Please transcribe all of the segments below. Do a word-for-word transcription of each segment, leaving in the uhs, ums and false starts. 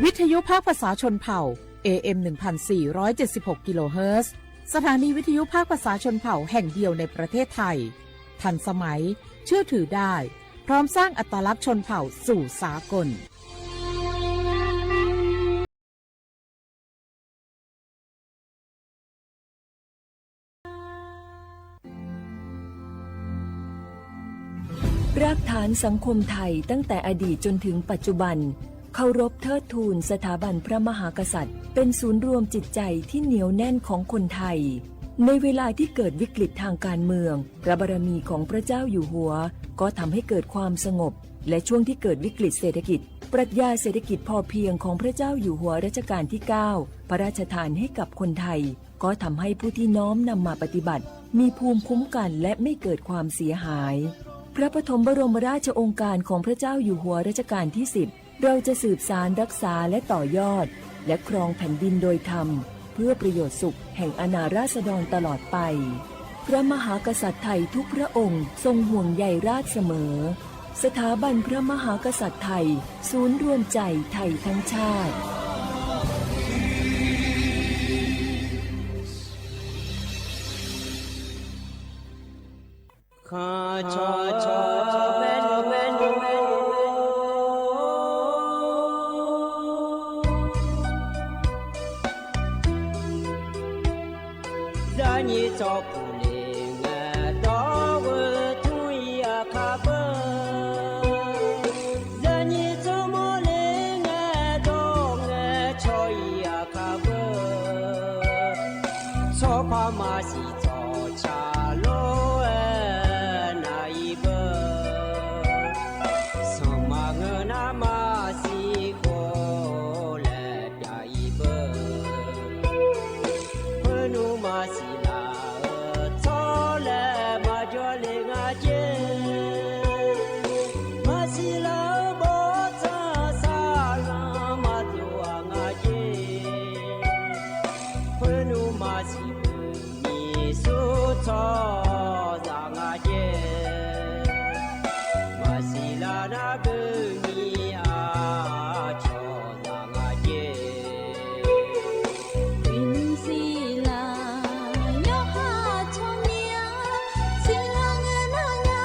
วิทยุภาคภาษาชนเผ่า เอเอ็ม หนึ่งพันสี่ร้อยเจ็ดสิบหก กิโลเฮิรตซ์ สถานีวิทยุภาคภาษาชนเผ่าแห่งเดียวในประเทศไทย ทันสมัย เชื่อถือได้ พร้อมสร้างอัตลักษณ์ชนเผ่าสู่สากล รากฐานสังคมไทยตั้งแต่อดีตจนถึงปัจจุบัน เคารพเทิดทูนสถาบันพระมหากษัตริย์ เป็นศูนย์รวมจิตใจที่เหนียวแน่นของคนไทย ในเวลาที่เกิดวิกฤตทางการเมือง พระบารมีของพระเจ้าอยู่หัว ก็ทำให้เกิดความสงบ และช่วงที่เกิดวิกฤตเศรษฐกิจ ปรัชญาเศรษฐกิจพอเพียงของพระเจ้าอยู่หัวรัชกาลที่เก้า พระราชทานให้กับคนไทย ก็ทำให้ผู้ที่น้อมนำมาปฏิบัติ มีภูมิคุ้มกันและไม่เกิดความเสียหาย พระปฐมบรมราชโองการของพระเจ้าอยู่หัวรัชกาลที่สิบ เราจะสืบสานรักษาและต่อยอด และครองแผ่นดินโดยธรรม เพื่อประโยชน์สุขแห่งอาณาราษฎรตลอดไป พระมหากษัตริย์ไทยทุกพระองค์ทรงห่วงใยราษฎร์เสมอ สถาบันพระมหากษัตริย์ไทย ศูนย์รวมใจไทยทั้งชาติ Zaqnyiq tsawrpuq le ngae dawr-eu tmr-ir aqkar beu. Zaqnyiq tsawrmawr le ngae dawr ngae cawq-ir aqkar beu. Tsawrpar maqsiq tsawqca lor-aer nav-ir beu. Sanqma ngeur nar maqsiq khawf laer pyav-ir beu. Khoernmr maqsiq laf-eu tsawrlae maqjawr le nga jer. Maqsiq laf-eu bawrtsanr saqlanr maqdov-aq nga jer. Khoernmr maqsiq beu nyiq sur tsawrhaqzaq nga jer. Maqsiq laf nar beu nyiq-aq cawqzaq nga jer. Uiqnymr siqlaq yawqha tsawrmyanr, siqlaq ngae nar nya,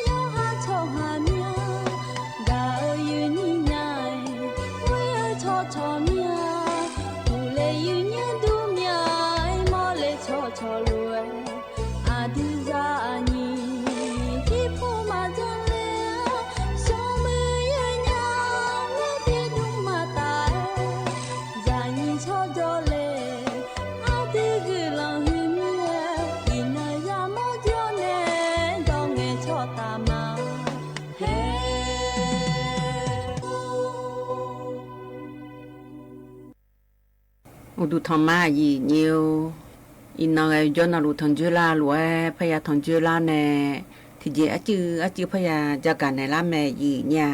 yawqha tsawrhaq myanr. Gaq-eu yuifnyir nya-aer, ghoer-eu tsawrcawq myanr, uqle yuifnyir dur myanr-aer, mawrle tsawrcawq lof-aer, aqdui zaqnyiq jirpov maqjanr ler-a, smrmuiq yawnya, ghoer tiqdmr maqtaf-aer, zaqnyiq tsawrjawr le, aqdui guiqlanq huiqmir-aer, iqnan yamawr jawr nae, dawr ngae tsawrtaf ma. Hae. Uqduq tanqma aqyuif nyir-or, iqnan ghae yawjawr navluf tanqjoer lar lof-aer parya tanqjoer lar nae, tiqjeq arcuiv arcuiv parya jagaq naeq lar mae aqyuif nyir-a.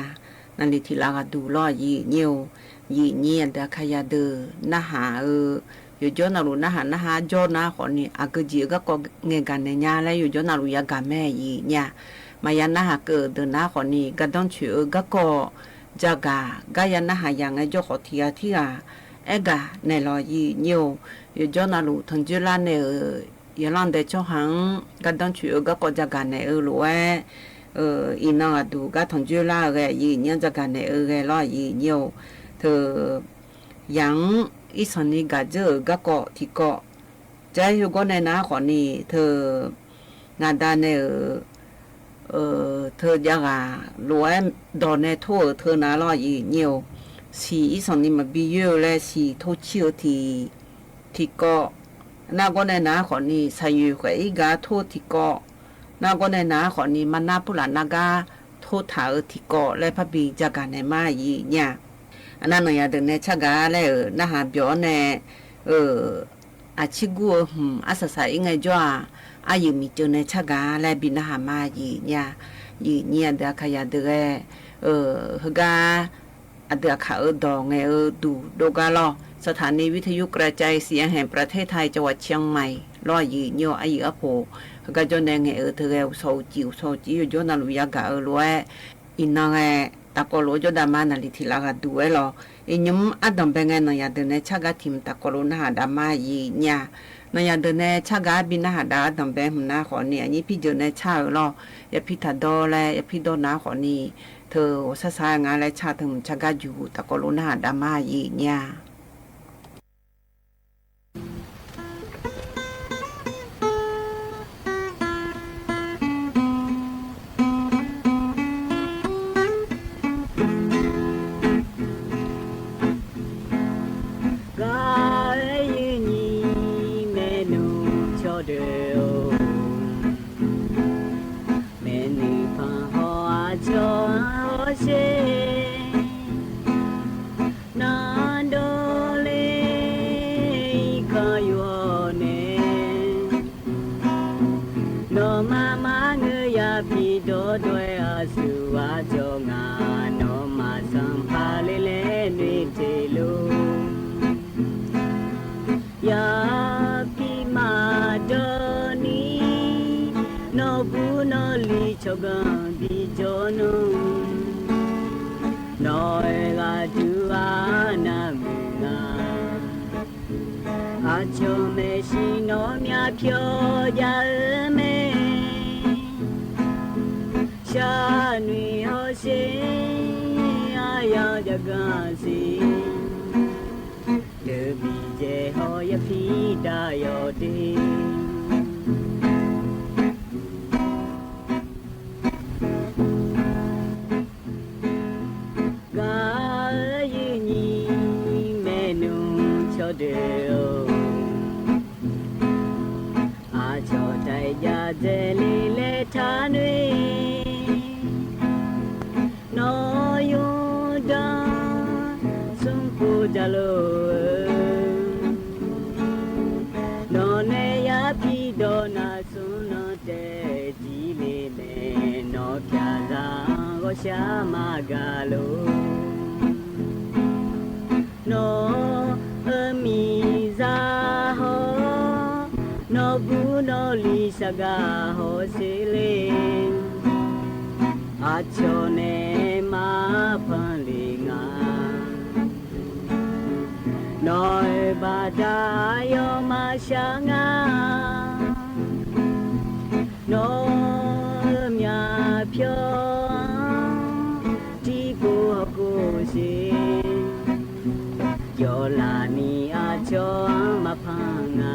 Naqli tiq laf ghaq duq lawr aqyuif nyir-or, aqyuif nyir aqdui Aqkaqyaq deuq narhaq-eu, yawjawr navluf narhaq narhaq arjawr nar khawfni aqgeu jeq-eu garkawv ngaeqgaq naeq nya laer yawjawr navluf yagaq mae aqyuif nyir-a. Maqya narhaq keuv-euq deuq nar khawfni gardanr coeq-eu garkawv jagaq gar ya narhaq yaq ngaejawr khawf tiq ghaq tirghaq aergaq naeq lawq aqyuif nyir-or, yawjawr navluf tanqjoer lar nae-euq yaqlanr dae tsawrhaq-anr gardanr coeq-eu garkawv jagaq naeq-eu lof-aer, iqnan ghaq duq gar tanqjoer lar-eu ghae aqyuif nyir-anr jagaq naeq-eu ghae lawr aqyuif nyir-or. Teu, yaq-anr irsanqni gaq dzeur-euq garkawv tiqkawv, jar-aer heugawr nae nar khawfni teu, ngaqda nae-euq teu jav ghaq lof-aer dawq nae tor-euq teu nar lawr aqyuif nyir-or. Siq irsanqni maqbi yoer-eu laer siq tor cir-eu tiq, tiqkawv, nargawr nae nar khawfni saqyoeq khaef ir gar tor tiqkawv, nargawr nae nar khawfni marnar purlaf nargar tor taq-eu tiqkawv laer parbi jagaq naeq ma aqyuif nyir-a. Arnavnanq yadeuq nae tsargaq laer-euq narhaq byawq-awr nae, aqcir gur-eu hmq arsaq saq ir ngaejawr-aq, aryuif miqceuv nae tsargaq laer bi narhaq ma aqyuif nyir-a. Aqyuif nyir aqdui Aqkaqyaq deuq ghae, heugar aqdui Aqkaq-euq dawq ngaeq-eu duq dov gar lawr, สถานีวิทยุกระจายเสียงแห่งประเทศไทย จังหวัดเชียงใหม่ lawr aqyuif nyir-or, aryuif arpoq heugar jawr nae ngaeq-eu teu ghae uqshawq uqcif uqshawq uqcif yawjawr navluf yagaq-eu lof-aer, iqnan ghae tafkawv lof-aer jawr dav ma naqli tiq laf ghaq duq-aer lawq. Iqnymr ardanq bae ngae nanqyaq deuq nae car gar tiq hmq tafkawv lof narhaq dav ma aqyuif nya. Nanqyaq deuq nae car gar bi narhaq dav ardanq bae hmq nar khawfni aqnyir pirjeuq nae car-euq lawr. Yapir taqdawr laer yapir dawr nar khawfni, teu ghawqshar shar nga laer car teu hmq car gar juq tafkawv lof narhaq dav ma aqyuif nya. Gaq-eu yinyi maernmr cawqdeuq-or, maeqnuiq panq haw aqcawq-anr hawsher. Naqdawq le irkanr yuf-awr nae, nawqma maqngeur ya pidawr dawr-aer aqsur aqcawq ngaq nawqma sanqpaq le laer noeq teq lor. Yapir maqdawr ni nawqbur nawqli tsawrganq bijawr nmr. Nawq-euq ghaqduq arnav muiq nga. Aqcawq maeqshi nawr myavpyawr jav-eu mae. Sharnoeq hawsher, aryamq jav ganq siq. Deuq biqdzaeq haw yapir dav yawq de. Gaq-eu yinyi maernmr cawqdeuq-or, aqcawq taef jav dzaeq le laer taqnoeq. Nawr yawqdanr smrkhof jaqlor-eu, nawqnae yapir dawq navsmr nan taef jir le mae. Nawq pyaqzaq-anr ghawqshaq maqgaq lor. Nawq-euq miqzaq haw, nawqbur nawqli shargaq hawsher le. Aqcawq nae maqpanq le nga. Nawq-euq baqda aqyawf maqshaq nga. Nawq-euq myavpyawr-anr tiqpov hawkhof siq. Yawlaf ni aqcawq-anr maqpanq nga.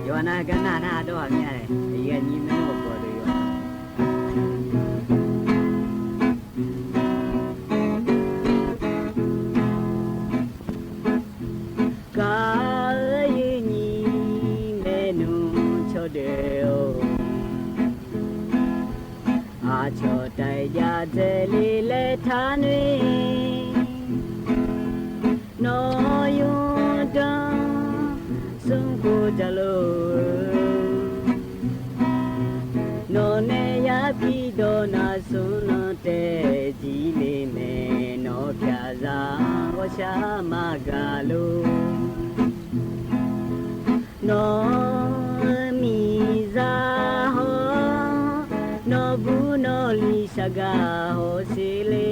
Yawqha nar gar nar nar dawr-aq mir-a laer, aqyuif aqnyir maernmr ghawqgawv deuq yawq. Gaq-eu yinyi maernmr cawqdeuq-or, aqcawq taef jav dzaeq le laer taqnoeq. Nawq yawqdanr smrkhof jaqlor-eu, nawqnae yapir dawq navsmr nan taef jir le mae. Nawq pyaqzaq-anr ghawqshaq maqgaq lor. Nawq-euq miqzaq haw, nawqbur nawqli shargaq hawsher le.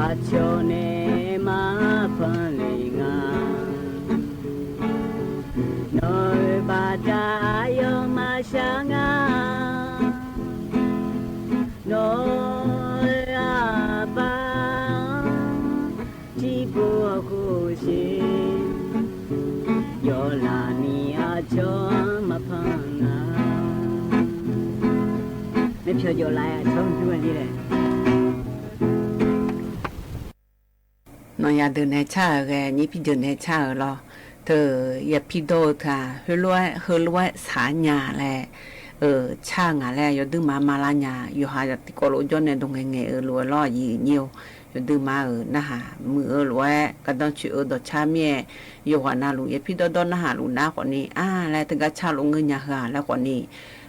Aqcawq nae maqpanq le nga. Nawq-euq baqda aqyawf maqshaq nga. Nawq-euq aqbar-anr tiqpov hawkhof siq. Yawlaf ni aqcawq-anr maqpanq nga. Maerpyawq jawvlaf-aer aqcawq-anr jur-a laer. Nawqyaq deuq nae car-euq ghae, nyir pirjeuq nae car-euq lawr. Teu yapir dawr-eu teu-aq, heulof-aer heulof-aer shaq nya laer, car ngaq laer yawduima ma lar nya. Yawqha tiqkawv lof jawr nae dawq ngaeqngaeq-eu lof-aer lawr aqyuif nyir-or. Yawduima-euq narhaq muiq-eu lof-aer gardanr coeq-eu dawqcar mir-aer, yawqghaq navluf yapir dawrdawr narhaq luf nar khawfni, a laer teugar car lof ngeur nya heu-aq laer khawfni,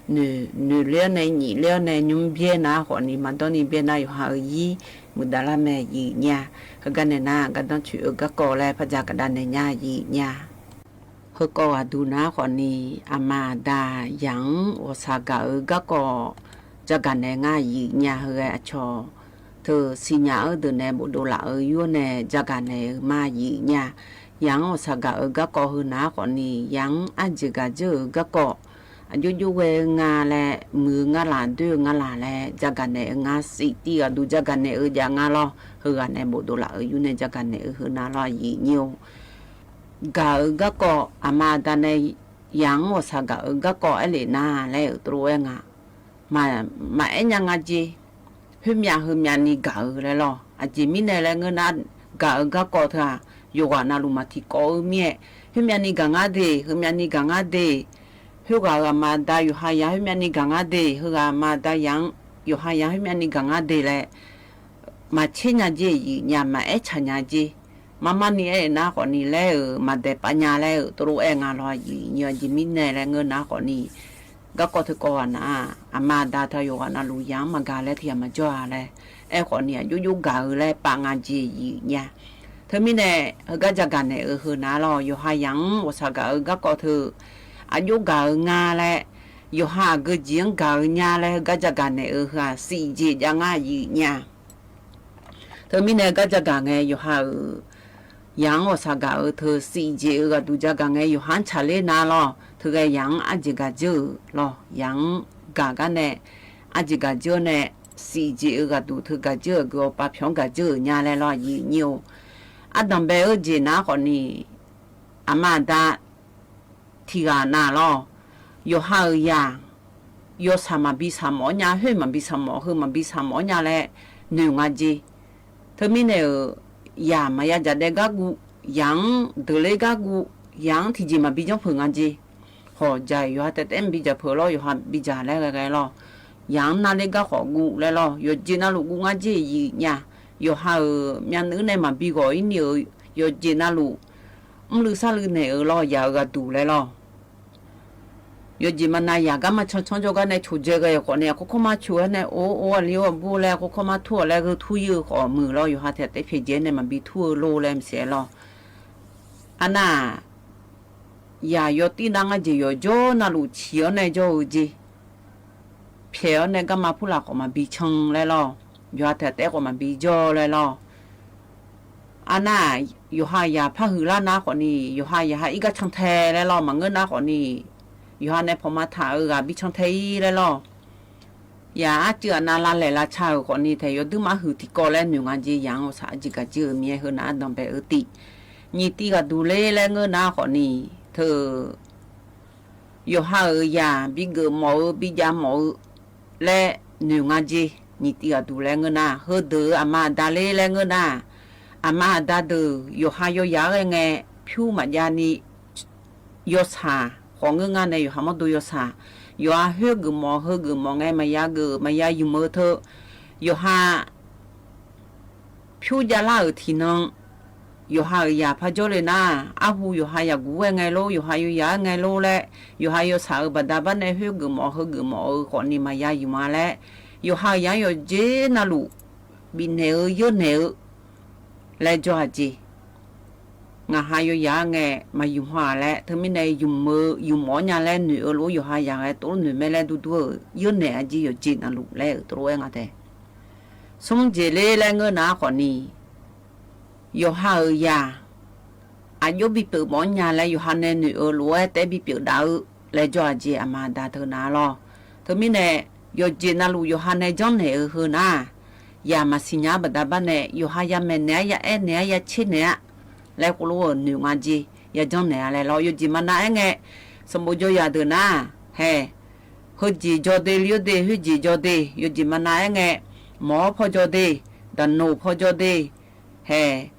noeq ler-awr nae nyif ler-awr nae nymr byaer nar khawfni, maqdawr ni byaer nar yawqha-euq ir muiqdav lar mae aqyuif nyir-a. Heugar nae nar gardanr coeq-eu garkawv laer par dzaq gaqdav naeq nya aqyuif nyir-a. Heukawv ghaqduq nar khawfni, aqma aqda yaq-anr ghawqshaq gaq-eu garkawv jagaq naeq-eu ngar aqyuif nya. Heu ghae aqcawq teu siqnya-eu deuq nae bofdov laf-eu yur-awr nae jagaq naeq-eu ma aqyuif nya. Yaq-anr ghawqshaq gaq-eu garkawv heu nar khawfni, yaq-anr arjeq gaq dzeur-euq garkawv aqjox jox ghae-eu nga laer, muiq-eu nga laq, doer-eu nga laq laer jagaq naeq-eu ngar, sif tiv ghaqduq jagaq naeq-eu jav nga lawr. Heughaq nae bofdov laf-eu yur nae jagaq naeq-eu heu nar lawr aqyuif nyir-or. Gaq-eu garkawv aqma aqda nae yaq-anr ghawqshaq gaq-eu garkawv aerlef nar laer-euq tov lof-aer nga. Maqaer nya nga jeq. Khoermyav heumyavni gaq-eu laer lawr. Aqjeq mirnae laer ngeur nar, gaq-eu garkawv teu-aq, yawqghaq navluf maqtiqkawv-eu mir-aer, khoermyavni gaq ngar de, heumyavni gaq ngar de, khoerghaq-euq aqma aqda yawqha yaq khoermyavni gaq ngar de, heughaq aqma aqda yaq-anr yawqha yaq khoermyavni gaq ngar de laer, maqtser nya jeq, aqyuif nya, maqaer tsaq nya jeq. Marmarni aer-eu nar khawfni laer-euq maqdaeq pav nya laer-euq tov lof-aer nga lawr aqyuif nyir-or. Aqjeq mirnae laer ngeur nar khawfni, garkawv teu kawv ghaq nar-aq, aqma aqda teu yawqghaq navluf yaq-anr maqgaq laer tiq ghaq maqjawr-a laer, aerkhawfni aqjox jox gaq-eu laer pav nga jeq aqyuif nya. Teumirnae, heugar jagaq naeq-eu heu nar lawr, yawqha yaq-anr ghawqshaq gaq-eu garkawv teu aqjox gaq-eu nga laer, yawqha aqgeu jeq-anr gaq-eu nya laer heugar jagaq naeq-eu heu-aq, sif jeq jav ngar aqyuif nya. Teumirnae gar jagaq ngae yawqha-euq yaq-anr ghawqshaq gaq-eu teu sif jeq-eu ghaqduq jagaq ngae yawqha-anr tsaqler nar lawr. Teu ghae yaq-anr arjeq gaq dzeur-euq lawr, yaq-anr gaq gar nae arjeq gaq dzeur nae, sif jeq-eu ghaqduq teu gaq dzeur-euq gui-awr pav pyawq-anr gaq dzeur-euq nya laer lawr aqyuif nyir-or. Ardanq bae-eu jeq nar khawfni, aqma aqda tiq ghaq nav lawr, yawqha-euq yaq yawshaq maqbi shaq mawf-awr nya, khoer maqbi shaq mawf, heu maqbi shaq mawf-awr nya laer noeq nga jeq. Teumirnae-euq yaq maqya jaqdaev gar guv, yaq-anr deuqler gar guv, yaq-anr tiqjeq maqbi janrpeuq nga jeq. Hawq jaq-iq yawqha taef taef-aer maqbi jaq peuq lawr, yawqha bi jaq laer ghae ghae lawr. Yaq-anr narler garkhawf guv laer lawr, yawqjeq navluf guv ngar jeq aqyuif nya. Yawqha-euq myavnuiv nae maqbi ghawq-ir ni-euq yawqjeq navluf mrluiv sarluiv naeq-eu lawr, yaq-euq ghaqduq laer lawr. Yawqjeq maqnav yaq garma cancanr jawrgar nae coqdzae ghae-euq khawfni, aqkawr kawrmar coq-aer nae or or aqli or aqbur laer aqkawr kawrmar tur-awq laer gheu tur-ir-eu khawf muiq lawr, yawqha taef taef pyaeqdzae-aer nae maqbi tur-eu lor laer maqsiq-aer lawr. Arnar-aq, yaq yawtir nar ngar jeq yawqjawr navluf ciq-awr nae jawr-eu jeq. Pyaeq-awr nae garma purlaf khawf maqbi can laer lawr. Yawqha taef taef-aer khawf maqbi jawr laer lawr. Arnar-aq, yawqha yaq par huiqlar nar khawfni, yawqha yaq ha ir gar cantae laer lawr, maqngeur nar khawfni, yawqha nae pawqma taq-eu ghaq bi cantae-ir laer lawr. Yaq arcuiv aqnav lavlaeq lavca-euq khawfni taeq yawduir maqhuiq tiqkawv laer noeq nga jeq. Yaq-anr ghawqshaq arjeq gaq dzeur-euq mir-aer heu nar ardanq bae-eu tiv nyiq tiv ghaqduq ler laer ngeur nar khawfni, teu yawqha-euq yaq bi geuf mawf-eu bi jav mawf-eu laer noeq nga jeq. Nyiq tiv ghaqduq laer ngeur nar, heudeuq-euq aqma aqda ler laer ngeur nar, aqma aqda deuq yawqha yawyaq-aer ghae ngae pyur maqjav ni yawshaq khawf ngeur nga nae yawqha mawrdo yawshaq, yawqha khoer geuf mawf heu geuf mawf ngae maqya geuf maqya ymq-eu teu, yawqha pyur javlar-euq tiqnan, yawqha-euq yaq par jawrle nar, arhu yawqha yaqguq-aer ngae lor, yawqha yawyaq-aer ngae lor laer, yawqha yawshaq-euq baqda bar nae khoer geuf mawf heu geuf mawf-eu khawfni maqya ymq-a laer, yawqha-euq yaq-anr yawqjeq navluf bifnaeq-eu yeurnaeq-eu laer jawr-a jeq. Ngaq ha yawyaq-aer ngae maqymq haw-aq laer, teumirnae ymq-eu ymq mawf-awr nya laer noeq-eu lof-aer yawqha yaq ghae tov noeq mae laer durdur-euq yeurnaeq-a jeq yawqjeq navluf laer-euq tov lof-aer nga tae. Smr jeq ler laer ngeur nar khawfni, yawqha-euq yaq aqjox bipyeuf mawf-anr nya laer yawqha nae noeq-eu lof-aer taef-aer bipyeuf daf-eu laer jawr-a jeq aqma aqda teu nar lawr. Teumirnae yawqjeq navluf yawqha nae janrnaeq-eu heu nar, yaq maqsiq nya-ar baqda bar nae yawqha yamaeq naeq-ar ya aer naeq-ar ya tser naeq-ar laer khoerlof-euq noeq nga jeq ya janrnaeq-a laer lawr. Yawqjeq maqnav-aer ngae, sanqbof jawr yaq deuq nar, hae, heujeq jawr de li-ar de, khoerjeq jawr de, yawqjeq maqnav-aer ngae, mawq-awr paw jawr de, daqnoq paw jawr de, hae,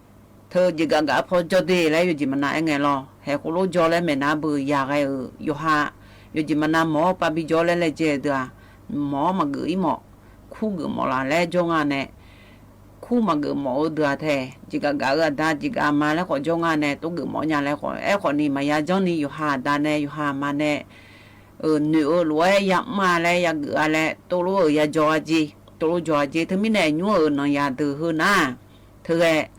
teu jeqgaf gaf-ar paw jawr de laer yawqjeq maqnav-aer ngae lawr. Hae khoerlof jawr laer maeqnav beu yaq ghae-euq yawqha, yawqjeq maqnav mawq-awr paw bi jawr laer laejae-eu deuq-aq, mawq-awr maqgeuf-ir mawf, kur geuf mawf laf laer jawr nga nae, kur maqgeuf mawf-eu deuq-aq tae, jeqgaf gaf-eu aqda jeqgaf aqma laer khawf jawr nga nae tov geuf mawf nya laer khawf, aerkhawfni maqya janrni yawqha aqda nae yawqha aqma nae noeq-eu lof-aer yamr-a laer yageuf-a laer tov lof-euq ya jawr-a jeq, tov lof jawr-a jeq. Teumirnae nymr-euq nanqyaq deuq heu nar, teu ghae,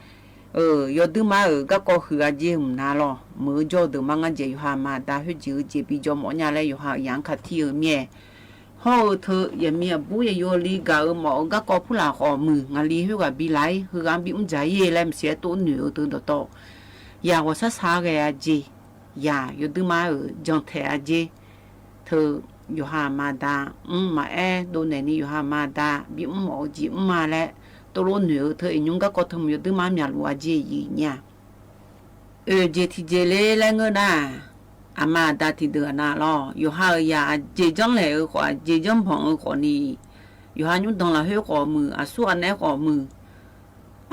Yawduirma-euq garkawv huiq-a jeq mq na lawr, meuq-eu jawr-eu deuq mar ngar jaeq yawqha aqma aqda khoerjeq-eu jeq bi jawr mawf nya laer yawqha-euq yamq-anr katib-eu mir-aer, hawr-eu teu yaqmiq aqbur yaqyo li gaq-eu mawf-eu garkawv purlaf khawf muiq, ngaqli khoerghaq bi laf-ir heughaq-anr bi mr dzaq-ir laer maqsiq-aer tov noeq-eu teu dawqtawv, yaq ghawqshar shar ghae-a jeq, yaq yawduirma-euq jantaeq-a jeq, teu yawqha aqma aqda mr maqaer dovnaeq ni yawqha aqma aqda bi mr mawf-eu jeq mr ma laer tovlof noeq-eu teu iqnymr garkawv teu mq yawduirma myaqluf-a jeq yif nya. Oeq jeq tiqjeq ler laer ngeur nar-aq, aqma aqda tiqdeuq-aq na lawr, yawqha-euq yaq aqjeq janrlaeq-eu khawf aqjeq janrbanq-eu khawf ni, yawqha nymrdanq lafkhoer khawf muiq, aqsur ghaq naeq-aer khawf muiq,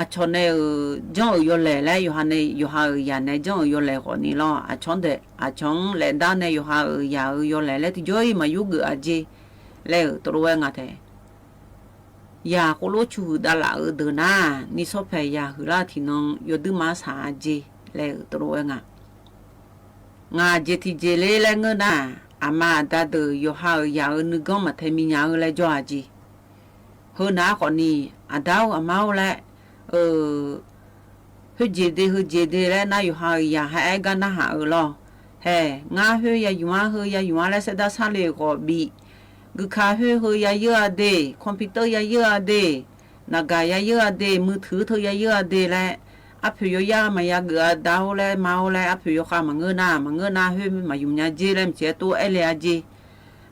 aqcawq nae-euq janr-euq yawlaeq laer yawqha nae yawqha-euq yaq nae janr-euq yawlaeq khawf ni lawr, aqcawq-anr dae aqcawq-anr laef dar nae yawqha-euq yaq-euq yawlaeq laer tiqjawr-iq maqyur geuf-a jeq laer-euq tov lof-aer nga taef. Yaq khoerlof cuhuiq davlaf-eu deuq nar-aq, ni sawr paeq yaq huiqlar tiqnan yawduirma saq-a jeq laer-euq tov lof-aer nga. Ngaq jeq tiqjeq ler laer ngeur nar-aq, aqma aqda deuq yawqha-euq yaq-euq nuiganr maqtae minya-eu laer jawr-a jeq. Heu nar khawf ni, aqda-or aqma-or laer, khoerjeq de heujeq de laer nar yawqha-euq yaq ha aer gar narhaq-eu lawr. Hae, ngar khoer ya yuf-anr heu ya yuf-anr laer saerdar sarle-euq khawf bif, guika khoer heu ya yeur-a de, computer ya yeur-a de, naqgaq ya yeur-a de, muiqtuiq teu ya yeur-a de laer, arpoeq yawyar maqya geuf-a da-or laer ma-or laer arpoeq yawkhav maqngeur nar maqngeur nar khoer maqyuf nya jer laer maqsiq-aer tov aer le-a jeq.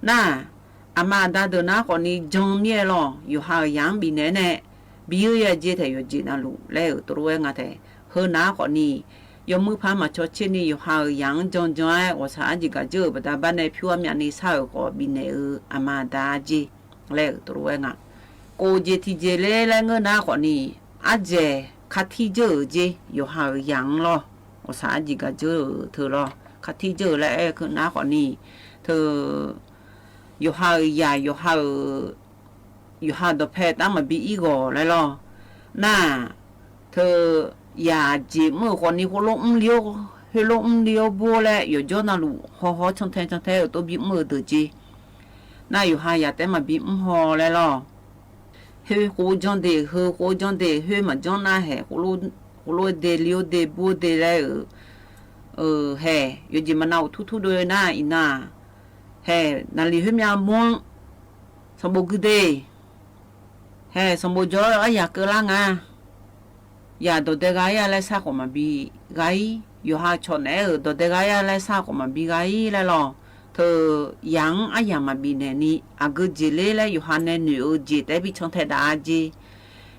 Nar-aq, aqma aqda deuq nar khawf ni jan mir-aer lawr, yawqha-euq yaq-anr bifnaeq-aer nae bi yeur ya jer taef yawqjeq navluf laer-euq tov lof-aer nga taef. Heu nar khawf ni, yawmuiq paq maqcawq tser ni yawqha-euq yaq-anr janjan-aer ghawqshaq arjeq gaq dzeur-euq baqda bar nae pyur armyavni shar-euq khawf bifnaeq-eu aqma aqda-a jeq laer-euq tov lof-aer nga. Kof jeq tiqjeq ler laer ngeur nar khawf ni, ardzaeq katir dzeur-euq jer yawqha-euq yaq-anr lawr, ghawqshaq arjeq gaq dzeur-euq teu lawr katir dzeur-euq laer aer-eu keuv nar khawf ni, teu yawqha-euq yaq yawqha-euq yawqha dawqpae tar maqbi ir ghawq laer lawr. Nar-aq, teu yaq jeq mr-euq khawf ni khoerlof mrli-or, khoerlof mrli-or bur-or laer yawqjawr navluf hawhaw cantae cantae-euq tov bi mr-eu deuq jer. Nar yawqha yaq taef maqbi mr haw laer lawr. Khoer khoer janr de, heu khoer janr de, khoer maqjanr nar haeq, khoerlof de li-or de bur-or de laer-euq, haeq yawqjeq maqnav uqtur tur dov nar iqnan-aq, haeq naqliq khoermyav mawr-anr sanqbof gui de, haeq sanqbof jawr-eu aryaq keuvlar nga. Yaq dawqdae gha-ir-a laer sar khawf maqbi gha-ir, yawqha cawq naeq-aer-euq dawqdae gha-ir-a laer sar khawf maqbi gha-ir laer lawr. Teu yaq-anr aryaq maqbif naeq ni aqgeu jeq ler laer yawqha nae noeq-eu jeq taef-aer bi cantae daf-a jeq.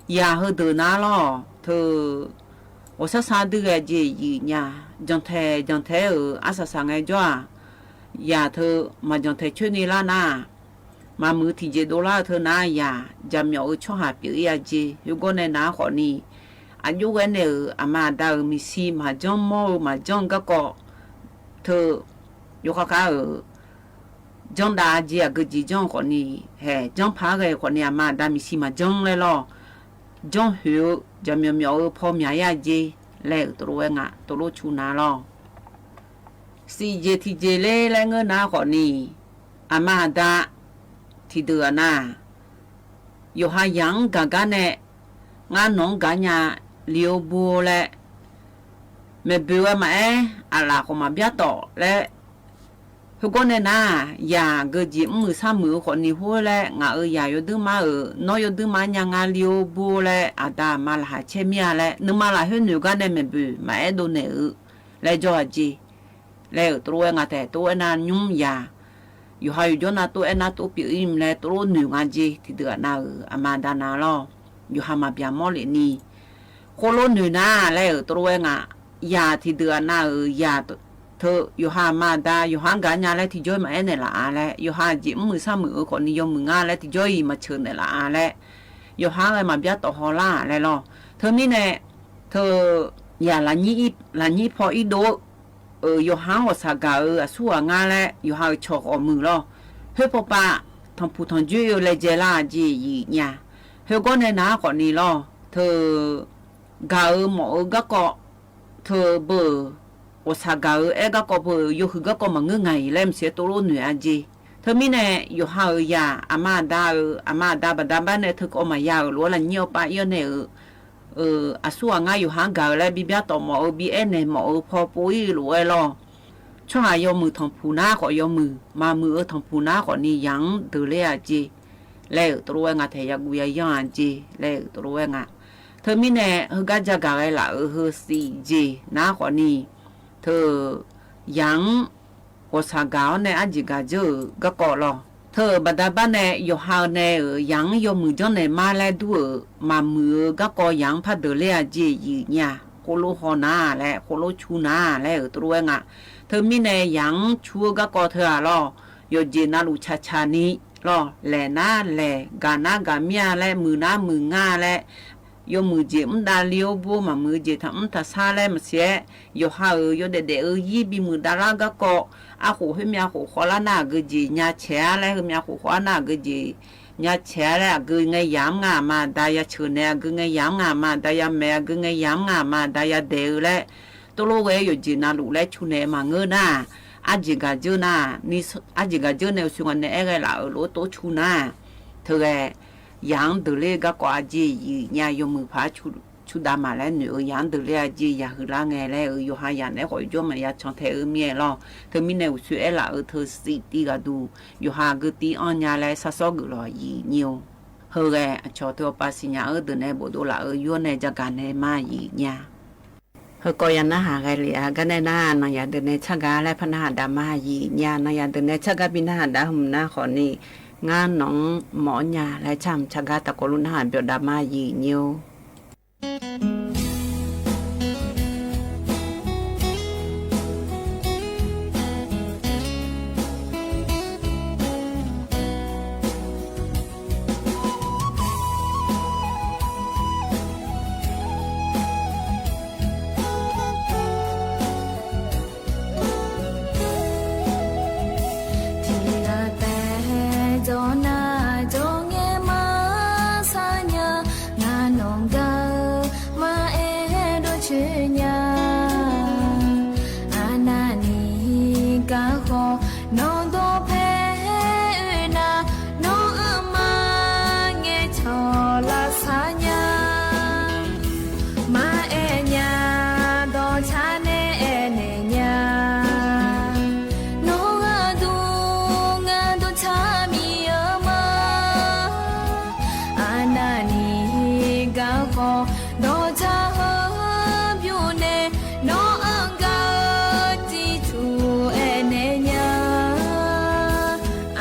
Yaq heudeuq nar lawr, teu ghawqshar shar dui ghae jeq yif nya, jantaeq jantaeq-euq arsaq saq ngae jawr-aq, yaq teu maqjantaeq coer ni lar nar-aq, maqmuiq tiqjeq dovlar-eu teu nar yaq jaqmyawf-eu tsawrhaq pyeuf-ir-a jeq. Khoergawr nae nar khawf ni, aqjox ghae naeq-euq aqma aqda-euq miqshi maqjanr mawr-eu maqjanr garkawv teu yawkhav khav-euq janr dav-a jeq aqgeu jeq janr-eu khawf ni, haeq janr paq-aer ghae-eu khawf ni aqma aqda miqshi maqjanr laer lawr. Janr hoeq-eu jaqmyawf myawf-eu paw myaq-ir-a jeq laer-euq tov lof-aer nga, tov lof cu nar lawr. Shif jeq tiqjeq ler laer ngeur nar khawf ni, aqma aqda tiqdeuq-aq nar, yawqha yaq-anr gaq gar nae, ngar nawq-anr gaq nya li-or bur-or laer, maeqboeq ghae maqaer, aqlaf khawf maqbyar tawf laer, khoergawr nae nar, yaq geujeq mrmuiq sharmuiq-eu khawf ni khoer laer, ngaq-euq yaq yawduirma-euq nawr yawduirma nya nga li-or bur-or laer, aqda aqma laqkhaq caer mir-a laer, nuima lafkhoer noeq gar nae maeqboeq maqaer dovnaeq-eu laer jawr-a jeq. Laer-euq tov lof-aer nga taef, tov aernar nymr yaq, yawqha yawqjawr nar tov aernar tov pyeuf-ir mq laer tov lof noeq nga jeq tiqdeuq aqnav-euq aqma aqda nav lawr. Yawqha maqbyaq mawr lef ni, khoerlof noeq nar laer-euq tov lof-aer nga, yaq tiqdeuq aqnav-euq yaq teu yawqha aqma aqda yawqha-anr gaq nya laer tiqjawr-iq maqaer naeqlaf-a laer, yawqha jeq mrmuiq sharmuiq-eu khawf ni yawmuiq nga laer tiqjawr-iq maqceuq naeqlaf-a laer, yawqha-anr ghae maqbyar tawf haw lar-aq laer lawr. Teumirnae, teu yaq lafnyir paw irdov-eu, yawqha-anr ghawqshaq gaq-eu aqsur ghaq ngar laer yawqha-euq cawq khawf muiq lawr. Khoer pawpav tanqpuq tanqjoer-eu laejae lar-aq jeq yif nya. Khoergawr nae nar khawf ni lawr, teu gaq-eu mawf-eu garkawv teu beu-euq, ghawqshaq gaq-eu aer garkawv beu-euq yawhuiq garkawv maqngeur nga-iq laer maqsiq-aer tov lof noeq-a jeq. Teumirnae yawqha-euq yaq aqma aqda-euq aqma aqda baqda bar nae teukawv maqya-euq lof-aer lafnyir awr pav ir-awr nae-euq aqsur ghaq ngar yawqha-anr gaq-eu laer bibyar tawf mawf-eu bi aernaeq mawf-eu paw pov-ir lof-aer lawr. Tsawrhaq yawmuiq tanqpuq nar khawf yawmuiq, maqmuiq-eu tanqpuq nar khawfni yaq-anr deuq ler-a jeq laer-euq tov lof-aer nga taeq, yaguv yayanr-a jeq laer-euq tov lof-aer nga. Teumirnae heugar jagaq ghae laf-euq heu shif jeq nar khawfni, teu yaq-anr ghawqshaq gaq-awr nae arjeq gaq dzeur-euq garkawv lawr. Teu-euq baqda bar nae yawqha-eu nae-euq yaq-anr yawmuiq janrnaeq mar laer dur-euq maqmuiq-eu garkawv yaq-anr par deuq ler-a jeq yif nya, khoerlof haw nar laer, khoerlof cu nar laer-euq tov lof-aer nga. Teumirnae yaq-anr cu-eu garkawv teu-aq lawr, yawqjeq navluf caqcaq ni lawr, laeq nar laeq, gaq nar gaq mir-a laer, muiq nar muiq ngar laer, yawmuiq jeq mr davli-awr bur, maqmuiq-eu jeq taqmr taqshar laer maqsiq-aer, yawqha-euq yawdaef daef-eu zir bimuiq davlar garkawv, arkhof khoermyav khof khawvlar nar aqgeu jeq nya caeq-ar laer, heumyav khof khawvlar nar aqgeu jeq nya caeq-ar laer, aqgeu ngae yamq-anr nga ma, daya ceuq naeq aqgeu ngae yamq-anr nga ma, daya maeq aqgeu ngae yamq-anr nga ma, daya daeq-eu laer, tov lof ghae-aer yawqjeq navluf laer cu naeq maqngeur nar, arjeq gaq dzeur nar, arjeq gaq dzeur nae uqshoe nga nae aer ghae laf-euq lof-aer tov cu nar, teughae yaq-anr deuq ler garkawv aqjeq yif nya, yawmuiq paq-aer cu dav maq laer noeq-eu yaq-anr deuq ler-a jeq yaq huiqlar ngae laer-euq yawqha yaq naeq-aer khawf yawjawr maqya can taeq-eu mir-aer lawr. Teumirnae uqshoe aer laf-euq teu shif tiv ghaqduq yawqha aqgeu tiv anr nya laer sar sawr geuf lawq yif nyir-or. Heughae aqcawq teu awqpav siqnya-eu deuq nae bofdov laf-euq yawr nae jagaq nae ma yif nya. Heukawv ya narhaq ghae lef-a gar nae nar, nanyaf deuq nae tsargaq laer par narhaq dav ma yif nya. Nanyaf deuq nae tsargaq bi narhaq dav hmq nar khawfni, ngar nawq-anr mawf-awr nya laer tsarhaq tsargaq taqkawv luf narhaq byawf dav ma yif nyir-or. Tiqghaq taef jawr nar jawr ngae maqshar nya, ngar nawq gaq-eu maqaer dawrcoeni-a. Arnavni garkawv nawq dawqpae oe nar, nawq-anr ma ngae cawq lavsar nya. Maqaer nya dawqcar nae aernaeq nya. Nawq gharduq ngar dawqcar mir-eu ma. Arnavni garkawv dawqcar heu bymr nae nawq-anr gaq-eu tiqcuq aernaeq nya.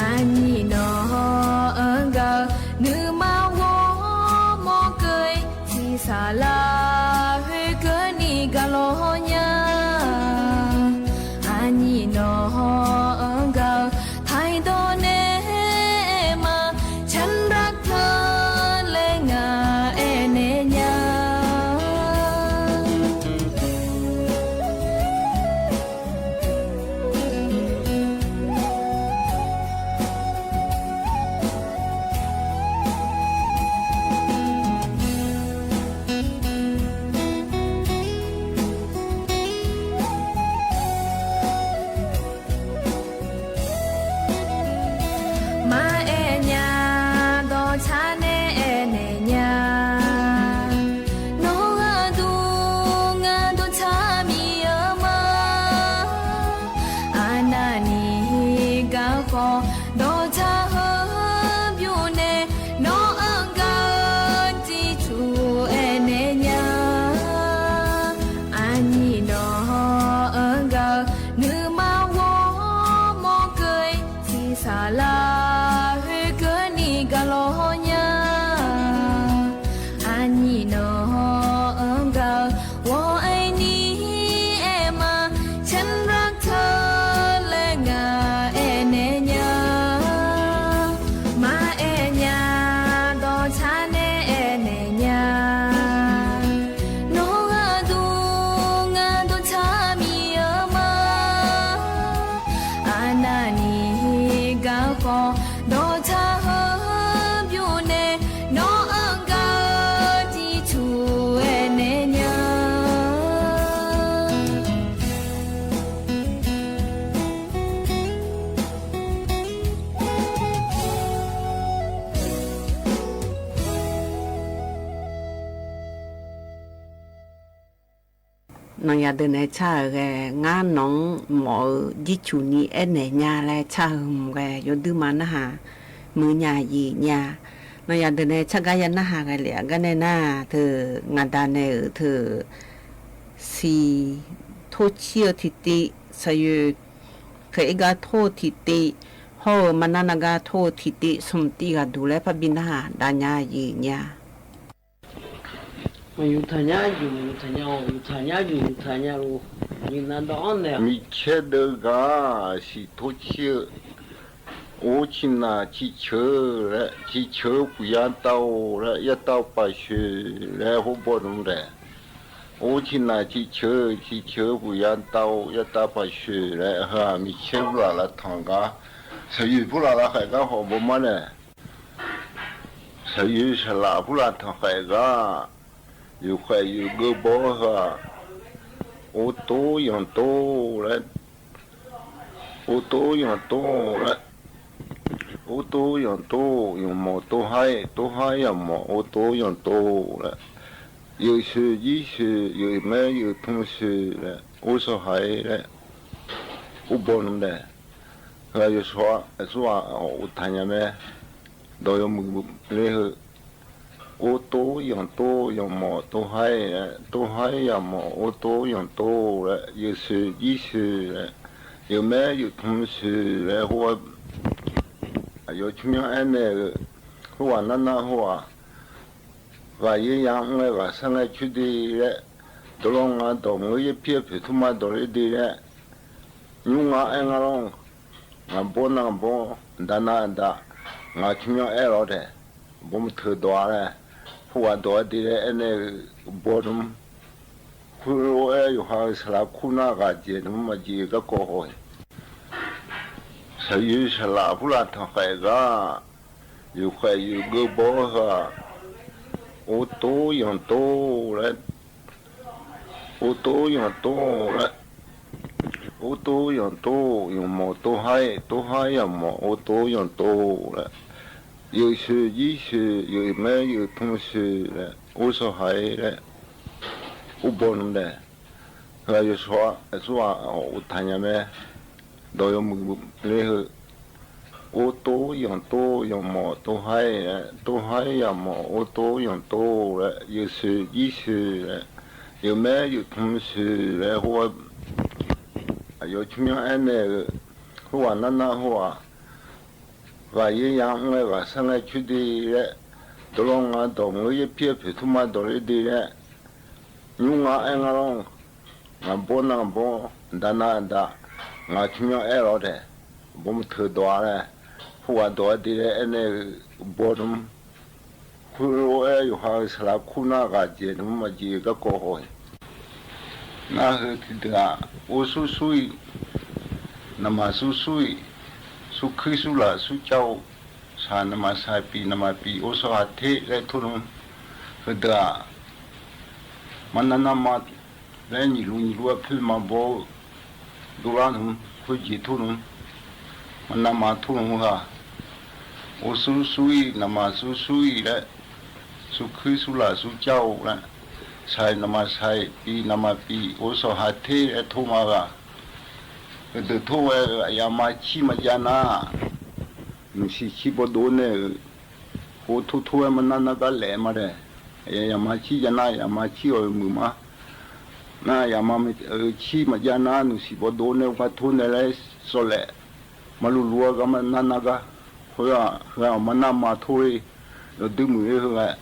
Aqnyir nawq-anr gaq-eu nuima ghawrmawr keuv-ir, tiqsaqlaq khoerkeuvni gaq lawq nya. Aqnyir nawq-anr gaq-eu taqdawq nae ma, canraq keuvle nga aernaeq nya. Maqaer nya dawqcar nae aernaeq nya. Nawq gharduq ngar dawqcar mir-eu ma. Arnavni garkawv dawqcar heu bymr nae nawq-anr gaq-eu tiqcuq aernaeq nya. Aqnyir nawq-anr gaq-eu nuima ghawrmawr keuv-ir, tiqsaqlaq khoerkeuvni gaq lawq nya. Nanqyaq deuq nae car-euq ghae, ngar nawq-anr mawf-eu jircuq ni aernaeq nya laer car-eu hmq ghae, yawduirma narhaq muiq nya-iq nya. Nanqyaq deuq nae cargar ya narhaq ghae lef-a gar nae nar, teu ngaqda nae-euq teu siq torcir-eu tiqtiv, saqyoeq khaeq-ir gar tor-eu tiqtiv, hawr-eu marnar nar gar tor-eu tiqtiv smq tiv ghaq duq laer parbi narhaq dav nya-iq nya. Yutaq nyar yutaq nyar, yutaq nyar yutaq nyar luf, nyiq nav dawv-anr naeq-aq, miqcaer deuv gaq siq torcir-eu, or ciqnaq ciqceuq laer, ciqceuq puq ya tav-or laer, ya tav paqshoeq laer hawr baw nmr daeq. Or ciqnaq ciqceuq, ciqceuq puq ya tav-or ya tav paqshoeq laer heu-aq miqcaer urlaf lavtanq gar, saqyoeq purlaf lavkhaeq gar hawq baw mar nae, saqyoeq saqlaf purlaf tanqkhaeq gar, yawkhaeq yawgeur baw-awr heu-aq, or tor yanq tor laer, or tor yanq tor laer, or tor yanq tor, yanqmawf tor haer, tor haer yanqmawf or tor yanq tor laer, yawshoeq jirshoeq, yawmaer yawtmr shoeq laer, or shawr haq-ir laer, or baw nmr daeq. Heu-aq yawshawr-a, aqsur-aq, uqtaq nya mae. Dawq yawmuiq ler heu, or tor yanq tor, yanqmawf tor haer, tor haer yanqmawf or tor yanq tor laer, yawshoeq jirshoeq laer, yawmaer yawtmr shoeq laer hawr-a. Aqyawf tsmrmyanr aernaeq-eu, khoerghaq nar nar hawr-aq, ghaq yaer ya mr ngae ghaq sar ngae coer de laer, dawqlawr nga dawq mq-eu yaerpir-aer poeq tmr ma dawq ler de laer, nymr nga aer ngar lawr, ngaq bawr nar bawr, daq nar daq, ngaq tsmrmyanr aer lawr daeq, bawr mq teu dawq-a laer, khoerghaq dawq-aer de laer aernaeq-eu, baw nmr. Khoerlof-aer yawqha-euq saqlaq kur nar ghaq dzaeq nmr maqjeq-eu garkawv haw-iq. Saqyoeq saqlaf purlaf tanqkhaeq gar, yawkhaeq yawgeur baw-awr heu-aq, or tor yanq tor laer, or tor yanq tor laer, or tor yanq tor, yanqmawf tor haer, tor haer yanqmawf or tor yanq tor laer, yawshoeq jirshoeq, yawmaer yawtmr shoeq laer, or shawr haq-ir laer, or baw nmr daeq. Heu-aq yawshawr-a, aqsur-aq, uqtaq nya mae. Dawq yawmuiq ler heu, or tor yanq tor, yanqmawf tor haer, tor haer yanqmawf or tor yanq tor laer, yawshoeq jirshoeq laer, yawmaer yawtmr shoeq laer hawr-a. Aqyawf tsmrmyanr aernaeq-eu, khoerghaq nar nar hawr-aq, ghaq yaer ya mr ngae ghaq sar ngae coer de laer, dawqlawr nga dawq mq-eu yaerpir-aer poeq tmr ma dawq ler de laer, nymr nga aer ngar lawr, ngaq bawr nar bawr, daq nar daq, ngaq tsmrmyanr aer lawr daeq, bawr mq teu dawq-a laer, khoerghaq dawq-aer de laer aernaeq-eu, baw nmr. Khoerlof-aer yawqha-euq saqlaq kur nar ghaq dzaeq nmr maqjeq-eu garkawv haw-iq. Ngar heu tiqdeuq-aq, or sur sur-iq, naqmaq sur sur-iq, sur kuir sur laf sur cav-eu, shaq naqmaq shaq, piq naqmaq piq, or shawr ha ter laer tor nmr. Heudeuq-aq, mar nar nar ma laer nyiq luf nyiq luf-aer poer ma baw-eu, dovlar nmr, khoerjeq tor nmr, mar nar ma tor nmr heu-aq, or sur sur-iq, naqmaq sur sur-iq laer, sur kuir sur laf sur cav-eu laer, shaq naqmaq shaq, piq naqmaq piq, or shawr ha ter laer tor ma ghaq. Heudeuq tor-aer-eu aqyaf ma cir maqjav nar, nuqsiq cir bawdov nae-euq, or tor tor-aer mar nar nar gar laef ma dae. Aqyaf yaf ma cir jav nar, yaf ma cir-awq-eu muiq ma. Nar yaf ma-eu cir maqjav nar, nuqsiq bawdov nae gar tor nae laer sawv laef, mar luf luf-aer gar mar nar nar gar. Khoer-aq, heu-aq mar nar ma tor-ir, yawdui muiq-ir heu ghae.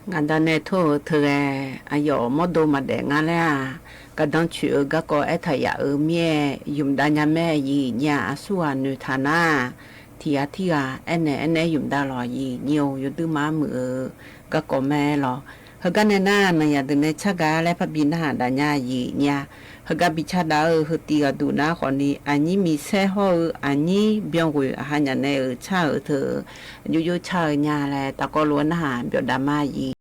Ngaqda nae tor-eu teu ghae, aqyawf mawrdo maqdaef nga laer-aq, gardanr coeq-eu garkawv aertaq yaf-euq mir-aer, ymq dav nya mae, yiq nya aqsurghaq noeqtaq nar, tiq ghaq tirghaq aernaeq aernaeq ymq dav lawq, yiq nyir-or, yawdui mar muiq-eu garkawv mae lawq. Heugar nae nar, naqyaq deuq nae cargaq laer parbi narhaq dav nya, yiq nya. Heugar bi cardav-eu heu tiq ghaq duq nar khawfni, aqnyir miqsaer hawr-eu aqnyir byan ghoeq aqha nyaf nae-euq car-euq teu, aqjox jox car-eu nya laer tavkawv lof-aer narhaq byawf dav ma, yiq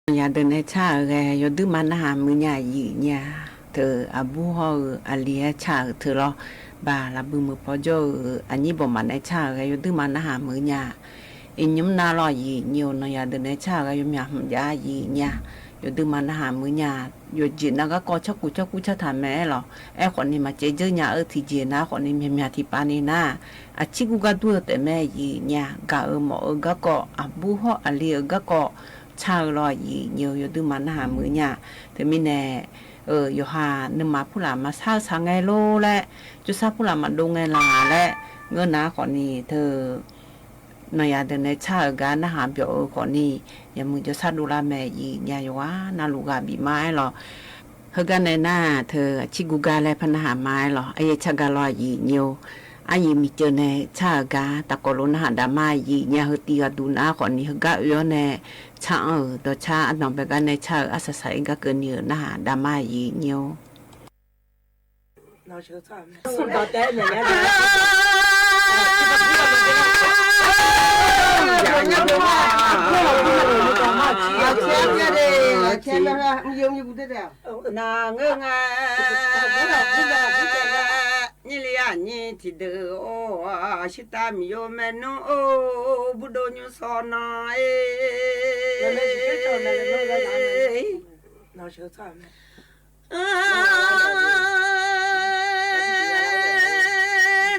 Yadeuq nae car-euq ghae yawduirma narhaq muiq nya-aq yif nya. Teu aqbur hawr-eu aqli-aer car-euq teu lawr. Baq laqbui meuq paw jawr-eu aqnyir bawqmaf nae car-euq ghae yawduirma narhaq muiq nya. Iqnymr nav lawr yif nyi-eu nan yadeuq nae car-euq ghae yawmyaq hmq jav yif nya. Yawduirma narhaq muiq nya. Yawqjeq nav garkawv tsawrkuf tsawrkur cartaq mae-aer lawq. Aerkhawf ni maqcaev dzeur nya-eu tiqjeq nav khawf ni myaqmyaq tiqpav ni nar, aqcir gurgar dur-eu taef mae yif nya. Gaq-euq mawf-eu garkawv aqbur hawr aqli-euq garkawv car-eu lawr yif nyi-eu yawduirma narhaq muiq nya. Teumirnae yawqha nuima purlaf maqsar-eu sar ngae lor laer, jawrsar purlaf maqdov ngae laq laer ngeur nar khawf ni teu nan yadeuq nae car-euq gar narhaq byawf-eu khawf ni, yaqmuiq jawrsar dovlar mae yif nya. Yawqghaq navluf ghaq bif ma-aer lawq. Heugar nae nar teu aqcir gurgar laer par narhaq ma-aer lawq. Aqyaer car gar lawr yif nyi-eu. Aryuif miqceuv nae car-euq gar taqkawv lof narhaq dav ma yif nya. Heu tiv ghaq duq nar khawf ni heugar oe-awr nae car-anr-euq dawqcar ardanq bae gar nae car-euq arsaq saq-ir gar keuvni-euq narhaq dav ma yif nyi-eu. Naq ngeur ngae, nyir li aqnyir tiqdeuq-or, shirtav miqyo maernmr-or, burdov nymr sawr nan-e.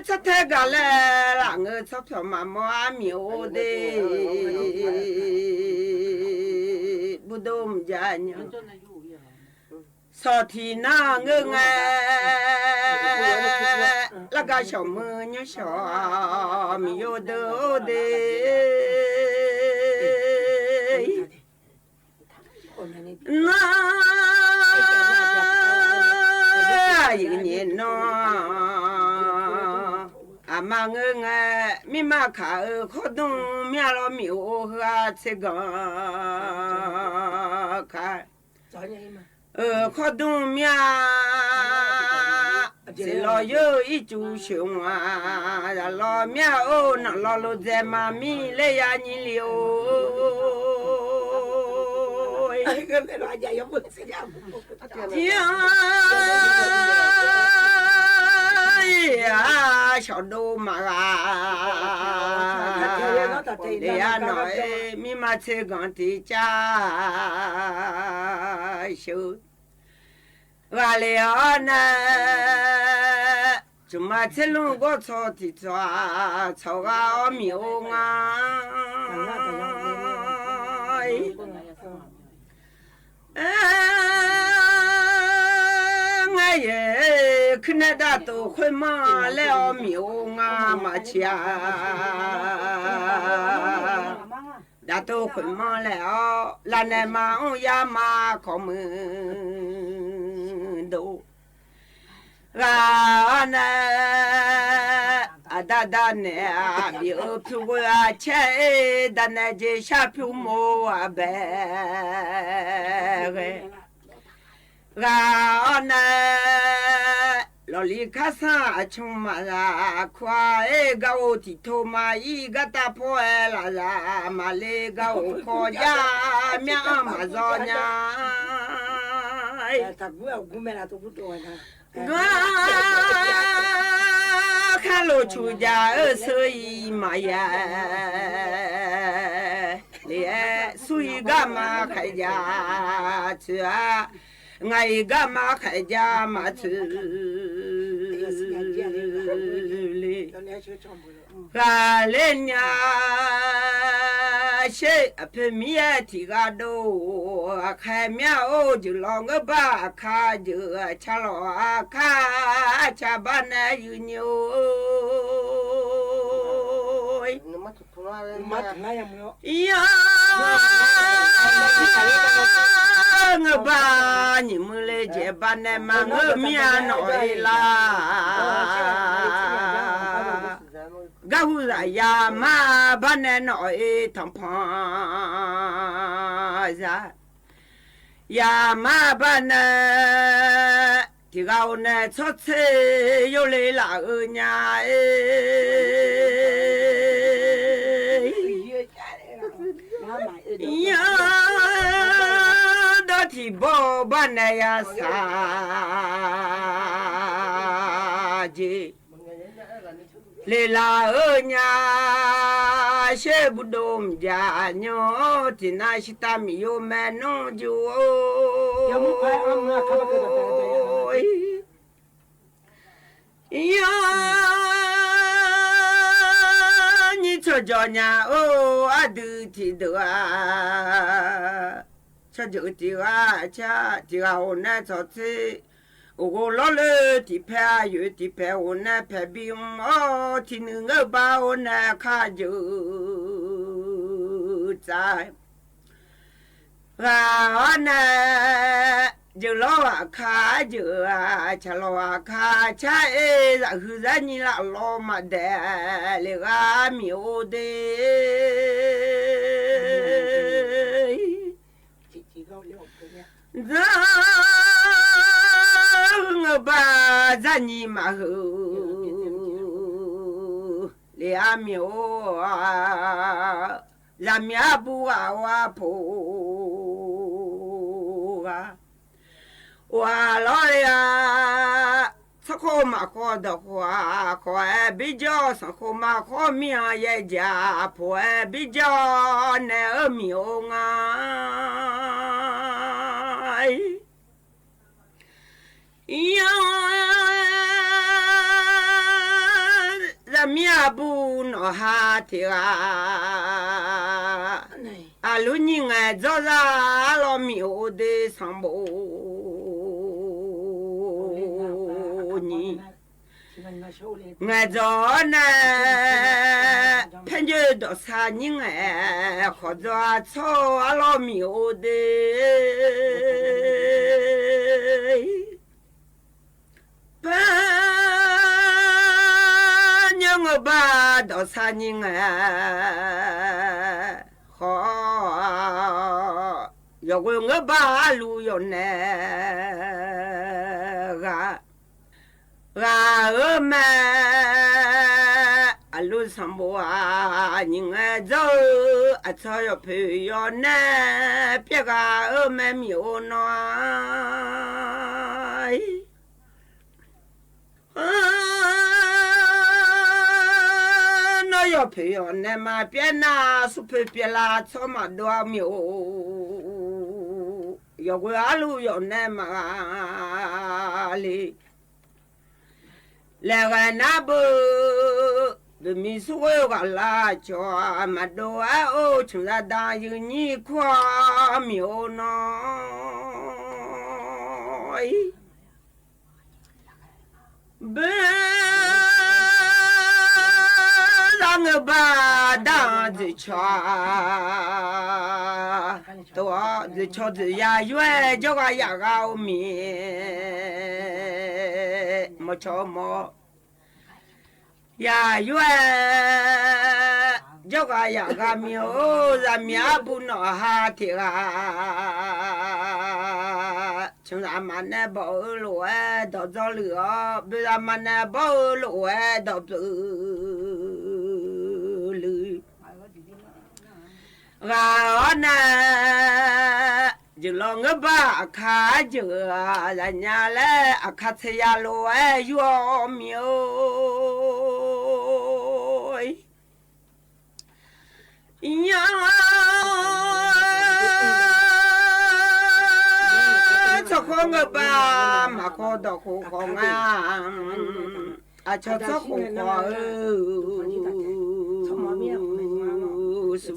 Tsawrtae gaq laer laf ngeur tsawrpyawq maqmawr armiq-or de. Burdov mqjav nya. Sawq tiq nar ngeur ngae, largar shawq muiq nymr shawq miqyo deuq-or de. Nar, aqyuif nyaef nan, aqma ngeur ngae, mirma kaq-euq khawrdmr mir-a lawr miq-or heu-aq tser ganq ka. Euq khawrdmr mir-a, tseq lawq yeur-eu ircuf sheuq ma, zaq lawq mir-a or, nanq lawq lo dzae ma mir ler ya nyir li-or. Tir-a, shawqdov maqghaq, le-a nawq-aer mirma tser ganq tiq cav sheuq. Ghaq le-awr nae, tsmq ma tser lmr gawr tsawq tiq tsawq-aq, tsawq ghaq-awr miq-or nga. Ngar yaeq kuirnae dav tov khoermanr laer-awr miq-or nga maqciq-a. Dav tov khoermanr laer-awr lavnaeq ma mr yar ma kawq muiq dov. Ghaq-awr nae, aqda dav naeq-aq bif-eu pyur ghoe-a caer-ir dav nae jeq shar pyur mov-aq bae ghae. Ghaq-awr nae, lawqli kar sanr aqcmq maqzaq kur-a, gar ghoe tiq tov ma-ir gar tav pawr-aer lafzaq maqle gar ghof kawv jar, myar-anr maqzawr nya. Gar kharlof cuq jaq-eu seu-iq maqya le-aer, sur-iq garma khaeq jaq tsoeq-a, ngaq-iq garma khaeq jaq maqtsoeq le. Ghaqler nya sher aqpoeq mir-aer tiq ghaq dov-or, aqkhaeq myar-or, jeuqlawq ngeur bar aqkar jeuq, aqcar lawq aqkar, aqcar bar nae yuif nyi-or. Yar, ngeur bar nyiq muiq le jaeq bar nae maqngeur mir-a nawq-ir lar. Garhu zaq yamar bar nae nawq-ir tanqpanq za. Yamar bar nae tiq ghaq-or nae tsawrtser yawle laf-eu nya-ir. Yar, Tiqbawr bar nae ya saq jeq lelaf-eu nya, sher burdov mqjaq nymr tiqnav shirtav miqyo maernmr jur-or. Yawnyir tsawrjawq nya-or, aqdui tiqdeuq-aq, tsawrjeuq tiq ghaq car tiq ghaq-or nae tsawrtser, uqghov lawrle tiqpae aqyoeq tiqpae-or nae paeqbi mr-awr, tiqnuiv ngeur bar-or nae kharjeuq tsav ghaq-awr nae, jeuqlawr ghaqkar jeuq-aq, tsaqlawq ghaqkar car-ir, zaqhuiq zaqnyir laf lawr maqdaef le ghaq miq-or de. Dzanr ngeur bar zaqnyir maqheuq le-a miq-or, zaqmiq arbu ghaq-or arpoq ghaq, or-aq lawr le-a, tsawrkhawr maqkhawr dawqkhawq-aq khawf-aer birjawr, sanqkhof maqkhawr mir-anr yaerjaq poq-aer birjawr nae-eu miq-or nga. Yawnyir zaqmiq arbu nawqha tiq ghaq, aqlur nyir ngaeq dzawrzar arlawr miq-or de sanqbof nyi. Ngaeqdzawq-awr nae paerjoe dawqsar nyir ngaeq khawf dzawr-a tsawr arlawr miq-or de. Paer nymr ngeur bar dawqsar nyir ngaeq khawf, yawqghoe ngeur bar arluf yawf nae ghaq ghaq-eu mae. Aqlur sanqbof-aq nyiq ngae dzawr-eu aqcawq yawqpoeq yawq nae pyaer ghaq-eu mae miq-or nawr-a. Nawr yawqpoeq yawq nae maqpyaer nar, smrpoeq pyaerlar tsawr maqdov-a miq-or. Yawqghoe arluf yawf nae maqghaq le. Laeqghae nar beu, beuq miq smrghoe ghaq lar cawq-aq maqdov-aer or, cmq zaqdaq yuif nyir kur-a miq-or nawr-ir. Beu zar ngeur bar dar-anr dzoeqcawq-a, dzoeqcawq dzoeqya yur-aer jawrghaq yaf ghaq-eu miq, mawqcawq mawq yaf yur-aer jawrghaq yaf ghaq miq-or, zaqmiq arbu nawqha tiq ghaq cmq zaqmaf nae bawq-eu lof-aer dawq dzawr luiq-awr, beu zaqmaf nae bawr-eu lof-aer dawq dzeuf luiq ghaq-awr nae, jeuqlawq ngeur bar aqkar jeuq-aq zaqnya laer aqkar tsaeya lof-aer yur-awr miq-or. Yar tsawrkhawr ngeur bar maqkhawr dawqkhof khawf nga. Aqcawq tsawrkhof khawf-eu su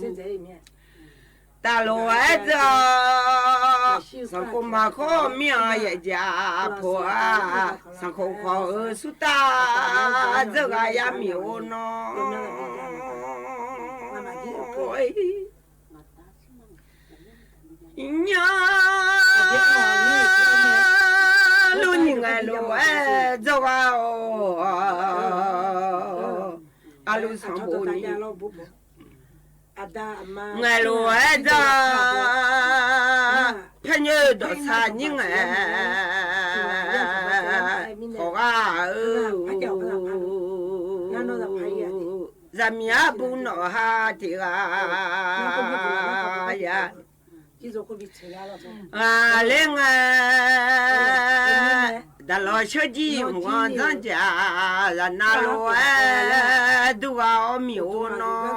taqlof-aer dzeur-awr, sanqkhof maqkhawr mir-anr yaefjaq poq-a. Sanqkhof khawf-eu surtav dzeur ghaq yar miq-or nawr-ir. Yar luf nyiq ngaeq lof-aer dzawr ghaq-awr, aqluf sanqbof ni ngaeq lof-aer dzar, paer nyoer dawqsar nyir ngaeq khawf ghaq-eu, zaqmiq arbu nawqha tiq ghaq ya. Aqler ngae, daqlawq sheur jir mq-anr dzanr jaq, zaqnav lof-aer durghaq-awr miq-or nawr,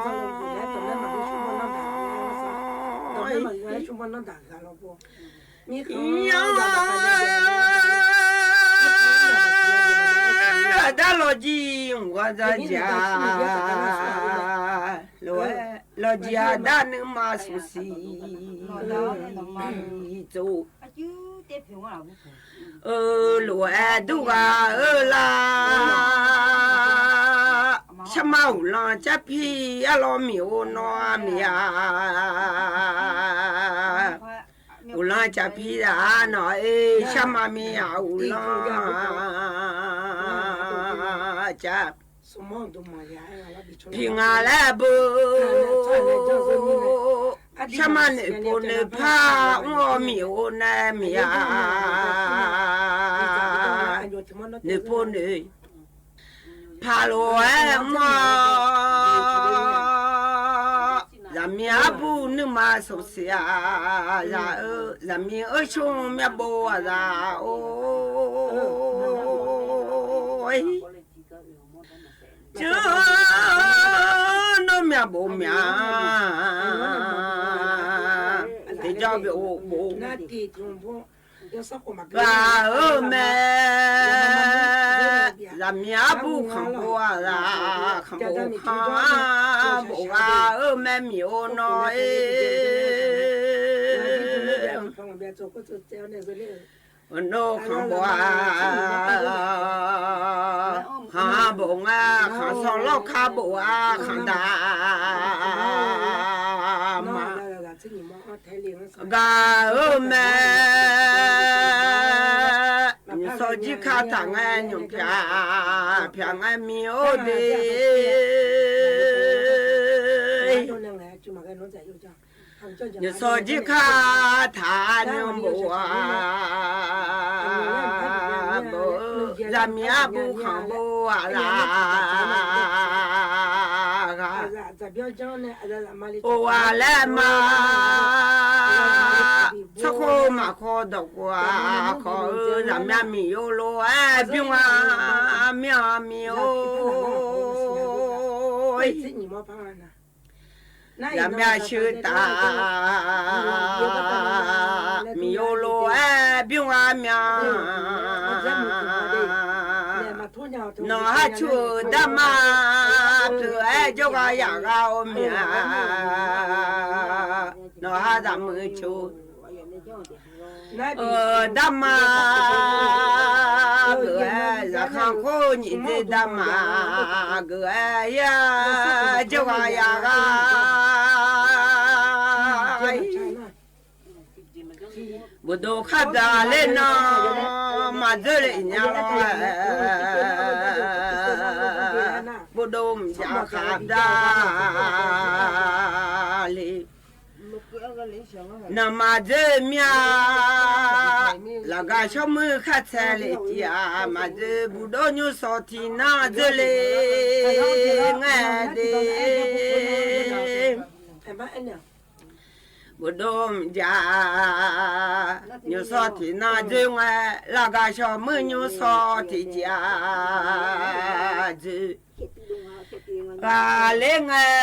aqdar lawqjir mq-anr dzanr jaq, lof-aer lawqjir aqdar nuima smq siq tsov. Eu, lof-aer durghaq-eu lar, sharma uqlanq carpir arlawr miq-or nawr-a miq-a. Uqlanq carpir zaq-ar nawq-ir, sharma mir-aq uqlanq car. Piq ngaq laer beu, sharma noeqpov noeqpar mr-awr miq-or nae miq-a. Noeqpov noeq paq lof-aer mr-awr, zaqmiq arbuq nuima smq siq-a. Zaq-eu zaqmiq-eu shmr myavbov-aq zaq-or, jir nawr myavbov mya, tiqjawr byov bof ghaq-eu mae. Zaqmiq arbuq khanqbof-aq zaq, khanqbof khanq-anr bof ghaq-eu mae miq-or nawr-ir. Nawr khanqbof-a, khanq-anr bof nga, khanqsanq lawrkar bof-a, khanqdaq ma. Gaq-eu mae, nymqshawr jirkar taq ngae nymq pyaq, pyaq ngae miq-or de. Nymqshawr jirkar taq nymq bof-a, bof-eu zaqmiq arbuq khanqbof-aq laf ghaq. Or-aq laer ma, tsawrkhof maqkhawr dawqkhof-aq khawf-eu zaqmyav miqyo lof-aer bymr-a, myanr miq-or. Zaqmyav sheuq taf miqyo lof-aer bymr-a, myanr nawq har cu-euq darma pyeuf-aer jawrgar yaq ghar-awr miq-a. Nawq har zaqmuiq cu-eu darma geuf-aer, zaqkhav khoer nyiq dzer darma geuf-aer, yar jawrgar yaq ghar-ir. Bofdov khar byaq ler nan maqdzeur le nya lawr-aer, bofdov mqjav khar byaq le. Nan maqdzeur mir-a, lafgaq shawr muir khar tsaev le tif-a, maqdzeur bufdov nymrshawr tiqnan dzeur le ngae de. Bofdov mqjav, nymrshawr tiqnan dzeur ngae, lafgaq shawr muir nymrshawr tiqjav dzeur ghaq ler ngae,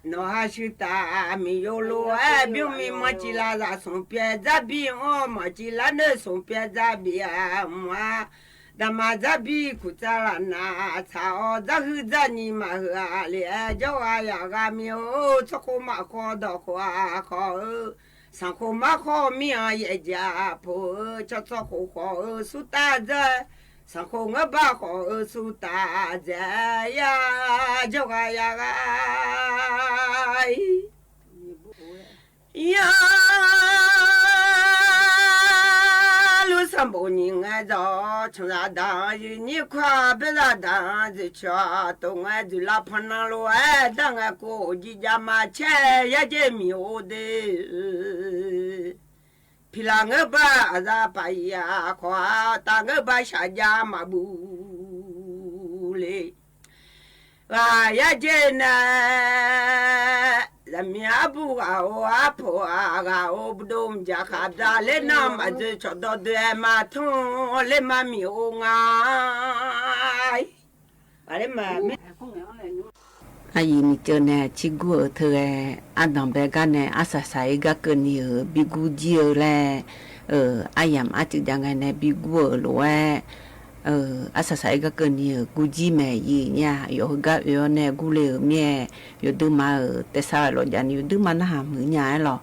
nawq har shuir taf miqyo lof-aer bymr mi manr civ lar zaq smq pyaeq dzarbi-anr manr civ lar noeq smq pyaeq dzarbi-aq mq-a. Daqmaq dzarbi kuqtsav laf nav tsaq-awr, dzarhuiq dzarnyiq maqheuq-a le-aer jawrghaq yaq ghar mir-or, tsawrkhof maqkhawr dawqkhof-aq khawf-eu, sanqkhof markhawr mir-anr yaeq jaq pov-eu, cawtsawrkhof khawf-eu surtav dzae, sanqkhof ngeurbar khawf-eu surtav dzae, yar jawrghaq yaq ghar-ir. Yar lur sanqbof nyiq ngae dawq, canqzaq daq-anr yuiq nyir kar, baerzaq daq-anr dzoeqcawq tof ngae, dzoeqlar pannan lof-aer dar ngae, kov-oq jir jav ma caer, yar jaer miq-or de. Piqlaq ngeurbar aqzaq paq-iq-a khawf-a, taf ngeurbar shaqjav maqbuf le. Ghaq yar jaer nae Zaqmiq arbuq ghaq-or, arpoq ghaq-or, ghaq-or, buqdov mqjaq khaqda ler nar maqdzoe cawqdawq doe-aer ma tanr ler ma miq-or nga. Aqyuif miqceuv nae cirgur-euq teu ghae, ardanq bae gar nae arsaq saq-ir gar keuvni-euq bi gur jir-eu laer, aryamq arcuiv jav ngae nae bi gur-euq lof-aer, arsaq saq-ir gar keuvni-euq gur jir mae. Aqyuif nyir-aq, yawf heugar oe-awr nae gur le-euq mir-aer, yawqdui ma-euq taef sar-eu lawqjaq ni yawqdui ma narhaq muiq nya-aer lawq.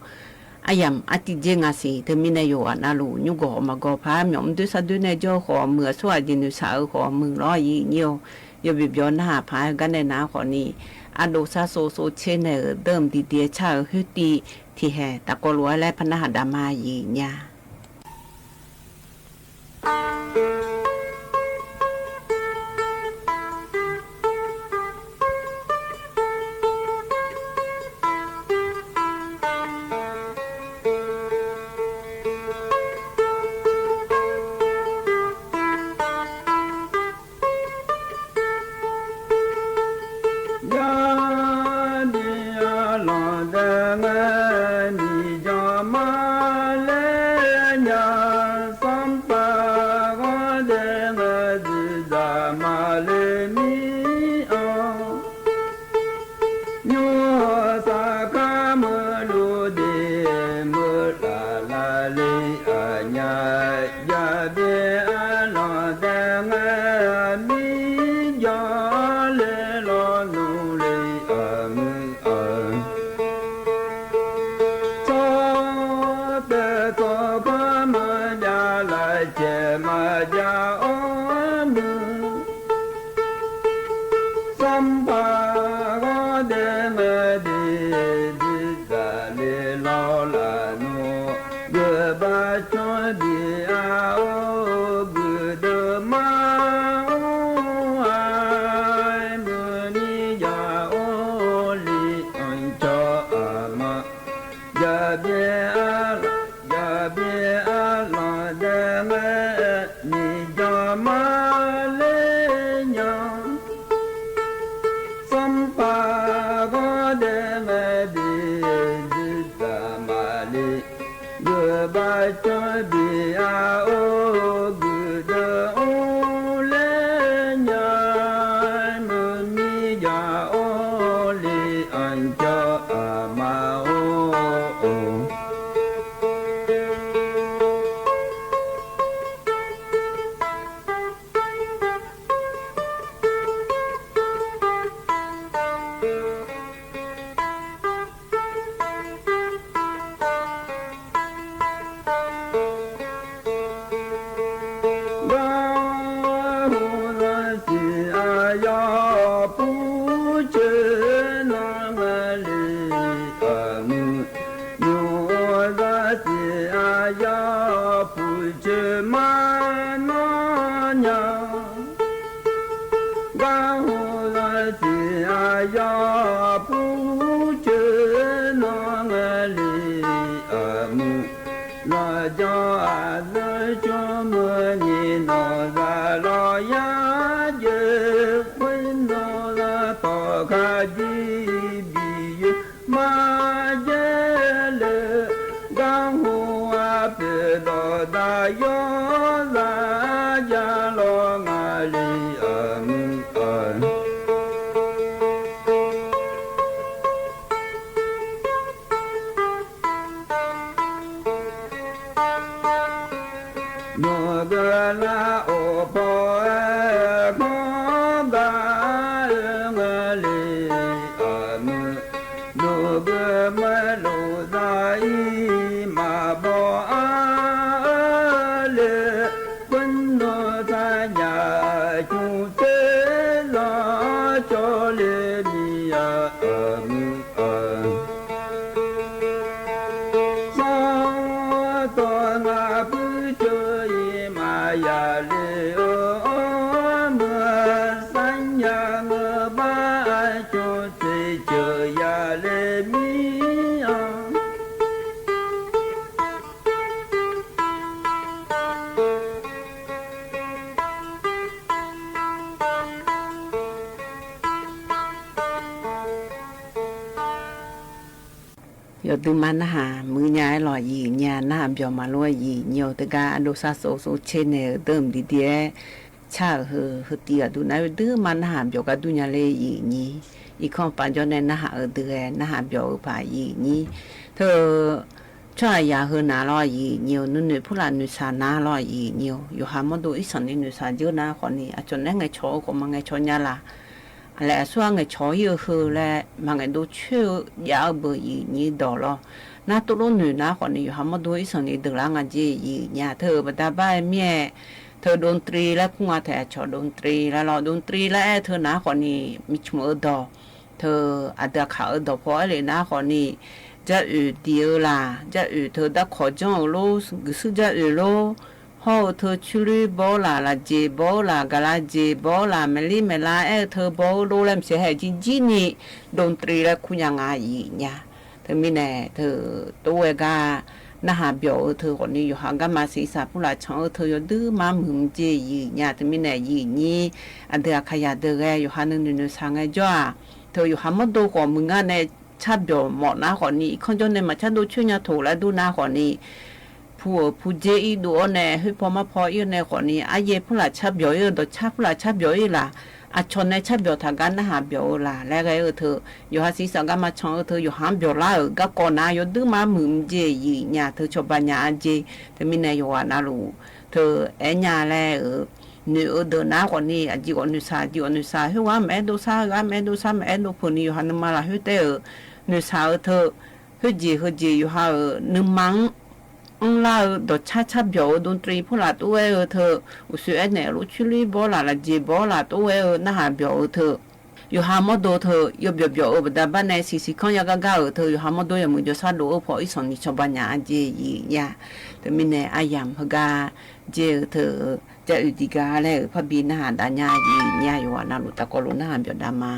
Aryamq arcuiv jav nga siq. Teumirnae yawqghaq navluf nymrgawq maqgawq paq-aer myawf mr doer sar doer nae jawr-eu khawf muiq, aqsur aqjeq noeqshaq-eu khawf muiq lawr. Aqyuif nyir-or, yawbyaq byawq narhaq paq-aer gar nae nar khawfni, ardov sar sov sov tser nae-euq deuq mqdiq diq-aer car-eu khoertiv tiqhaeq tafkawv lof-aer laer par narhaq daq ma. Aqyuif nyir-aq, Jaqdui arlawq dae ngae, miqjawq ma ler nya, sanrpaq ghawr dae ngae, dzuiqdzaq ma le mir-anr. Nymr-euq saqkar meuq luf de, meuq laf laf le aqnyaf, jaqdui arlawq dae ngae, miqjawq le lawnmr le aqmuiq-aq, tsawrtaev tsawrkhanr maqjav, lafcaev maqjav-awr muiq. Sanrpaq ghawr dae ngae de, dzuiqdzaq le lawr laf nmr, geufbav canr bi-a-or, guiqdeuq mar or-a, muiqni jaq or li anqcawq aqma. Jaqbyaer arlawq, jaqbyaer arlawq dae ngae, miqjawq ma ler nya, sanrpaq ghawr dae ngae de, dzuiqdzaq ma le, geufbav canr bi-a-or, guiqdeuq or ler nya, muiqni jaq or li anqcawq aqma or. Garhu zaqsiq aqyawf purcoer nan ngale, aqmuiq nymq-or zaqsiq aqyawf purcoer mar nan nya. Garhu zaqsiq aqyawf purcoer nan ngale, aqmuiq lawqjawr aqzanr cmr muiq nyiq nawq zaq lawq yar jeq khoer nawq zaq tawq kaq jir bi yoe mar jaer le. Garhu arpoeq dawqdaq yawr zaq jav lawr ngale, aqmuiq-aq. Nawq geu lar of paw-aer khanr gar-eu ngale, aqmuiq. Nawq geu maerlof zaq-ir maqbaw ar-eu le, khoer nawq tsaqnyaf cmr tser zanr cawv le ni-aq, aqmuiq-aq. Sawr tawq ngaq puir ceuv-ir maqya le-eu, meuq sarnya ngeur bar cmr tser ceuv ya le mir-anr. Yawduima narhaq muiq nya-aer lawq yiq nya, narhaq byawq maqlof-aer yiq nyi-awq. Teugar ardov sar sov sov tser naeq-euq deuq mqdiq diq-aer car-euq heu, heu tiv ghaq duq nar-aer duima narhaq byawq gar dur nya le yiq nyi. Irkanr paf jawr nae narhaq-eu deuq-aer narhaq byawq-eu paq yiq nyi. Teu tsawrhaqzaq heu nav lawq yiq nyi-eu, nuinoeq purlaf noeqshaq nav lawq yiq nyi-eu, yawqha mawrdo irsanq ni noeqshaq jeur nar khawfni aqcawq naeq-aer ngaeqcawq-eu khawf maqngaeqcawq nya laf. Aqlaeq aqsur-aq ngaeqcawq-ir-eu heu laer maqngaeq dov coer-eu jav-eu beuq yiq nyi dawq lawr. Nar tov lof noeq nar khawfni yawqha mawrdo irsanq ni deuq lar nga jeq yiq nya. Teu-euq baqda bar-aer mir-aer teu ดนตรี laer kur nga taef, aqcawq ดนตรี laer lawr. ดนตรี laer aer-eu teu nar khawfni miqcmq-eu dawq, teu aqdui aqkaq-eu dawq paw-aer lef nar khawfni, jaroeq diq-eu laq, jaroeq teu darkawq janr-euq lor, guiqshuir jaroeq lor, hawr-eu teu coerloer baw-eu laq, lafjeq baw-eu laq, gaqlaf jeq baw-eu laq, maeqlir maeqlav aer-eu teu baw-eu lor laer maqsiq haeq jir jir ni ดนตรี laer kur nya nga yiq nya. Teumirnae teu tov-aer gar narhaq byawq-eu teu khawfni yawqha garma siqsaq purlaf can-eu teu yawduima muiq mqjeq yiq nya. Teumirnae yiq nyi aqdui aqkaq yaq deuq ghae yawqha nuinoeq noeqshaq ngaejawr-aq, teu yawqha mawrdo khawf muiq ngar nae car byawq mawf nar khawfni irkanr jawr nae maqcar dov coer nya toq laer dur nar khawfni, pu-euq pu dzer irdov-awr nae khoerpaw marpaw ir-eu nae khawfni aryaer purlaf car byawq ir-eu, dawqcar purlaf car byawq ir laq, aqcawq nae car byawq taq gar narhaq byawq-eu laq laer ghae-eu teu, yawqha siqsaq garma can-eu teu yawqha-anr byawq lar-euq garkawv nar yawduima muiq mqjeq yiq nya. Teu cawba nya-a jeq. Teumirnae yawqghaq navluf teu aer nya laer-euq noeq-eu deuq nar khawfni aqjeq ghawf noeqshaq, aqjeq ghawf noeqshaq, khoerghaq-anr maqaer dov sar, ghaq maqaer dov sar, maqaer dov peuq ni yawqha nuima lafkhoer taef-euq noeqshaq-eu teu, khoerjeq heujeq yawqha-euq nuima-anr anrlar-eu dawqcar car byawq-eu ดนตรี purlaf tov-aer-eu teu, uqshoe aernaeq lof coerloer baw-eu laq, lafjeq baw-eu laq tov-aer-eu narhaq byawq-eu teu, yawqha mawrdo teu yawbyawq byawq-eu baqda bar nae siqsiq kanr yagar gar-euq teu yawqha mawrdo yawmuiq jawrshar dov-eu paw irsanq ni cawba nya-a jeq yiq nya. Teumirnae aryamq heugar jer-eu teu, jaroeq diq gar laer-euq parbi narhaq dav nya yiq nya. Yawqghaq navluf taqkawv lof narhaq byawq dav ma.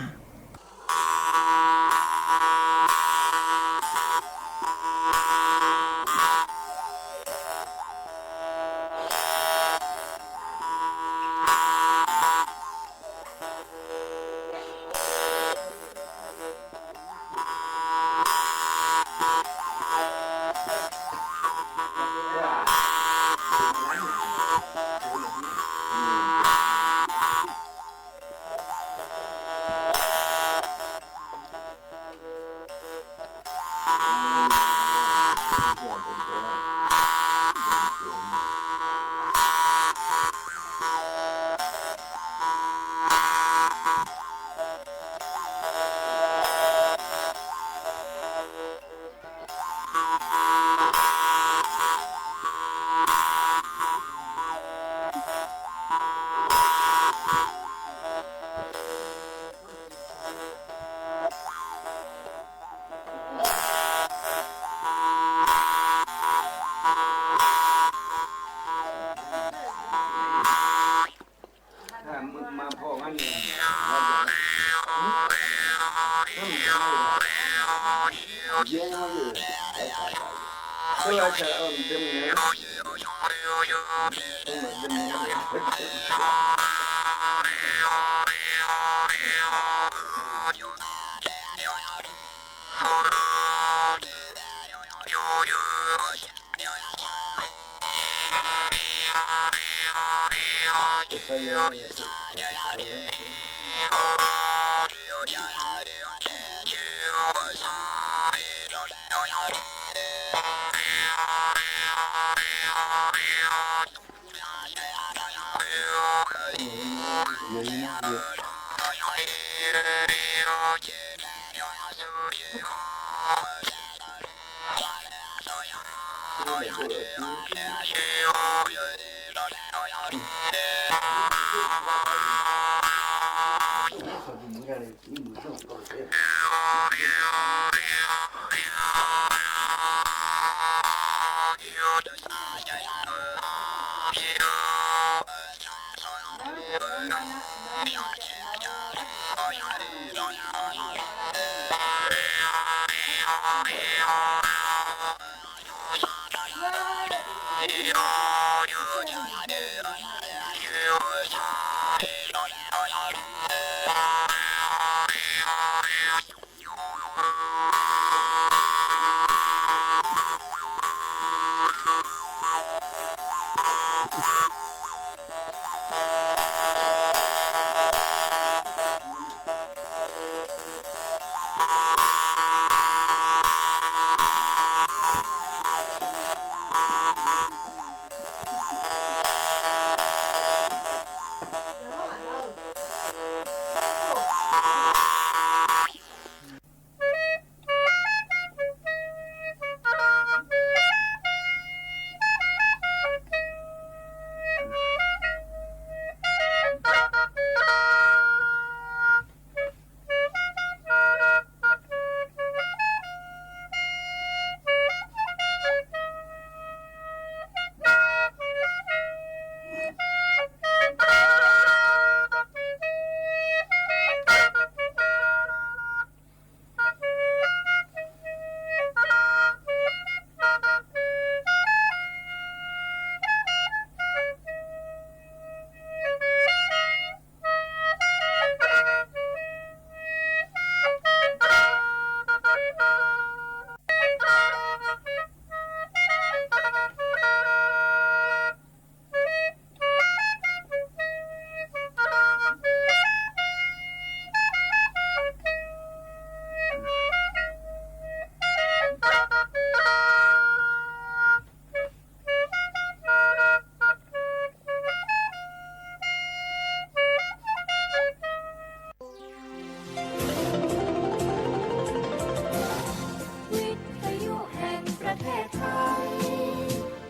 วิทยุแห่งประเทศไทย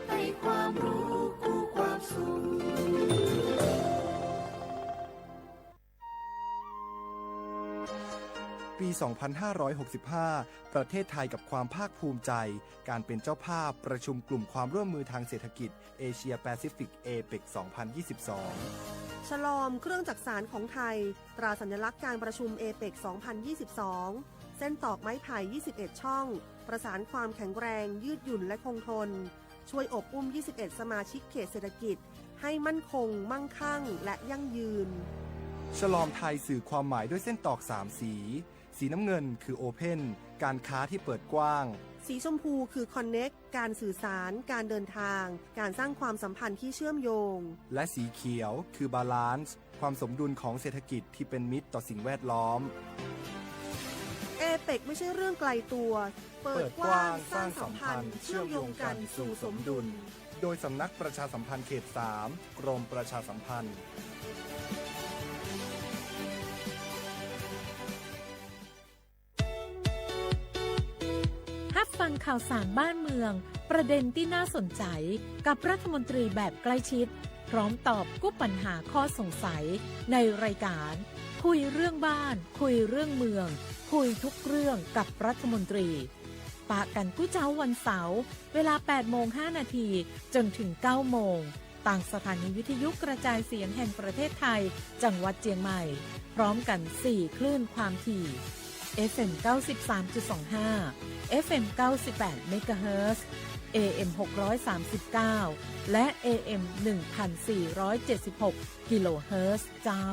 ให้ความรู้คู่ความสุข ปี สองพันห้าร้อยหกสิบห้า ประเทศไทยกับความภาคภูมิใจ การเป็นเจ้าภาพประชุมกลุ่มความร่วมมือทางเศรษฐกิจเอเชียแปซิฟิก เอเปก สองพันยี่สิบสอง ชลอม เครื่องจักสานของไทย ตราสัญลักษณ์การประชุม เอเปก สองพันยี่สิบสอง เส้นตอกไม้ไผ่ ยี่สิบเอ็ด ช่อง ประสานความแข็งแรง ยืดหยุ่น และคงทน ช่วยอบอุ้ม ยี่สิบเอ็ด สมาชิกเขตเศรษฐกิจ ให้มั่นคง มั่งคั่ง และยั่งยืน ชลอมไทยสื่อความหมายด้วยเส้นตอกสามสี สีน้ำเงินคือ Open การค้าที่เปิดกว้าง สีชมพูคือ Connect การสื่อสาร การเดินทาง การสร้างความสัมพันธ์ที่เชื่อมโยง และสีเขียวคือ Balance ความสมดุลของเศรษฐกิจที่เป็นมิตรต่อสิ่งแวดล้อม เอเปก ไม่ใช่เรื่องไกลตัว เปิดกว้างสร้างสัมพันธ์ เชื่อมโยงกันสู่สมดุล โดยสำนักประชาสัมพันธ์เขตสาม กรมประชาสัมพันธ์ รับฟังข่าวสารบ้านเมือง ประเด็นที่น่าสนใจ กับรัฐมนตรีแบบใกล้ชิด พร้อมตอบกู้ปัญหาข้อสงสัย ในรายการ คุยเรื่องบ้าน คุยเรื่องเมือง คุยทุกเรื่องกับรัฐมนตรี ปะกันกู้เจ๊าวันเสาร์ เวลา แปดโมงห้านาที จนถึง เก้าโมง ตางสถานีวิทยุกระจายเสียงแห่งประเทศไทย จังหวัดเชียงใหม่ พร้อมกัน สี่ คลื่นความถี่ เอฟเอ็ม เก้าสิบสามจุดสองห้า เอฟเอ็ม เก้าสิบแปด เมกะเฮิรตซ์ เอเอ็ม หกร้อยสามสิบเก้า และ เอเอ็ม หนึ่งพันสี่ร้อยเจ็ดสิบหก กิโลเฮิรตซ์ เจ้า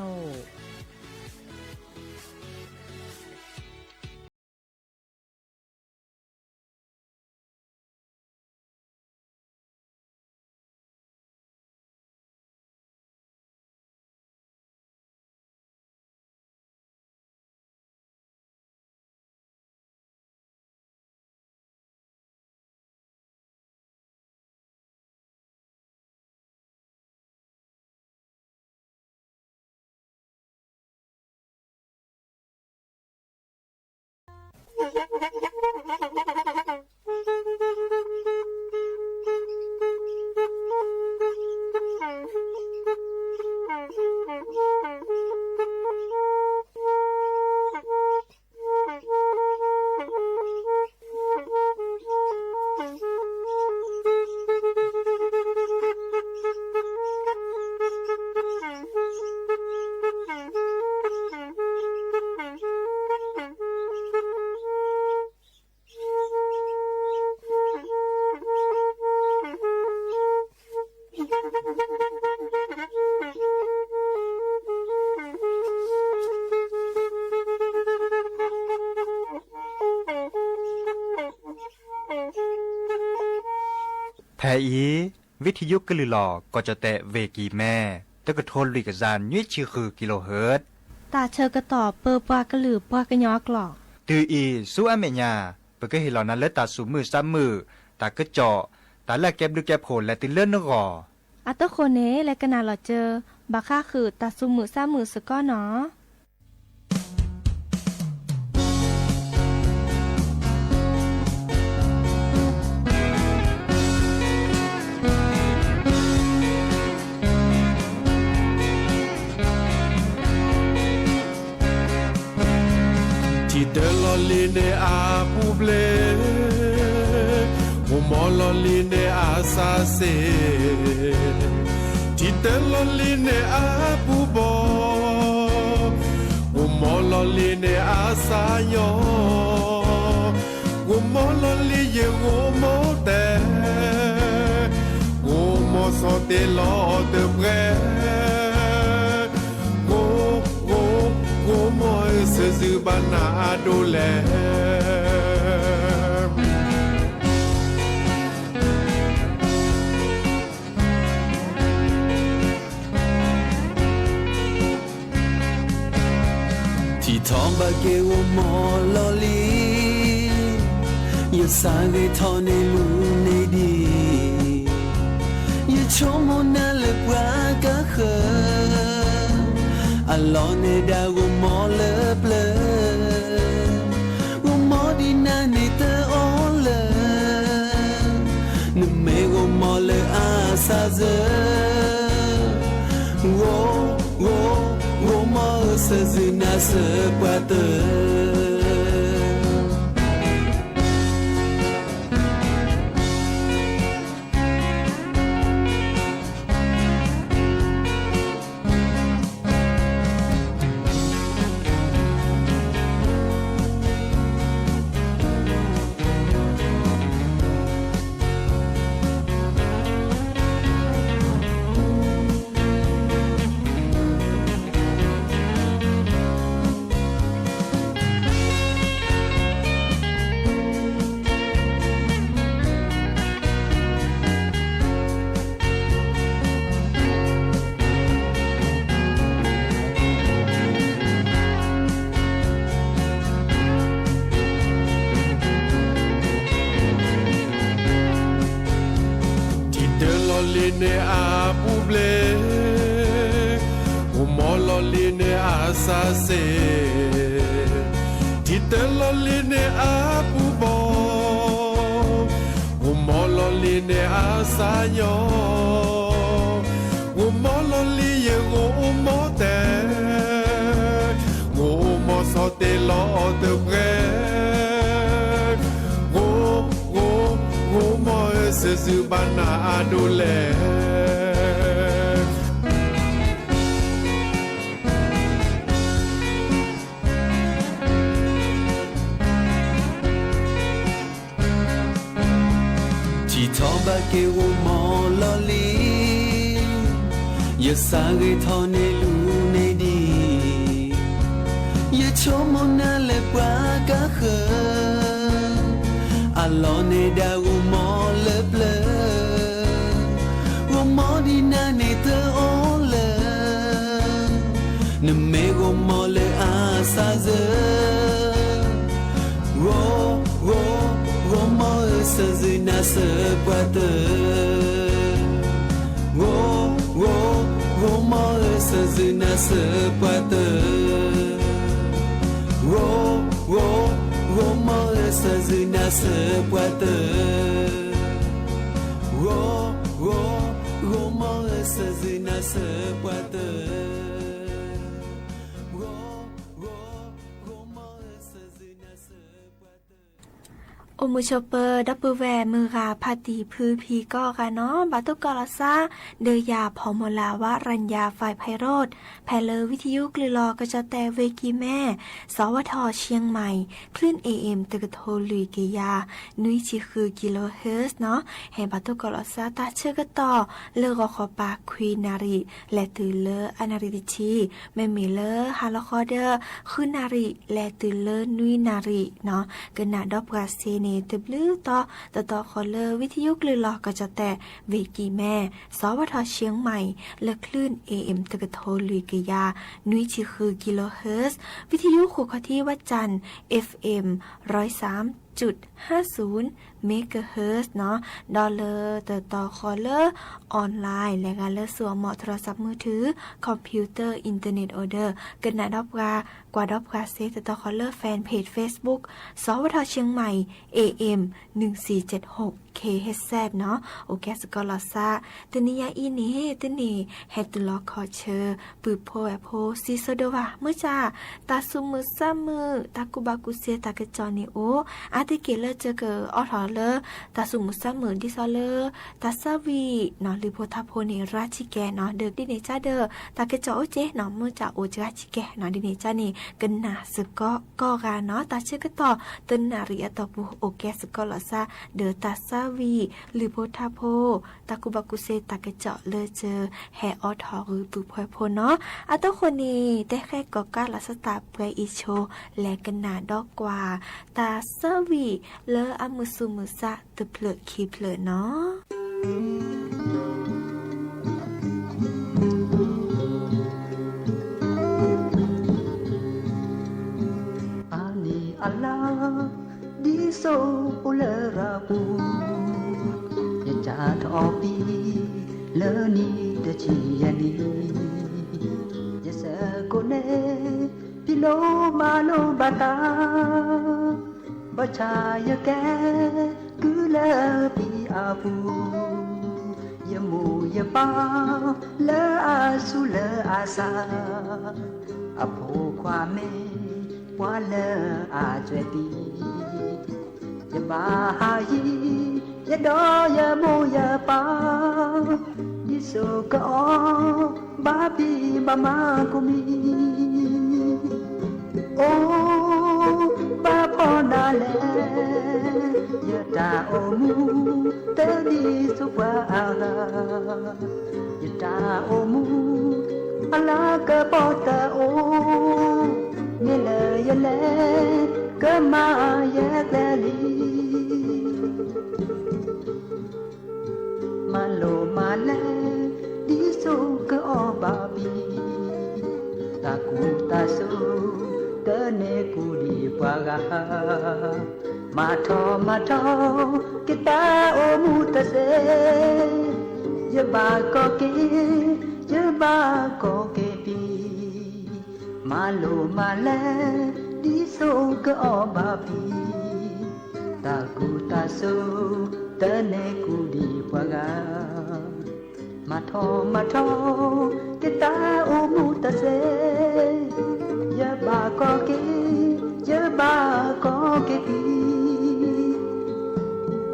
Pae-ir, วิทยุ keuv luiq lawq kawv cawv taev veq giq mae. Teu keuv tov luiq kaqzaq nyoer ciq huiq กิโลเฮิรตซ์ Taf ceuq keuv tawq peuv pov keuv luiq pov keuv nyaw-a kawv lawq. Dui-iq sur armaeq nya. Beugar heq lawq nav leur taqsuf muiq sar muiq, taqkeuv cawv, taqlaer kaev bluiv kaev poq laeq tui leur nmr ghawq. Aqtov khof naeq-aer laer keuv nav lawq ceuv, baqkhar huiq taqsuf muiq sar muiq sheuqkawr nawq-awr. Tiqdeuq lawqli nae arpur ble, ghawqmawr lawqli nae arsar ser. Tiqdeuq lawqli nae arpur baw, ghawqmawr lawqli nae arsar yanr. Ghawqmawr lawqli yaeq ghawqmawr taef, ghawqmawr sanqteq lawq deuq bae. Ghawq, ghawq, ghawqmawr-eu sheuqzuiq baqnaq ardov laeq. Tiqtawq baqgeuf ghawqmawr lawqli, yawsar ghae tawq nae luf nae diq. Yawtsawrmawr nav laeq paq gar kheuq, aqlawq nae dav ghawqmawr leur pleuf. Ghawqmawr dui nav naeq teu-awr leuq, nuimaeq ghawqmawr leuq arsar zeur. Ghawq, ghawq, ghawqmawr-eu sheuqzuiq nav sheuq paq teu. Tiqdeuq lawqli nae arpur ble, ghawqmawr lawqli nae arsar ser. Tiqdeuq lawqli nae arpur baw, ghawqmawr lawqli nae arsar yanr. Ghawqmawr lawqli yaeq ghawqmawr taef, ghawqmawr sanqteq lawq deuq bae. Ghawq, ghawq, ghawqmawr-eu sheuqzuiq baqnaq ardov laeq. Tiqtawq baqgeuf ghawqmawr lawqli, yawsar ghae tawq nae luf nae diq. Yawtsawrmawr nav laeq paq gar kheuq, aqlawq nae dav ghawqmawr leur pleuf. Ghawqmawr dui nav naeq teu-awr leuq, nuimaeq ghawqmawr leuq arsar zeur. Ghawq, ghawq, ghawqmawr-eu sheuqzuiq nav sheuq paq teu. Ghawq, ghawq, ghawqmawr-eu sheuqzuiq nav sheuq paq teu. Ghawq, ghawq, ghawqmawr-eu sheuqzuiq nav sheuq paq teu. Ghawq, ghawq, ghawqmawr-eu sheuqzuiq nav sheuq paq teu. Ghawq, ghawq, ghawqmawr-eu sheuqzuiq nav sheuq paq teu. Uqmuiq cawba dawrpuiv vae meuq ghaq paqtiq puipi kawv ghaq nawr, baqtov kawv lafsar deuvyaq pawqmawq laf วรัญญา ฝ่ายไพโรจน์ paeqleu วิทยุ guiqlanq kajawq taev เวทีแม่ สวท เชียงใหม่ คลื่น เอเอ็ม teughaq tov luiq geq ya, nuir ciqhuiq กิโลเฮิรตซ์ nawr, hae baqtov kawv lafsar taq ceuq gartawv, leughawq khawqpav คุยนารี laeqdui leur arnavri tiqtiq, maeqmiq leur haq lawkhawr deuq คืนนารี laeqdui leur nuir nari nawr, guiqnav dawrpuiv aqsir Teubluf tawv dawqtawv khawf leur วิทยุ keuv lawq kawqcawq taef เว็บไซต์ mae, สวท เชียงใหม่ lafkluir เอเอ็ม teuganq tov loeq keuv ya นุ้ยจิกคือ กิโลเฮิรตซ์, วิทยุ khof kawv tir วัดจันทร์ เอฟเอ็ม ร้อยสามจุดห้าศูนย์ เมกะเฮิรตซ์ nawr, dawqleur dawqtawv khawf leur online laeqghaq leur สวท มอเตอร์ โทรศัพท์มือถือ คอมพิวเตอร์ อินเทอร์เน็ต order กระหน่ำดอกปลา กว่าดอกปลาเซต dawqtawv khawf leur fanpage Facebook สวท เชียงใหม่ เอเอ็ม หนึ่งสี่เจ็ดหก เคเอชซี nawr, โอเค สกอร์ lawqsar, ตอนนี้ ya ir ni, ตอนนี้ haeq tuq lawq kawq ceuq puiqpo aerpo ซีโซเดอร์ wa, muiqjaq taqsuf muiqsar muiq, taqkuv baqkuv saeq taqkeuv cawv ni or, aqdui keq leur ceuv keuv awr tawq leur, taqsuf muiqsar muiq ดีเซล leur, taqsar vif nawq, luiqpo taqpo ni rar cir gae nawq, deuq ดีเซล car deuq taqkeuv cawv or caev nawq, muiqjaq or caev rar cir gae nawq, ดีเซล car ni กระหน่ำ สกอร์ kawv ghaq nawq, taqcer keuv tawq เติมน้ำมัน aqtawq puq โอเค สกอร์ lawqsar, deuq taqsar vif, luiqpo taqpo, taqkuv baqkuv saeq taqkeuv cawv leur ceuv haeq awr tawq gui puiqpo aerpo nawr, aqtawr khof ni taerkhaer kawv kar lafsar taf pae ir co laeqhmq กระหน่ำ dawrkawv-aq, taqsar vif leur armuiq suf muiqsar teupleuq kipleuq nawr. Aqniq aqlar dirsov povleur-aq pov, yaqcaf tawq-awr pir leur ni deuq ciq ya ni, yaqsaq kov nae pir lof ma lof baqda, bawqcaq yawkaer guirlaer pir-aq pov, yawmuiq yawpav leur aqsur leur aqsar, aqpoq khawf-aq mae, pawar leur aqdzaeq pir, yawbaf haq ir, yadawr yamur yawpav, dirsov keuv-awr bar pir baqma kov mir. Or, bar pawr nav laer, yawtaq or mur teu dirsov pawar-aq ghaq, yawtaq or mur aqlar keuv pawr teu or, ngaeqleuq yawlaeq keuv ma yaer glaeq le. Maqloq maqlaer dirsov keuv-awr baq bi, taqkuv taqsur teunae kuv diq pawar ghaq, maqtawq maqtawq kevtav or mur taqsaer, yawbaf kawv kev, yawbaf kawv kev pir. Maqloq maqlaer dirsov keuv-awr baq bi, taqkuv taqsur teunae kuv diq pawar ghaq, maqtawq maqtawq kevtav or mur taqsaer, yawbaf kawv kev, yawbaf kawv kev pir.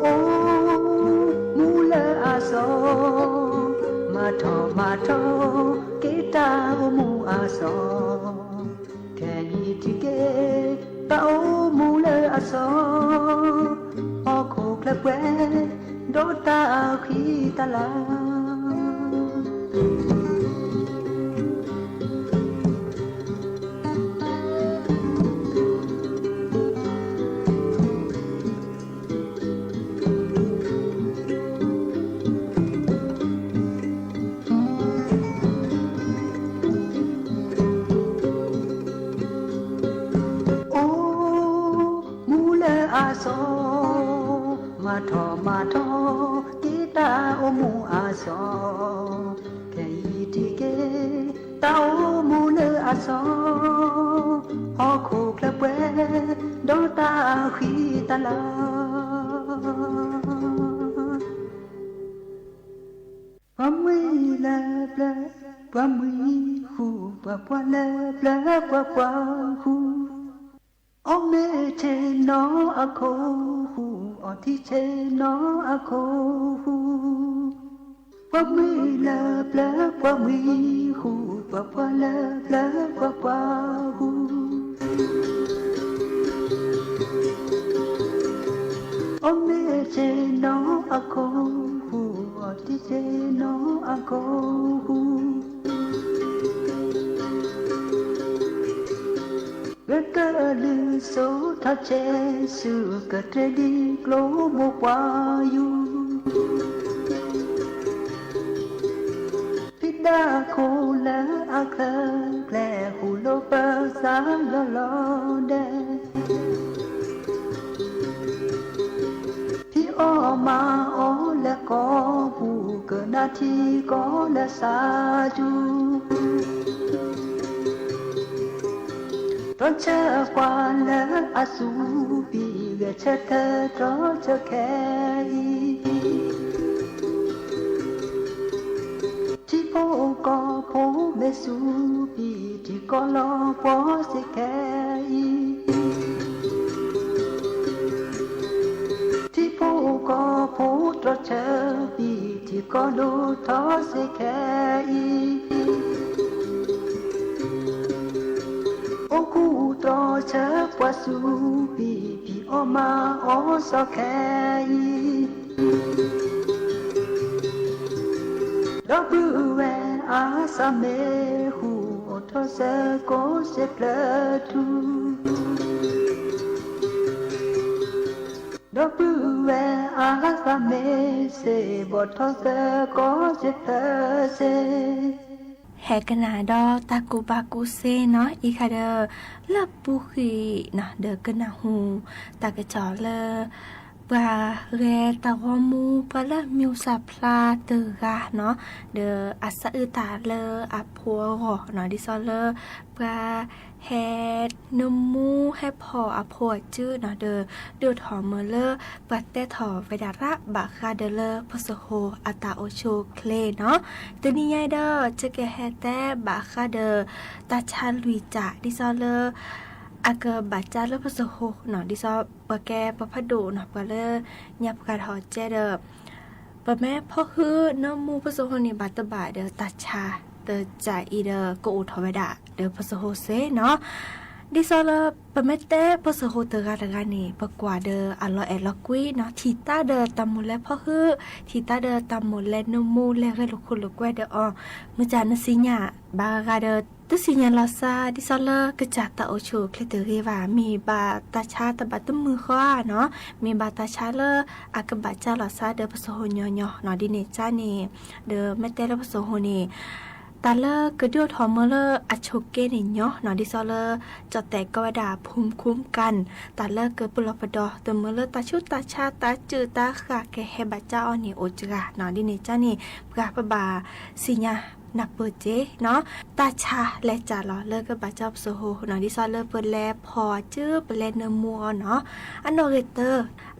Or, mur leur aqsawq, maqtawq maqtawq kevtav or mur aqsawq, khaeq nyiq tiq kevtav or mur leur aqsawq, hawkhof khaeq paeq dawrtav aqkhir tavlar. Or, mur leur aqsawq, maqtawq maqtawq kevtav or mur aqsawq, khaeq nyiq tiq kevtav or mur leur aqsawq, hawkhof khaeq paeq dawrtav aqkhir tavlar. Pawmuiq leur pleur, pawmuiq hu, pawpawr leur pleur, pawpawr hu. Awr maeq teq nawr aqkawq hu, awq tir teq nawr aqkawq hu. Pawmuiq leur pleur, pawmuiq hu, pawpawr leur pleur, pawpawr hu. Awr maeq teq nawr aqkawq hu, awq tir teq nawr aqkawq hu. Ghae keuvluv sawr Tawrcaev shuif keuv tae dir klov bof pawv yur. Pirdav kov laer arkleur laer huqlov peursar yawlawr dae. Pir awr ma awr laer kawv buq keuv nar tirkawv laer sar jur. Dawrcaev khav laer aqsur bi ghae caer teu dawrcaev kae-ir. Tirpov kawv pov maersur bi tiqkawv lawr pawr ser kae-ir. Tirpov kawv pov dawrcaev bi tiqkawv lawr tawr ser kae-ir. Orkuv dawrcaev pov aqsur bi bi awr ma awr sawr kae-ir. Dawrbuiq ghae arsar maeqhu awq tawr saer kawv saer pleur tur. Dawrbuiq ghae arsar maeqhu bawq tawr saer kawv saer pleur ser. Haeq gaqnaq dawr taqkuv baqkuv ser nawr irkaq deuq larpuq huiq nawq deuq gaqnaq hmq taqkaqcawq leur paq ghae taqghawrmur paq lar myuq saqpla teughaq nawq deuq aqsar uiq taf leur aqpoq-eu ghawq nawq dirsawr leur paq hae nuimur haer paw aqpoq aqcuir nawq deuq dov tawq meuq leur paq taer tawq vaedaq lar bafkhav deuq leur pawseuq ho aqtaf oqco kle nawq. Teumirnae dawr tseukhaeq hae taer bafkhav deuq taqca luiqcaf dirsawr leur aqgeu bafcav leur pawseuq ho nawq dirsawr paqkaev pawqpar dov nawq paq leur nya paq gaq tawq caev deuq paqmaer pawr huiq nuimur pawseuq ho ni baf teubaf deuq taqca deuq caf-ir deuq keuv of tawq vaedaq deuq pawseuq ho ser nawq. Dirsawr leur paqmaer taer pawseuq ho teughaq teughaq ni paqkawq deuq aqlawq aerlawq kuir nawq tiqtar deuq taqmoq laer pawr huiq tiqtar deuq taqmoq laer nuimur laer ghae luf khof luf gaer deuq-awr muiqdzaq nuisiq nya baf gha deuq tuisiq nya lawqsar dirsawr leur keucaq taf oqco kle teuq ghae baq miqbaf taqca taqbaf tuirmuiq khawr-aq nawq miqbaf taqca leur aqgeu bafcav lawqsar deuq pawseuq ho nyawq nyawq nawq dirnaeq car ni deuq maer taer leur pawseuq ho ni tafleur keuv dov tawq meuq leur aqcoq kaer ni nyawr nawq dirsawr leur cawqtaef kawv vaedaq pumkum kan tafleur keuv pulawq pawdawq deuq meuq leur taqcur taqca taqcuiv taqkhaq kaehae bafcav-awr ni of teughaq nawq dirnaeq car ni paq gha parbaf siqnya naqpeuq jeq nawq taqca laer caf lawq leur keuv bafcav pawseuq ho nawq dirsawr leur peuq laer paw aqcuir peuq laer nuimur-awr nawq arnawv ghae teu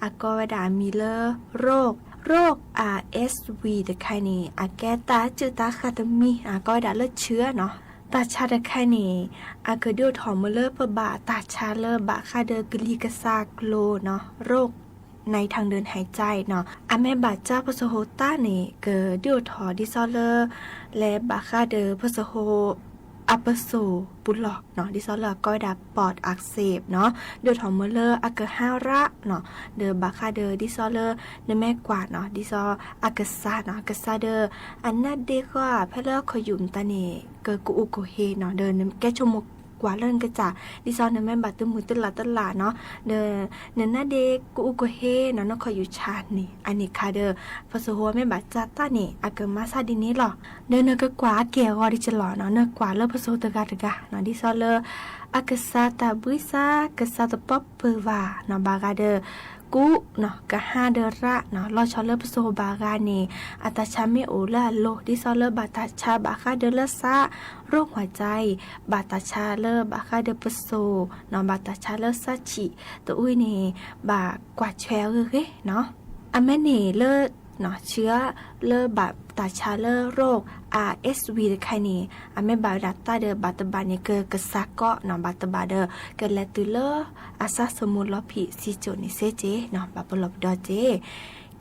aqkawv vaedaq miq leur rov rov aqsv teukhaq ni aqkaer taqcuiv taqkhaq teumir aqkawv vaedaq leur cuiv-awr nawq taqca teukhaq ni aqgeu dov tawq meuq leur parbaf taqca leur bafkhav deuq keuvli keuv sar klo nawq rov naiq taq deuq haiq cav-ir nawq aqmaer bafcav pawseuq ho tar ni keuv dov tawq dirsawr leur laer bafkhav deuq pawseuq ho aqpeusoq pulawq nawq dirsawr leur aqkawv vaedaq pawq aqseq nawq dov tawq meuq leur aqkeuq har rar nawq deuq bafkhav deuq dirsawr leur nuimaer kawq nawq dirsawr aqkeuq sar nawq aqkeuq sar deuq aqnar dev khawr-aq paer leur kawqyuf mqtav ni keuv kuv uv kuv her nawq deuq nuimaer kaer cawq moq kawq leur keuv tsaf dirsawr nuimaer baf teuv muiq teurlaf teurlaf nawq deuq nuinar dev kuv uv kuv her nawq nar kawqyuf ca ni aqniq ka deuq pawseuq ho maer bafcav tar ni aqkeuq mar sar dirni lawq deuq nuikeuv kawq aqkaeq ghawq di tseq lawq nawq nuikawq leur pawseuq ho teughaq teughaq nawq dirsawr leur aqkeuq sar taqbuir sar keuv sar taqpawr peuq vaq nawq baf gha deuq kuv nawq keuv har deuq rar nawq lawr cawq leur pawseuq ho baf gha ni aqtaqca maer of leur aqlo dirsawr leur baf taqca bafkhav deuq leur sar rov hmq aqcav-ir baf taqca leur bafkhav deuq pawseuq nawq baf taqca leur sar ciq teu ur-ir ni baf kawq cae-eu ghae nawq aqmaer ni leur nawq ciq-ar leur baf taqca leur rov aqsv teukhaq ni aqmaer baf vaedaq tar deuq baf teubaf ni keuv keuv sar kawv nawq baf teubaf deuq keuv laev tuiq leur aqsar seuq mur lawr piq siqcoq ni ser jeq nawq baf pulawq pawdawq jeq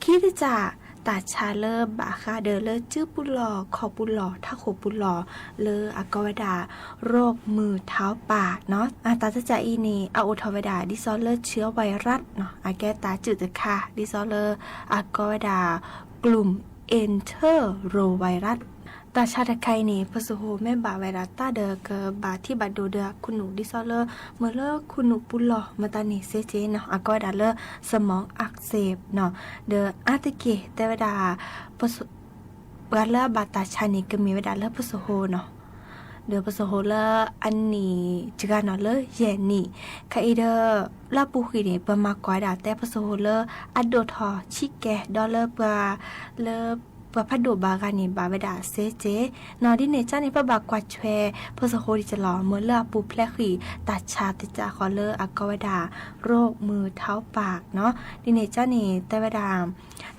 kir deuq tsaf taqca leur bafkhav deuq leur cuir pulawq kawq pulawq tarkhoq pulawq leur aqkawv vaedaq rov muiq taq-awr paf nawq aqtaf taqcav-ir ni aqof tawq vaedaq dirsawr leur ciq-awr virus nawq aqkaer taqcuiv teukhaq dirsawr leur aqkawv vaedaq glum enter rovirus Taqca taqka ni ပစ့ၣ်ဟို maer baf ဝဲဒၣ် တၢ်ဒၢး ကဘၣ်ထီၣ်ဘၣ်ဒိၣ်ဒၢး အခိၣ်နူာ် ဒ်သိးလၢ မၢလၢခိၣ်နူာ်ပူလီၢ် မတၢ်န့ၣ် စဲကဲ နော်, အကဲဝဲဒၣ်လၢ สมองอักเสบ နော်, ဒီးအါတက့ၢ် တဲဝဲဒၣ် ပစ့ၣ် ပှၤလၢအဘၣ်တၢ်ဆါန့ၣ် ကမ့ၢ်ဝဲဒၣ်လၢ ပစ့ၣ်ဟို နော်, ဒီးပစ့ၣ်ဟိုလၢအနံၣ် စှၤဂၤ နော်, လၢယဲၢ်နံၣ် ခါအံၤဒီး လၢအပူၤကွံာ်န့ၣ် ပမၤကွၢ်ဝဲဒၣ် တဲပစ့ၣ်ဟိုလၢ အဒိၣ်ထီၣ်ဆံးကဲ ဒီးလၢပှၤ လၢ ပှၤဖးဒိၣ်ဘၣ်ဂၤန့ၣ် ဘၣ်ဝဲဒၣ်စဲကဲ နော်, ဒ်န့ၣ်ကၢ်န့ၣ် ပဘၣ်ကွၢ်ဆွဲ ပစ့ၣ်ဟို ဒ်ကၢ်လီၤ မၢလၢအပူၤဖျဲးဃီ တၢ်ဆါတစဲးဃီလၢ အကဲဝဲဒၣ် โรคมือเท้าปาก နော်, ဒ်န့ၣ်ကၢ်န့ၣ် တဲဝဲဒၣ်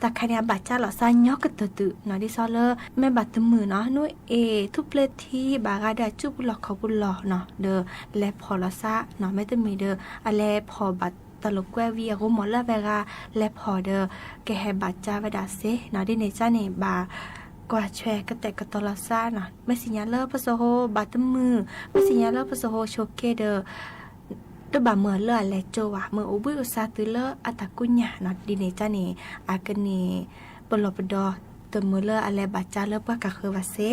တၢ်ခါန့ၣ် အဘၣ်ကၢ်လီၤသးညီကတၢၢ်တုာ် နော်, ဒ်သိးလၢ maer baf တမုၢ် နော်, နွံအ့ၣ် ထူၣ်ပျဲၢ်ထံ ဘၣ်ဂၤဒီး အစုပူလီၢ်ခီၣ်ပူလီၢ် နော်, ဒီးလဲၤဖီၣ်လီၤသး နော်, မ့တမ့ၢ်ဒီး အလဲၤဖီၣ်ဘၣ်တၢ်လိာ်ကွဲဝံအဂီၢ် မၢလၢအဝဲဂၤ လဲၤဖီၣ်ဒီး ကဟဲဘၣ်ကၢ်ဝဲဒၣ်စဲ နော်, ဒ်န့ၣ်ကၢ်န့ၣ် ဘၣ်ကွၢ်ဆွဲကတဲာ်ကတီၤလီၤသး နော်, မ့ၢ်သ့ၣ်ညါလၢပစ့ၣ်ဟို ဘၣ်တမုၢ်, မ့ၢ်သ့ၣ်ညါလၢပစ့ၣ်ဟို ဆိးကဲဒီး တဘၣ်မၢလၢအလဲၤကၠိဝဲ မၢအိၣ်ဘှံးအိၣ်သါတုၤလၢအတၢ်ကူညါ နော်, ဒ်န့ၣ်ကၢ်န့ၣ် အကန့ၣ် ပလီၢ်ပဒီ တမုၢ်လၢအလဲၤဘၣ်ကၢ်လၢပှၤကၢ်ဃုာ်ဘၣ်စဲ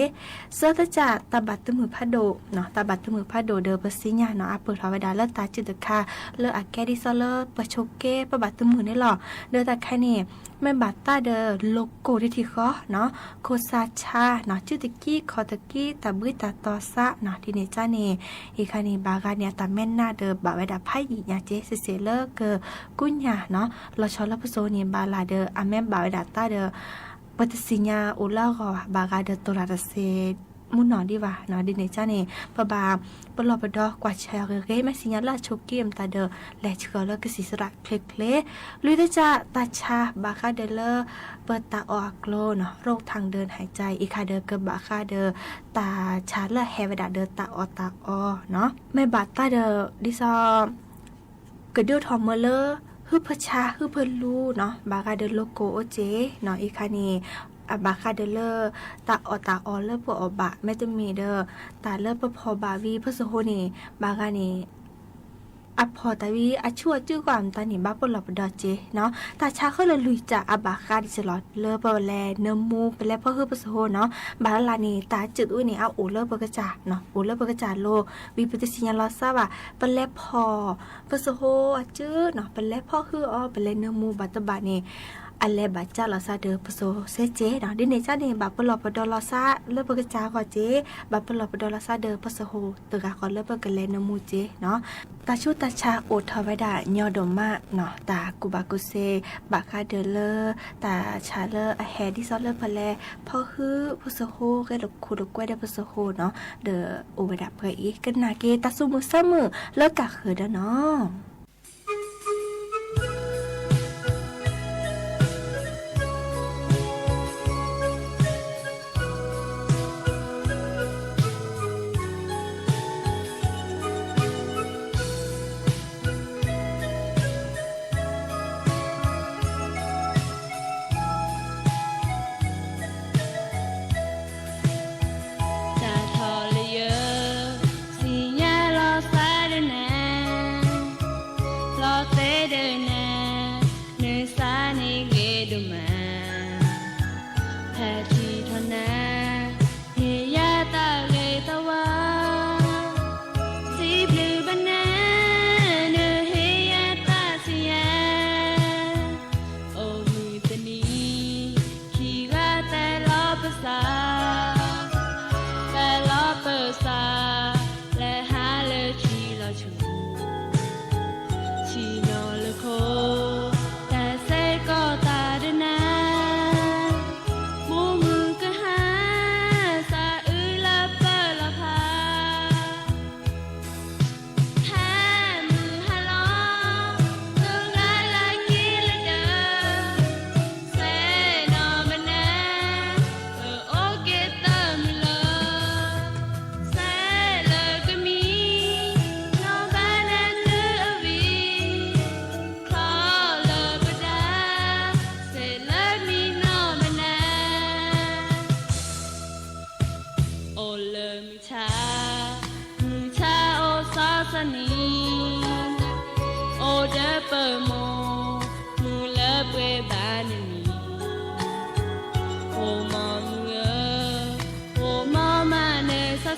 သၢတစဲး တၢ်ဘၣ်တမုၢ်ဖးဒိၣ် နော်, တၢ်ဘၣ်တမုၢ်ဖးဒိၣ်ဒီး ပသ့ၣ်ညါ နော်, အပၢၢ်ထီၣ်ဝဲဒၣ်လၢတၢ်စုတခါ လၢအကဲဒ်သိးလၢပဆိးကဲ ပဘၣ်တမုၢ်န့ၣ်လီၤ. ဒီးတၢ်ခါန့ၣ် maer baf တၢ်ဒီး လိာ်ကိၢ်တထံၣ်ဃီ နော်, ခိၣ်သးဆါ နော်, စုတကံ ခီၣ်တကံ တၢ်ဘှံးတၢ်တီၤသး နော်, ဒ်န့ၣ်ကၢ်န့ၣ် အံၤခါန့ၣ် ဘၣ်ဂၤန့ၣ် အတၢ်မဲၢ်နၢ်ဒီး ဘၣ်ဝဲဒၣ်ဖးယံာ်ညါကဲ စဲးစဲးလၢကကူညါ နော်, လီၤဆီလၢပစ့ၣ်ဟိုန့ၣ် ဘၣ်လၢ်ဒီး အ maer baf ဝဲဒၣ်တၢ်ဒီး ပတသ့ၣ်ညါအိၣ်လၢအဂီၢ်ဘၣ် ဘၣ်ဂၤဒီး တိၢ်တၢ်တသ့ မုၢ်နီၢ်ဒံးဘၣ် နော်, ဒ်န့ၣ်ကၢ်န့ၣ် ပဘၣ်ပလီၢ်ပဒီကွၢ်ဆၢ အဂ့ၢ်ဂ့ၢ် မ့ၢ်သ့ၣ်ညါလၢအဆိးကဲ မတၤဒီး လဲၤဆှၢလၢကသံၣ်သရၣ်ချ့ချ့. လွံၢ်တစဲး တၢ်ဆါဘၣ်ဃးဒီးလၢ ပတၢ်အီၣ်အကျိၤ နော်, โรคทางเดินหายใจ အံၤခါဒီး ကဘၣ်ဃးဒီး တၢ်ဆါလၢအဟဲဝဲဒၣ်ဒီးတၢ်အီၣ်တၢ်အီ နော်, maer baf တၢ်ဒီး ဒ်သိး ကဒိၣ်ထီၣ်မၢလၢ ဟုဖၢဆါဟုဖၢလူး နော်, ဘၣ်ဃးဒီးလိာ်ကိၢ်အိၣ်ကၠ့ နော်, အံၤခါန့ၣ် အဘၣ်ဃးဒီးလၢ တၢ်အီၣ်တၢ်အီလၢပအီၣ်ဘၣ် မ့တမ့ၢ်ဒီး တၢ်လၢပဖီၣ်ဘၣ်ဝံ ပစ့ၣ်ဟိုန့ၣ် ဘၣ်ဂၤန့ၣ် အဖီၣ်တၢ်ဝံ အဆူၣ်အစုၣ်ဂီၢ် မတၤန့ၣ် ဘၣ်ပလီၢ်ပဒီကၠ့ နော်, တၢ်ဆါဃုာ်လၢလွံၢ်တစဲး အဘၣ်ဃးဒ်ကၢ်လီၤ လၢပလဲၤနၢမူ ပလဲၤဖီၣ်ဟုပစ့ၣ်ဟိ နော်, ဘၣ်လၢ်လၢ်န့ၣ် တၢ်စုၣ်တဝိန့ၣ် အအိၣ်လၢပကစၢ် နော်, အိၣ်လၢပကစၢ်လိၤ ဝံပတသ့ၣ်ညါလီၤသးဘၣ် ပလဲၤဖီၣ် ပစ့ၣ်ဟိအစုၣ် နော်, ပလဲၤဖီၣ်ဟုအီၤ ပလဲၤနၢမူဘၣ်တဘၣ်န့ၣ် အလဲၤဘၣ်ကၢ်လီၤသးဒီးပစ့ၣ်ဟိစဲကၠ့ နော်, ဒ်န့ၣ်ကၢ်န့ၣ် ဘၣ်ပလီၢ်ပဒီလီၤသးလၢပကစၢ်ဂီၢ်ကၠ့, ဘၣ်ပလီၢ်ပဒီလီၤသးဒီးပစ့ၣ်ဟိတဂၤဃီလၢပကလဲၤနၢမူကၠ့ နော်. တၢ်ဆူးတၢ်ဆါအိၣ်ထီၣ်ဝဲဒၣ်ညီဒိၣ်မး နော်, တၢ်ကူၣ်ဘၣ်ကူၣ်သ့ ဘၣ်ဃးဒီးလၢ တၢ်ဆါလၢအဟဲဒ်သိးလၢပလဲၤဖီၣ်ဟု ပစ့ၣ်ဟိ ဂဲၤလိာ်ခိၣ်လိာ်ကွဲဒီးပစ့ၣ်ဟိ နော်, ဒီးအိၣ်ဝဲဒၣ်ပှဲၤအံၤ ကနၣ်က့ၤတၢ်သူၣ်မုာ်သးမုာ်လၢကၢ်ဃုာ်ဒီး နော်.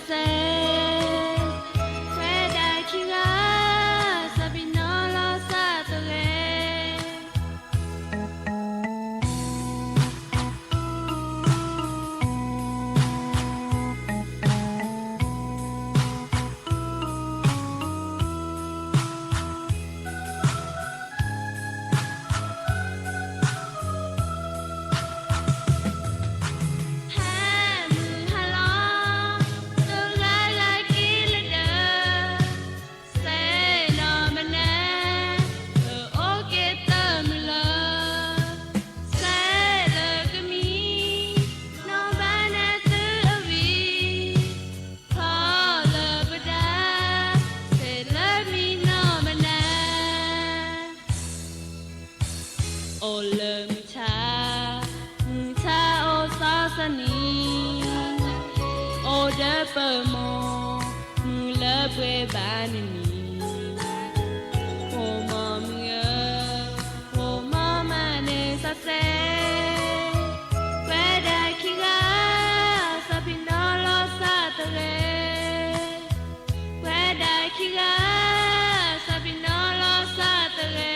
saer, khoerdav tiqghaq saqbif nawr lawr sar teu ghae. Hamuiq halawr, teughaq ghaq kir laer deuq, saeqnawv maqnae, euq or kaev teuv muiq lawr, saeqleuq keuvmi, nawr bar nae tuir-eu bi, tawqleuq beudav, saeqleuq mi nawr maqnae. Oqleuq muiqtaq, muiqtaq-or sawrsar ni, ordeuv peumawr, muiqleur boeqbaq nae ni, ghofmawf muiq-eu, ghofmawr maqnae sarsaer, khoerdav tiqghaq saqbif nawr lawr sar teu ghae. Khoerdav tiqghaq saqbif nawr lawr sar teu ghae.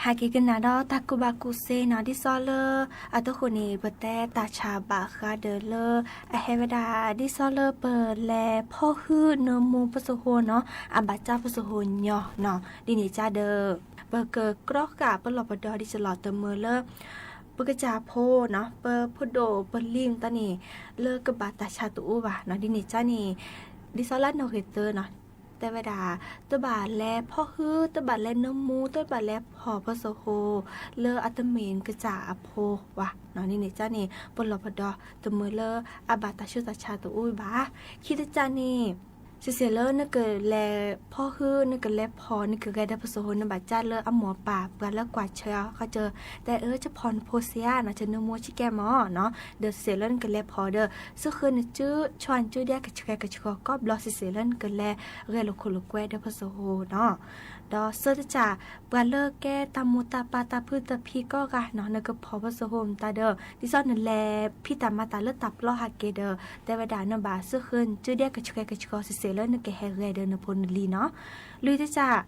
Aqgeu guiqlanq dawr taqkuv baqkuv ser nawq, dirsawr leur aqdawr khof ni beuqtaev taqcaq bafkhav deuq leur, aqhaeq baqda dirsawr leur peuq laev pawr huir neu mur pawr sheuq hor nawq, aqbaf car pawr sheuq hor nyawq nawq, dini car deuq peuq keuv kawrkhaq pawr lawq pawq dawq diceuq lawq teumeuq leur, peuq keuv caq pawr nawq, peuq pawr dof peuq lir mqtav ni leur keuv baf taqcaq tuf ur baq nawq, dini car ni dirsawr lar nawq ghae teu nawq. Taev baqda, tawrbaq laev pawr huir, tawrbaq laev neu mur, tawrbaq laev pawq pawr sheuq hor leur, aqteu miq keuv caq aqpov baq nawq, dini car ni pawr lawq pawq dawq teumeuq leur, aqbaf taqcur taqcaq tuf ur baq. Kir teucav ni siqseq leur nuikeuv laev pawr huir, nuikeuv laev pawq, nuikeuv ghae deuq pawr sheuq hor nuibaf car leur, armawf paf peuq-a leur kawq cae-awr kharjeuq taef-eu tsawrpawq nmqpov siq-a nawq, cae neu mur cirkaev mawf nawq, deuq siqseq leur nuikeuv laev pawq deuq, sheuq heu nuicuir tsawrhaq nuicuir daer keuv ceuq ghae keuv ceuq ghae kawr blawq siqseq leur nuikeuv laev ghae lawq khof lawq kawv-aer deuq pawr sheuq hor nawq. Dawq sheuq teucav peuq-a leur kaer taqmuq taqpav taqpuiv taqpir kawr ghaq nawq, nuikeuv pawq pawr sheuq hor mqtav deuq dirsawr nuilaev pir taq ma taq leur taqplawr hageuf deuq taev baqda nuibaf sheuq heu nuicuir daer keuv ceuq ghae keuv ceuq ghae siqseq leur nuikeuv hae ghae deuq nuipov nuili nawq. Lui teucav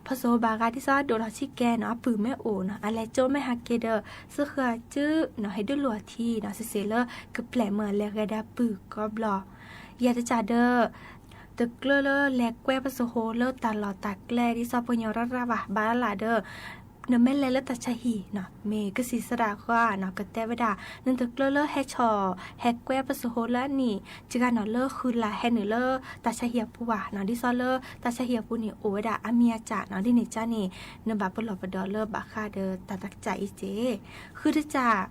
pawr sheuq hor baq gha dirsawr ardov lawq cirkaev nawq, arpuiq maer of nawq, aqlaeq tsov maer hageuf deuq sheuq heu-aq cuir nawq, haeq durluf-aq tiq nawq, siqseq leur keuv plaeq meuq laev ghae deuq arpuiq kawr blawq. Ya teucav deuq teukleur leur laev kawv-aer pawr sheuq hor leur taqlawq taqklaer dirsawr pawr nyaw rar rar baq baq laf deuq, nuimaer laev leur taqcaq hiq nawq, miq keuv siq saqdaq khawr-aq nawq, keuv taev baqda nuiteukleur leur haer cawq haer kawv-aer pawr sheuq hor leur arni ciqgha nawq leur huiqlaf haer nuiq leur taqcaq hiq aqpov baq nawq, dirsawr leur taqcaq hiq aqpov ni of-aer daq armir arcaf nawq, dini car ni nuibaf pawr lawq pawq dawq leur baf khav deuq taq taq caf ir jeq. Huiq teucav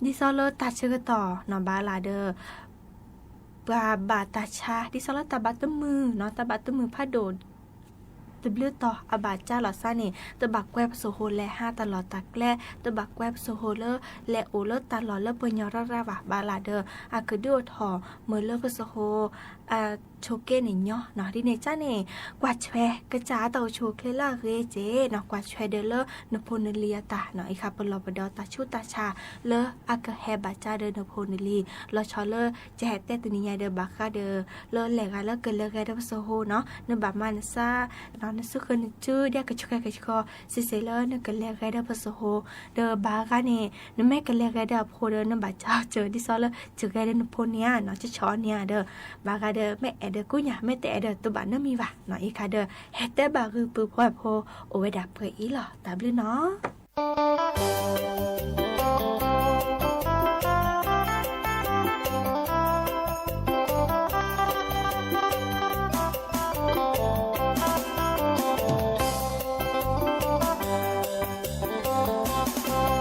dirsawr leur taqcaq gheutawq nawq baq laf deuq, peuq-aq baf taqcaq dirsawr leur taqbaf teuv muiq nawq, taqbaf teuv muiq par dof teuv blir tawq aqbaf car lawq sar ni teuv baf kawv-aer pawr sheuq hor laev ha taqlawq taqklaer, teuv baf kawv-aer pawr sheuq hor leur laev of leur taqlawq leur pawr nyaw rar rar baq baq laf deuq, aqkeuq dur-eu tawq meuq leur pawr sheuq hor coq kaer naeq nyawr nawq, dini car ni kawq cae keuv caf-a taq uqcoq kle lar ghae jeq nawq, kawq cae deuq leur nuipov nuili-a taq nawq, iqkhaq pawr lawq pawq dawq taqcur taqcaq leur aqkeuq hae baf car deuq nuipov nuili lawqcawq leur cae haeq taev teuv ni nya deuq baf khav deuq leur laeq gha leur keuv laev ghae deuq pawr sheuq hor nawq, nuibaf ma nuisar nawq, nuisheuq heu nuicuir daer keuv ceuq ghae keuv ceuq hawr siqseq leur nuikeuv laev ghae deuq pawr sheuq hor deuq baf gha ni, nuimaer keuv laev ghae deuq aqpov deuq nuibaf car ceuq dirsawr leur ceuq ghae deuq nuipov ni-a nawq, cawqcawq ni-a deuq baf gha deuq maer aer deuq kur nya maer taef aer deuq tov baf nar mi baq nawq, iqkhaq deuq haeq taev baf ghuiq puiq paw-aer paw of-aer daq peuq ir lawq taqblir nawq.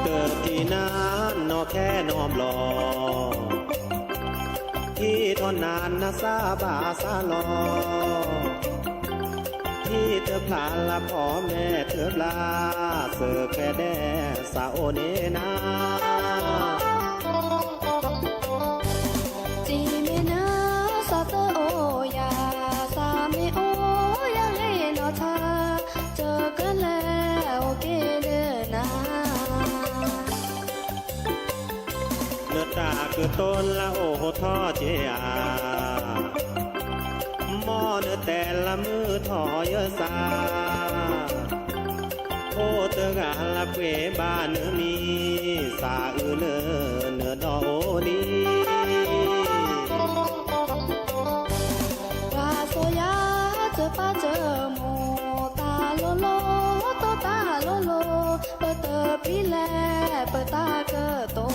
Teuq tiq nar nawq khaer nawq blawq, tiq tawq nar nar sar baq sar lawq, tiq teuq plaq lar pawq maer teuq lar, sheuq khaer daer saq or nae nar. Tiq maeq nar saq teu or ya, saq maeq or ya le nawq taq, teuq keuv laer or kaer deuq nar. Nuitaf keuv tov lar or hawr tawr jeq-aq, mawr nuitaeq lar muir tawq yawsaq, or teughaq lar poeq baq nuir mir, saq uiq leuq nuidawq or ni. Ghaq sawq yar teuq par teuq mawq, taq lor lor tawv taq lor lor, peuq teuq pir laer peuq taq keuv tov.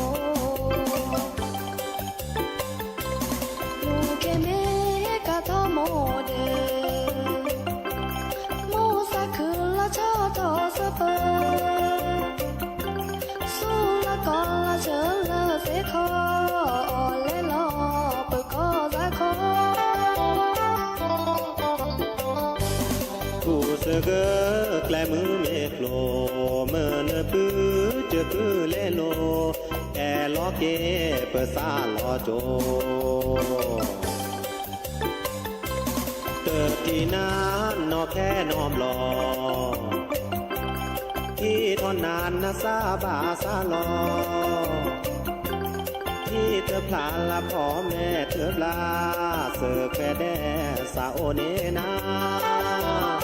Luqkeq maer kaq tawr mawq deuq, mawr sar kuiq lar cawr tawq sar peuq, surlar kawv lar ceuq lar saer kawv, awq laer lawq peuq kawv zar kawv. Uqseuq geur klaeq muir maeq ploq, meuq nuipuir ceuq puir laer lor, aer lawr kaer peuq sar lawr jawr. Teuq tiq nar nawq khaer nawq blawq, tiq tawq nar nar sar baq sar lawq, tiq teuq plaq lar pawq maer teuq lar, sheuq khaer daer saq or nae nar.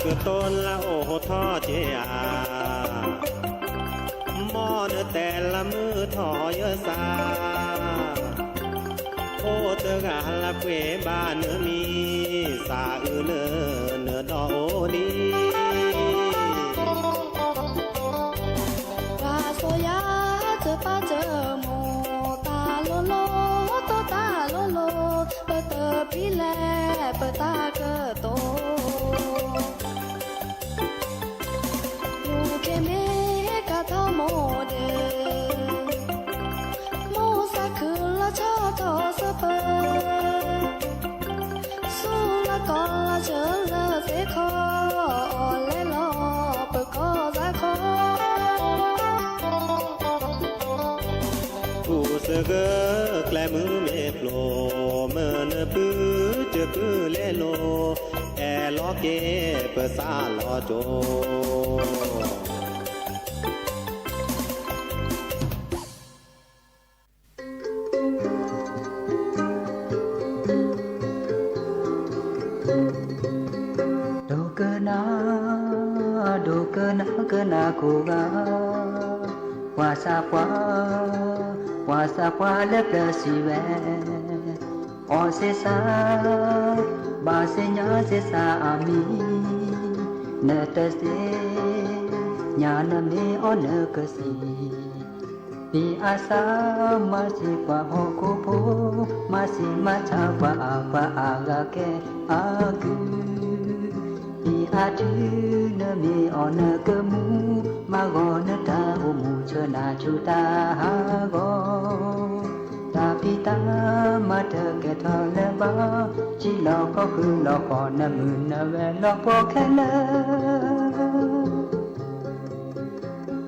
Tov lar of tawr jeq-aq, mawr nae taef lar muir tawq yawsar. Or teughaq lavpoeq baf nuiv mir, saq uiq leuq nuiv dawq or ni. Ghaq sawq yar tseuv par tseuv mawq, taf lor lor tawr taf lor lor, peuvteuv pir laer peuvtav keuv tov. Uqkhaeq maer kaq tawr mawq deuq, mawr sar kuiq lar tsawr tawq sar peuq. Surlar kawv lar ceuq lar tser kawv, awq laer lawr peuq kawv zar kawv. Uqseuq geur klaev muir maeq ploq, meuq nuiv puiv ceuq puiv laer lor, aerlawr kaev peuq sar lawr jov. Doqkeuv nar, doqkeuv nar keuv nar khof ghaq, paq sar paq, paq sar paq laer pyeuf siq ghae. Awq ser sar, baq ser nya ser sar aqmir, nae taef ser nya nae mir-awr nae keuv siq. Bi aqsar maqsiq paq hawkhof pov, maqsiq maqtsaq paq aqpaq aqghaq kae aqguir. Bi aqtuir nae mir-awr nae keuv mur, maqghawq nae taq uqmur ceuq nar cuf taq haghawq. Taqbi taq maqteuq kaeq tawq laer bar, ciq lawq kawr huiq lawq khawf nae muiq nae ghae lawq pawr kaer nar.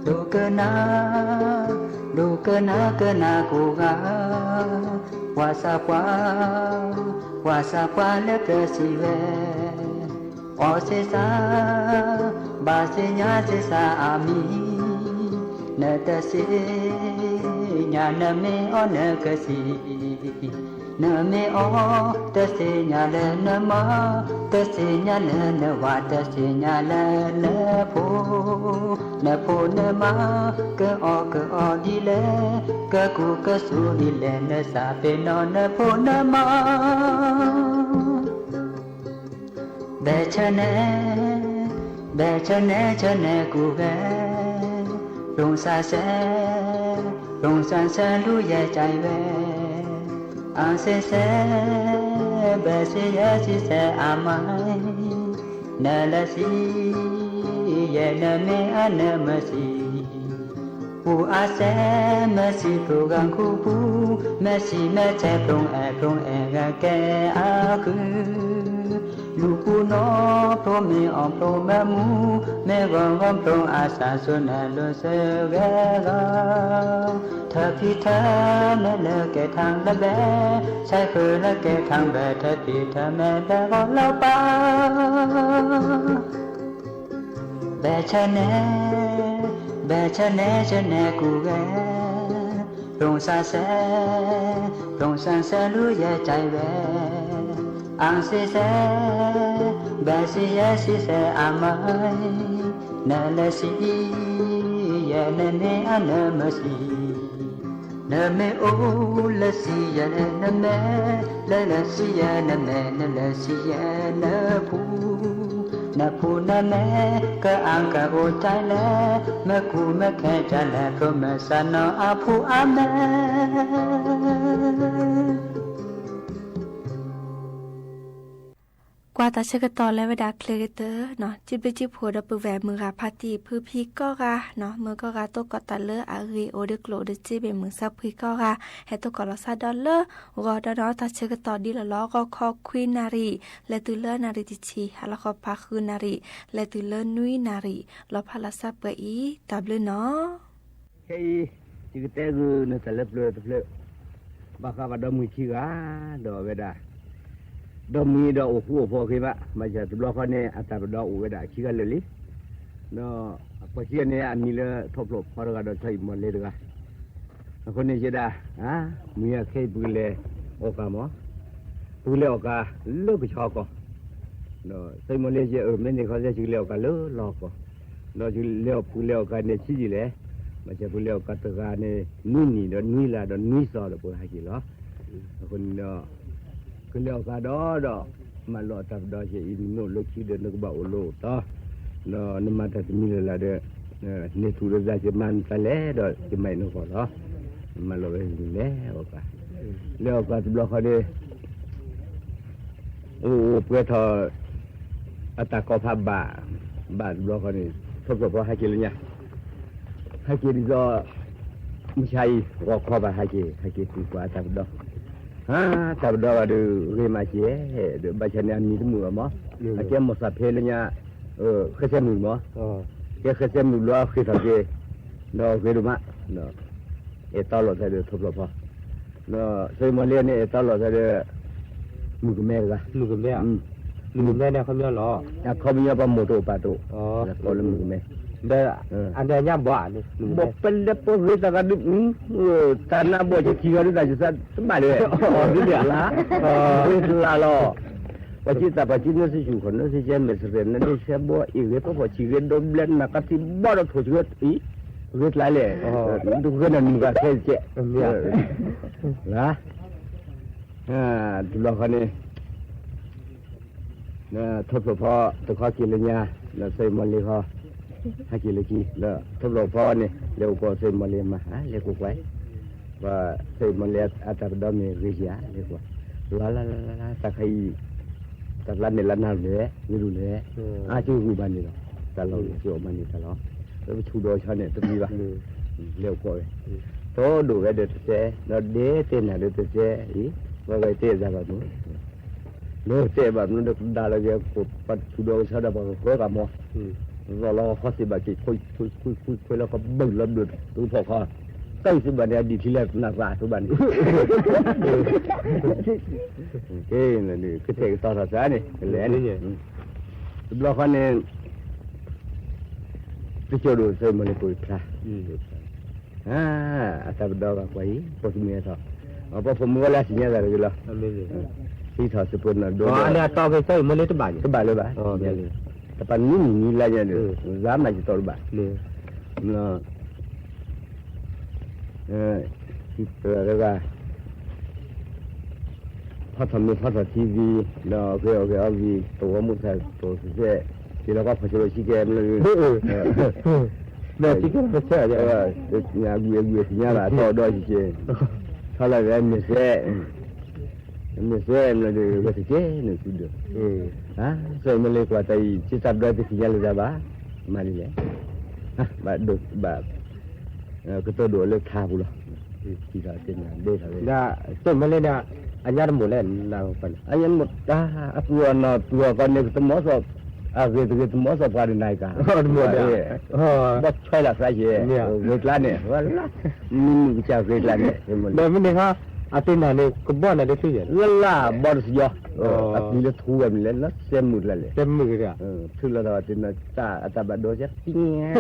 Doqkeuv nar, doqkeuv nar keuv nar khof ghaq, paq sar paq, paq sar paq laer pyeuf siq ghae. Awq ser sar, baq ser nya ser sar aqmir, nae taef ser nya nae mir-awr nae keuv siq. Nae mir-awr taef ser nya laer nae mar, taef ser nya nae nae ghaq taef ser nya laer nae pov, nae pov nae mar, keuv-awr keuv-awr dir laer, keuv kuv keuv sur dir laer nae sar pyeuf nawr nae pov nae mar. Bae caer nae, bae caer nae caer nae kuv ghae, lmqsar saer, lmqsar saer lur yaer caev ghae. Aqser saer, bae ser yaer sir saer aqma-aer, nae laer sir yaer nae mir-awr nae maqsiq. Uq aqsaer maqsiq ploq ghaq kur bur, maqsiq maqtsaev ploq aer ploq aer ghae kae aqkuir. Luf bur nawr ploq mir-awr ploq maqmur, maerghawq ghawq ploq aqsaq sar nae lof sar ghae ghaq. Taqbi taq maer laer kaev tanq laer bae, saerkheuq laer kaev tanq bae taqbi taq maer bae ghawq lawr paq. Bae caer nae, bae caer nae caer nae kuv ghae, lmqsar saer, lmqsar saer lur yaer caev ghae. Aqser saer, bae sir yaer sir saer aqma-aer, nae laer sir yaer nae mir-awr nae maqsiq. Nae mir-or laer sir yaer nae mae, laer laer sir yaer nae mae, nae laer sir yaer nae pur. Nae pur nae mae, kar aq kar or caev laer, maerkuv maerkae caev laer ploq maersar nawr aqpur aqmae. Kar taq caer keuvtawv laer ghae dav kle ghae teu nawr, jirboer jirpoeq dawqpuiv vaeq meuq ghaq paq tiq puiv pi kawr gha nawr, meuq kawr gha tov kawv taf leur aqgeu or de klo de tser bae meuq sar puiv kawr gha, haer tov kawv lawq sar dawr leur, ghawq dawr nawr taq caer keuvtawv dir lawq lawr, ghawq kawv kuir naqriq laer tuiv leur naqriq tiq ciq, aqlawq khawf paq huiq naqriq laer tuiv leur nuir naqriq lawr par lawq sar peuq-ir taq bleur nawr. Khaer-ir, ciq keuv taev geu nuiv taq leur pleu taq pleu, baqkhaq baqdawv muiq ciq ghaq dawq ghae dav, dawv muiq dawq of kur of paw ghae ma. Maqjaq taq blawr khawf nae aqtaf baqdawv of ghae dav ciq ghaq leuq ler. Nawr aqpawf ciq ghaq nae aqmiq leur tawq plof paw taq ghaq dawq tsawr iq mawq le taq ghaq. Aqkhawf nae jir dav, muiq-aq khaer-ir bui laer awq kaq mawr, bui laer awq kaq leur guiqcawq kawv. Saqmawr le jeq-euq maerneuq khawf, zaqsiq laeq awq kav leur lawr khawf, nawr laeq awq puq laeq awq kav nae shir jeq laer, maqtsaq puq laeq awq kav teughaq nae nuir nyiq dawq nuir laf dawq nuir sawq dawq peuq ha jeq lawr. Aqkhawf ni nawr, keuv laeq awq kav dawr dawq, maqlof taq dawq jeq iqnmr lor cir deuq nawr keuv baf of lof tawr, nawr nuima taq taqmir laf laf deuq, naeq tuq deuq zaq jeq ma taq laer dawq jeq ma iqnan khawf lawr, maqlof laer awq kav, laeq awq kav taqblof khawf de. Or, or, pov-aer tawq, aqtaf kawv paq baf, baf taqblof khawf ni, tawrpyawq paw ha jeq le nya. Ha jeq bi zawr, mrshar-ir ghawqkawr baq ha jeq, ha jeq tiq paq taq baqdawr. Har taq baqdawr ghaq deuq gheq maqjeq-aer deuq baqcaq nae aqmiq tmr-aq mawr. Aqjeq mawq saqper le nya, khaersaer muiq mawr. Khaer khaersaer muiq lof-aer khaeq taq jeq, nawr gheq dov ma. Aertawv lawq taq deuq tawrpyawq paw. Nawr saqmawr le nae aertawv lawq taq deuq, muiqgaq mae ghaq. Muiqgaq mae nae khawf myanr lawq. Aqkawr myanr paw mawq tov paf tov. Aqkawr le muiqgaq mae. Aqnae nya bawq-aq, bawq paerlaer paw gheq taq ghaq deuq, taq nav bawq jeq tiq ghaq deuq taq jeq sar tmr baf le-a. Lar, lar lawq. Paqcir taf paqcir nawr sir shuq khawf nawr sir jaer maeqsaeq paeq nawr dov saer bawr iq ghae pawr khawf ciq ghae dov byaer naqkhav tiq bawr dawv toq ciq ghae, iq ghae taf laer, dov ghae naq nuiq ghaq saer caev. Lar, duq lawq khawf ni. Tawrpyawq paw teukhawr jeq le nya, nawr saqmawr le khawf, ha jeq le cir, nawr tawrpyawq paw ni laeq of kawv saqmawr le ma, laeq of kawv-aer, saqmawr le aqtaf baqdawr mae gheq jeq-a laeq of kawv, lar lar lar lar taf kar-iq, taf lar naeq lar nav le-aer, le luf le-aer, arcuv huiq baq ni lawq, taf lawq, cuiv awq baq ni taf lawq, tuq dawq shawr naeq tmr baf, laeq of kawv-aer, tawr dof ghae deuq teusaer, nawr daef taev naq deuq teusaer, iq, ghae ghae taev za baq mr, nawr taev baq mr deuq dav laf ghae khof, tuq dawq shawr dav baq khoer ghaq mawr, zawq lawr khawr siq baq tiq khoer khoer khoer khoer lawr khawr beuq lawr beuq tov pawf khawr, tawr-iq siq baq ni aqdiq tiq laer naqzaq tov baq ni. Keuv taeq tawv taq sar ni laer ni, tawrpyawq khawf ni, tawrcawv dov saqmawr le pov-ir pla. Aqtaf baqdawr ghaq pawf-ir pawf tmr-aer tawq, pawf pawf mr gawr laer siqnya zaq le lawr. Sir tawq sir pov nawq dov, tawq baf le baf, tawq baf nir nyiq nir lar nya deuq zaq maqjeq tawv le baf. Nawr, tiq peuq-a laer ghaq, Pawrtawq Mir, Pawrtawq TV, nawr ghae-awq ghae-awr bi tov ghawrmawr taq tov taq saer, tiq lawr gar pawqcawq lof shir kae mr, aqguiq aqguiq tiq nya laf tawv dawr ciqceq, tawr lar-aer maeqsaer, maeqsaer mr deuq ghae tiqcaer noeqtmq deuq, saqmawr le khof taf-iq tser taf dawr teu tiq nya le za baq, maqli laer, baq dov baq, keuvtawv dov-eu le taq puq lawr, tiq taq teu nya de taq-eu, saqmawr le nar, aqnyar dawqmof laer nar, aqnyar dawqmof taq, aqpuq aqnawq puq-awq kawv nae taqmawr sawf, aqghae taqghae taqmawr sawf paq deuq naq-iq kaq, bawrtawr-aer lafsar jeq, ghae tlar nae, nuimuiq ghae tlar nae, mirnae khar, aqteu naq nae keuv bawr naq le teu ya, gharlaf bawr deuq siqjawr, aqpuq laer tur ghae maqlaer nar saer muiq la le, saer muiq-a, teu lawr taq aqteu naq taf aqtaf baqdov saer tir nya,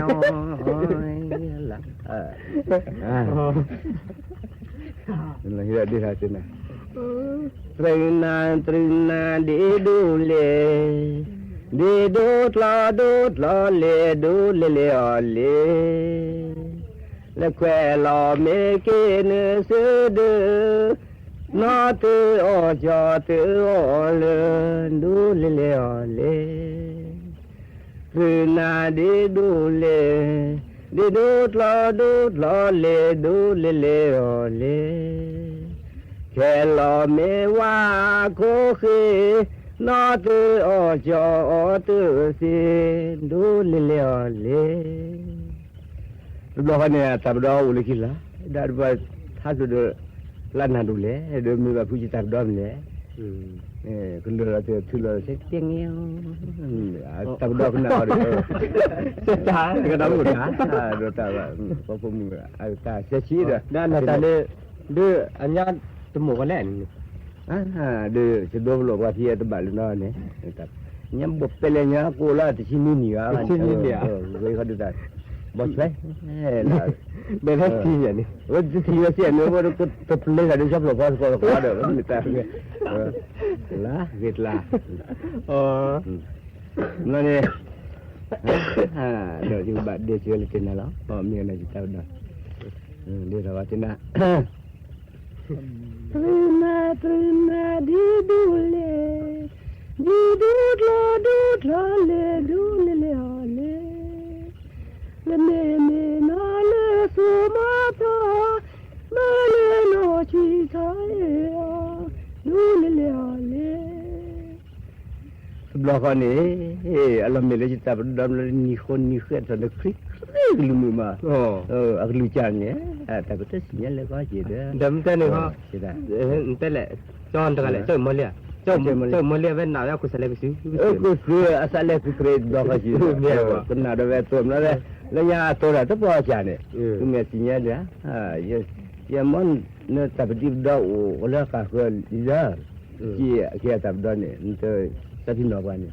Teunav teunav, deuq nav deuq dov le, deuq dov dlawr dov dlawr le dov le le-awq le. Laer khaeq lawq maeq keq nuiseuq deuq, nawr teu-awq jawr teu-awq le, dov le le-awq le. Deuq nav deuq dov le, deuq dov dlawr dov dlawr le dov le le-awq le. Khaeq lawq maeq war kawr kheq, nawr teu-awq jawr-awr teu-eu siq, dov le le-awq le. Teublawq khawf nae taq baqdawr ghofle ki lar, dar dov ba, tardov dov, lar naq dov laer dov, muiq baq pu ciq taq baqdawr maqlaer, keuvle lawq teu tui lawq saer taer ngae, taq baqdawr keuv nav-awr de, saer taq, dov taq, dov taq, pawf pawf muiq, taq saer cir dov, naq taq le, dov aqnyar dawqmof gha laer, dov cawqdov lof gha pi-aer teu baf le nawr nae, aqnyar bof paer le nya kov lar tiqcir nir nyiq ghaq, tiqcir nir nyiq ghaq, ghoe khawf dov taq. Bawrcoer, bae laer tiq yaq ni, tiq yaq siq-aq ni, teu pule ghaq deuq jawrpawf paw paw lawq deuq, lar ghae tla. Nar ni, dawq jeq baf dae teuq le teunav lawr, mirnae jeq tav-eu dawq, le taq-a teunav. Teunav teunav diqdur le, diqdur dlawq dur dlawq le dur le le-awq le. Laqmeq meq nawr le smr mawr tawr, mawr le nawq ciqtaq-aer-awq, dur le le-awq le. Teublawq khawf ni, aqlawq maeq le jeq taf baf dawv le ni khawf ni khaer taq nae kri kri-eu luimuiq ma. Aqluiq caf nae, taq baf taer siqnya le khawf jeq deuq, mqtae ni khawf, mqtae laer, cawv-eu mawrler-aq, cawv-eu mawrler-aq bae naf-eu arkuv saqlaev kuv shuir, arkuv shuir-eu aqsaqlaev kuv kre dawv khawf jeq, keuv naf dawv bae tov mlar laer, laer nya tov taq tawr paw caf nae, keuv ngaeq siqnya deuq-a. Yamawr nae taq baf dir baf dawv of ghawqlaer khav heu-a, li-a, civ-a taq baf dawv nae, teu sarpir nawq ghaq nae,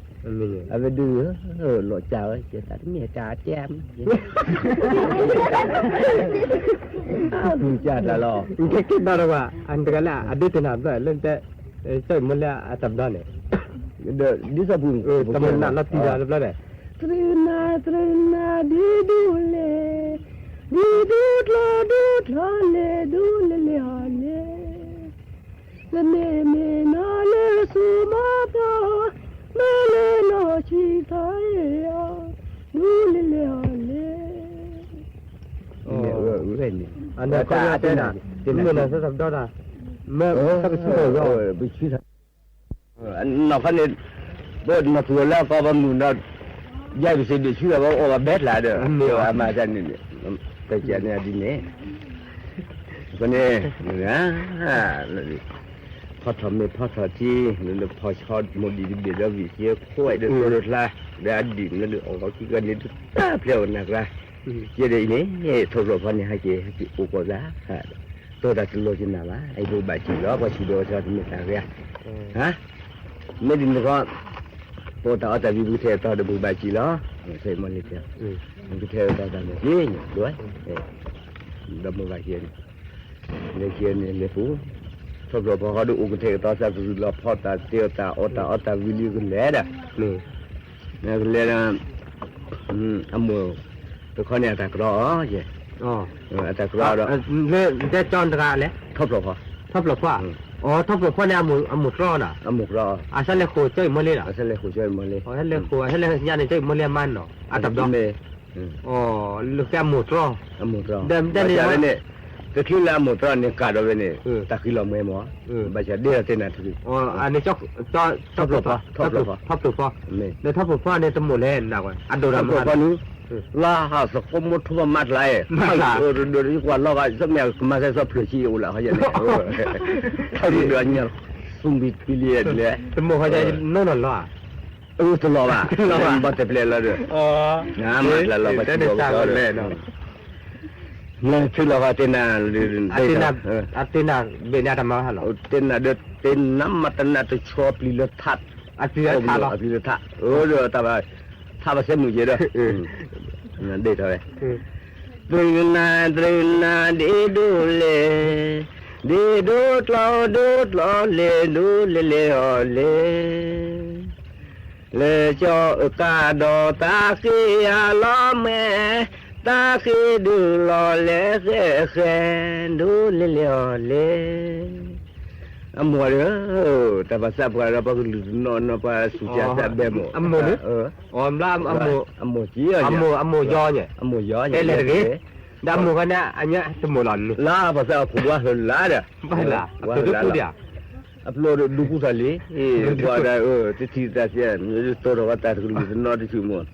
aqbae dui-eu lawqcav-eu jeq taf teu mir-aer tav taev-a, arluq caf taq lawq. Mqtae keuv dawv dawv ghaq aqdui teunav baf ler taer, cawv-eu mawrler-aq taq baf dawv nae, dir sarpuq navlawr tiq dawv lawr blar nae, teunav teunav diqdur le, diqdur dlawq dur dlawq le dur le le-awq le. Laqmeq meq nawr le smr mawr tawr, mawr le nawq ciqtaq-aer-awq, dur le le-awq le. Aqnav kawv-a taer-aq, mrmeq nawq sar taq baf dawv taq, mr sar baf cuir-a, nawq khawf ni, nawq tuq-eu lar kawv ba muiq na, jav bif se bif cuir-a ba of ba baer taq deuq, aqma ja ni, taejav nae aqdui nae, kawv ni, paw tawq maeq paw tawq tir, paw shaw mawq dif bif dawr bif sir khoer-aer deuq tov deuq lar, deuq ardui na deuq awq ghawq kir gar ni deuq tar pyaeq-awq nav lar, caer deuq-ir ni, tawvlawq paw ni ha jeq ha jeq of kawv za, tov taq teulof jeq naq lar, beu baf jeq lawr, paw siq deuq-a teu maeq taq ghae-a. Maerdui nui khawf, paw taq-awr taqbi beu tae-eu tawv deuq beu baf jeq lawr, mawrler tae, beu tae-eu tawv taq maeq jir nymq lof-aer, dawqmawq ghaq jaev ni, laejae ni laeqhmq, tawvlawq paw hawr deuq of keuv tae-eu tawv sar taq zuiq lawq paw taq tae-eu taq awr taq awr taq guiqli keuv laer-a, laer-a, armoq teu khawf ni aqtaf keuv lawr-awr jeq, aqtaf keuv lawr-awr, tawvlawq paw, tawvlawq paw-aq, tawvlawq paw nae armoq tawv-awr naq, armoq tawv-awr, aqsar laeqkhof cawv-iq mawrler-a, aqsar laeqkhof cawv-iq mawrler, aqsar laeqkhof aqsar laeqnya nae cawv-iq mawrler-a ma nawq, aqtaf dawq, leukhar armoq tawv, armoq tawv, teucurler armoq tawv ni kaq dawq bae ni, taqkhuiq lawq mawf-aer mawf-awr, baqsaq der-awr teunav teu, tawvlawq paw, tawvlawq paw nae teumof laer naq-a, tawvlawq paw nui, lar haq sanqkhawr mawr tmr ma ma taq-aer, dov dov-ir kawv lawr ghaq sawr myav keuv ma saer sawr pleuq cir of laf hawr ya nae, tawvlawq dov nya, smrbi pili-aer laer, teumof hawr ya nmr nawq lawr-aq, tawvlawq baf, bawtaeq plaeq lawr deuq, ngamaf laf lawr baf tiqdawq, nae teu lawq ghaq teunav, teunav, teunav deuq teunav ma teunav teucaw pliq lawr taq, pliq lawr taq, taq baq saer muiq jeq deuq, deuq taq-aer, deuq nav deuq nav diqdur le, diqdur dlawq dur dlawq le dur le le-awq le. Laejae-euq kardawq taqkhaer-a lawr mae, taqkhaer deuq lawq laer khaer khaer dur le le-awq le. Armoq-a le, taqbaq sar paq-a lawr paq-aer luiq nawr nawr paq-aer suqcav sar bae mawf, armoq, armoq jir, armoq yaw, armoq yaw, armoq gar nar aqnyir teumof lawq ni, lar paq sar-awr khof gar heu lar deuq, aqplof deuq dur kur taq le, dur kur taq le, teutiv taf siq-a, tov tawq gar taf teuq luiq nawr teucuq mawf.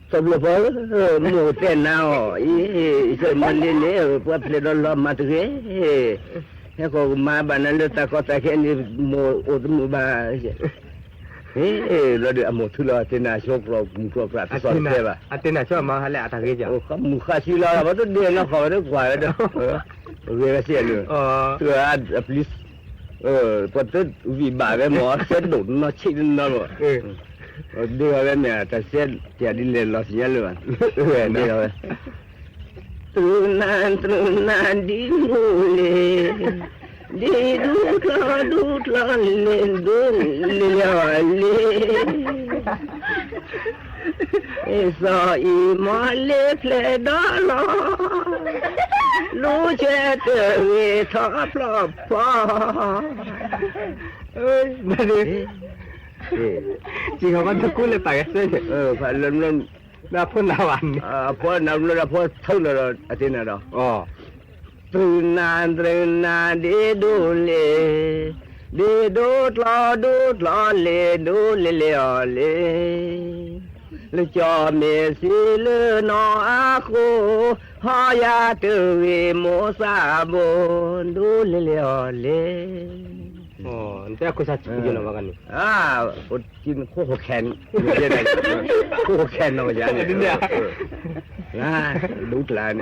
Tawvlawq paw-eu, mawq-eu taev nav-awq, ir, ir sar mawrler le-eu pawr plaeq dawr lawr ma teu ghae, aerkhawf ma baf nav le taf kawv taf khaer ni, mawq of teu mawf baf, lawr deuq armoq teu lawr teunav shawr klawq mq klawq klaq teu sawq tae baf, teunav shawr ma ha laer aqtaq ghae ja, muiq khar shir lawr baf teu dae nawr khawf deuq gaq-aer deuq, ghae gar shir-a le, teu-a, aqpli, pawteu uqviq baf ghae mawf-awr saerdof nawr tser nawr lawq. Dui-awq laer maeq-aq, taqsaer tiqghaq diq laeq lawq siqnya le-aq. Dui-awq laer, teunav teunav dir mur le, dir dur dlawr dur dlawr le dur le le-awq le. Sawq iq mawrle plaeqdawr lawr, lurcae teughaq tawr plawr paw. Tiqghaq gar dawrkur laer paq ghae sher. Aqpawr nav-awq, aqpawr nav-awq, aqpawr tawr-awq, aqteu nav-awq. Teunav teunav dir dur le, dir dur dlawr dur dlawr le dur le le-awq le. Leucawq maeqshi leu nawq-ar khof, hawr ya teughaq mawr sar bo, dur le le-awq le. Khoerkhaeq nan, dur dlawr-aer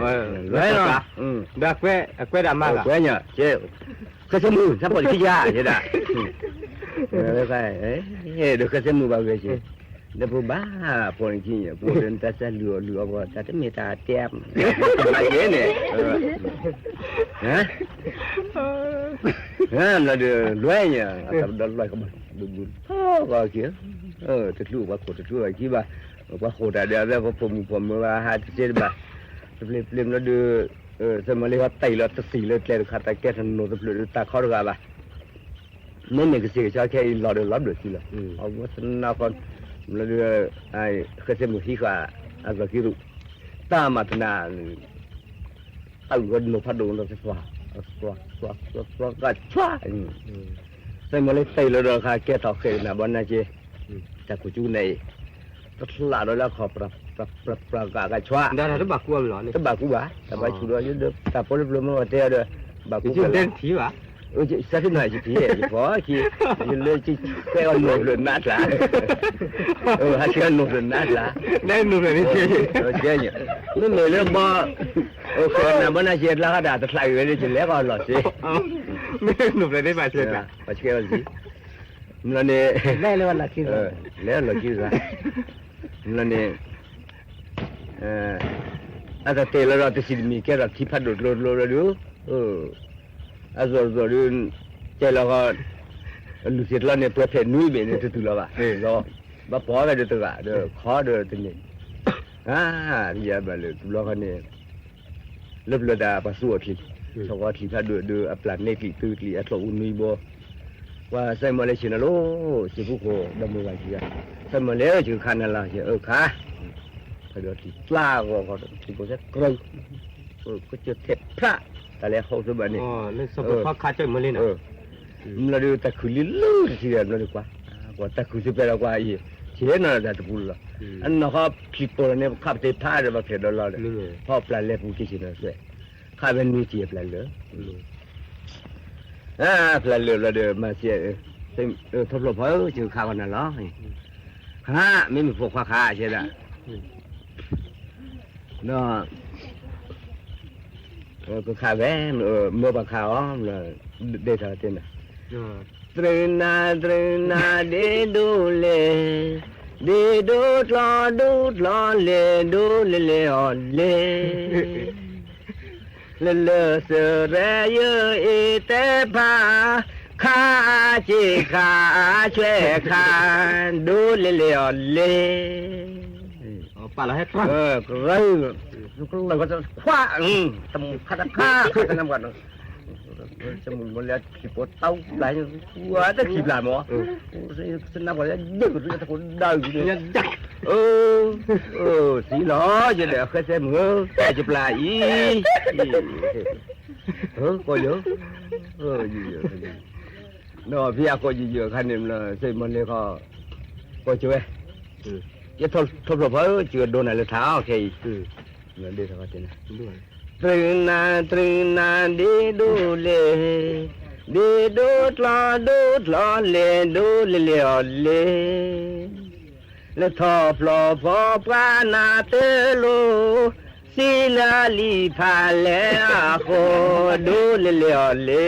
nar, khaersaer muiq, sarpawf tiqkir ja-a, deuq khaersaer muiq baq ghae jeq. Dawqpov baq pawni jir nyaef pov deuq taf sar luiq-awq luiq-awq bawq taf teumaeq taf taev-a, maqjav nae, nar deuq lof-aer nya, aqtaf dawv lawr-eu kawqma, buq buq tawr gawq-eu, teucluv-euq baq khof teucluv-eu aqjir baq, baq khof taf deuq-a bae bawq pawq muiq pawq meuq baq ha teucaer baq, teuple ple mr deuq, saermawf le hawr taef lawr tasiq lawr taev-eu kaq taf kaer taq noeq teuple deuq taf kawr deuq ghaq baq. Nawr maeq kasiq kaqsar kaer-ir lawq deuq lawr bleuq tiq lawq. Aqgeu sar nar khawf, mq lawr deuq, khaersaer muiq hirkhaq, aqzawq kirduq, taq maq taqnav, aqgeu noeq pardov-eu lawr taq, ghaq cawr, saermawf le taef lawr dawq kaq kaer tawq khaeq-eu naq bawr nar caer, taq khof cur nae-iq, tawrlaf dawr lar khawf, paqpaq ghaq cawr-a, tarbaq kur baq, taqpar cuf dawr, taqpar cuf dawr, taqpar lor lor mawr tae-a deuq, baqkur sar tir naq-iq tiq tiq-aer jeq paw-ar ki, le cir khaer-awr noeq leuq nar taq, ha cir-awr noeq leuq nar taq, noeq maeq lor bawr, khaeq-eu naq bawr nar caer lar khar daq taqtaq-euq le jeq laer khawf lawq sher, noeq maeq nar baq cir, mq lawr ni, laer-awr lawq cir-eu ghaq, mq lawr ni, aqzawq taef lawr dawq tasiq taqmiq kaer dawq tiq pardov dovdov lawr deuq, aqzawq zawq deuq, caev lawr khawf, luqsiq tawr lawr ni paw paeq nuir bef ni teutuq lawr baq, baqpawf-ar ghae deuq teughaq deuq kawr deuq teunaeq, aqyawf baqleuq tuvlawr khawf ni, lawr bleuq taf paqsur-awq tiq, sawqghawv tiq pardov deuq aqplaf nae tiq teu tiq aqcawq uq nuiv bawr, ghaq saermawf le siq nar lor, siq pur khof dawqmeuq ghaq siq-a, saermawf le-eu jeq kaq navlaq-eu kaq, pardov tiq tsar ghawq khawf tiq pov saer kawr, kawrceuv taeq plar taf laer hawr teu baq ni, mq lawr deuq taqkuiq li lur tiq tiq ghaq mq lawr deuq kawr, taqkuiq teu paeq lawr kawr-a, ceq-aer nawq-aq daq taqkuv lawr, nawq khawf tiq pov lawr nae kaq te par deuq baq paeq dawv lawr, hawr plavlaev puv tiq siq nar saer, kaq bae nuiv tiq plavleuq, plavleuq lawr deuq maqsiq, tawrplavpar-eu jeq kaq ghawq navlaq, kaq mirmiq pov kaq kaq caer daq, nawr, kaq bae, meuq baq kaq-awr, dae taq te nar, teunav teunav der dur le, der dur dlawr dur dlawr le dur le le-awq le. Leuq leuq sheuqghae yeu-ir taer par, kar ceq kar coer kar dur le le-awq le. Kar, kar, kar, kar, tiq pov tawr plavlar-a, tiq plavlar mawf, nar khawf, deuq, siq lawq, jeq daef khaer saer muiq-eu, jeq plavlar-ir, kawv yeuq, nawr aqpir-a kawv jeq yeuq kar ni mq lawr saermawf le khawf, kawv ceuq-aer, yaer tawrplavpar-eu jeq dov naqle taq-awr khaer-iq, teunav teunav der dur le, der dur dlawr dur dlawr le dur le le-awq le. Laer tawqplawq pawqpar nav teulof, sirlaq li paq laer-aq khof dur le le-awq le.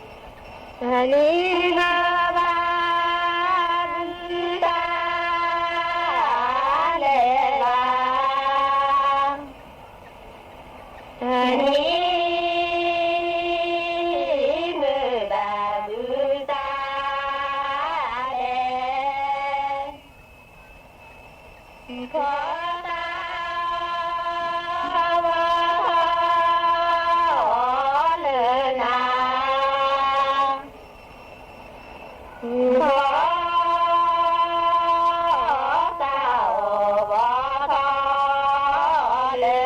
Aqli ngeur bar dui taq naeq lar. Aqnyir muiq baq muiq taq laer, kawq taq mawr hawr leuq nar, kawq taq-awq bawr tawr le.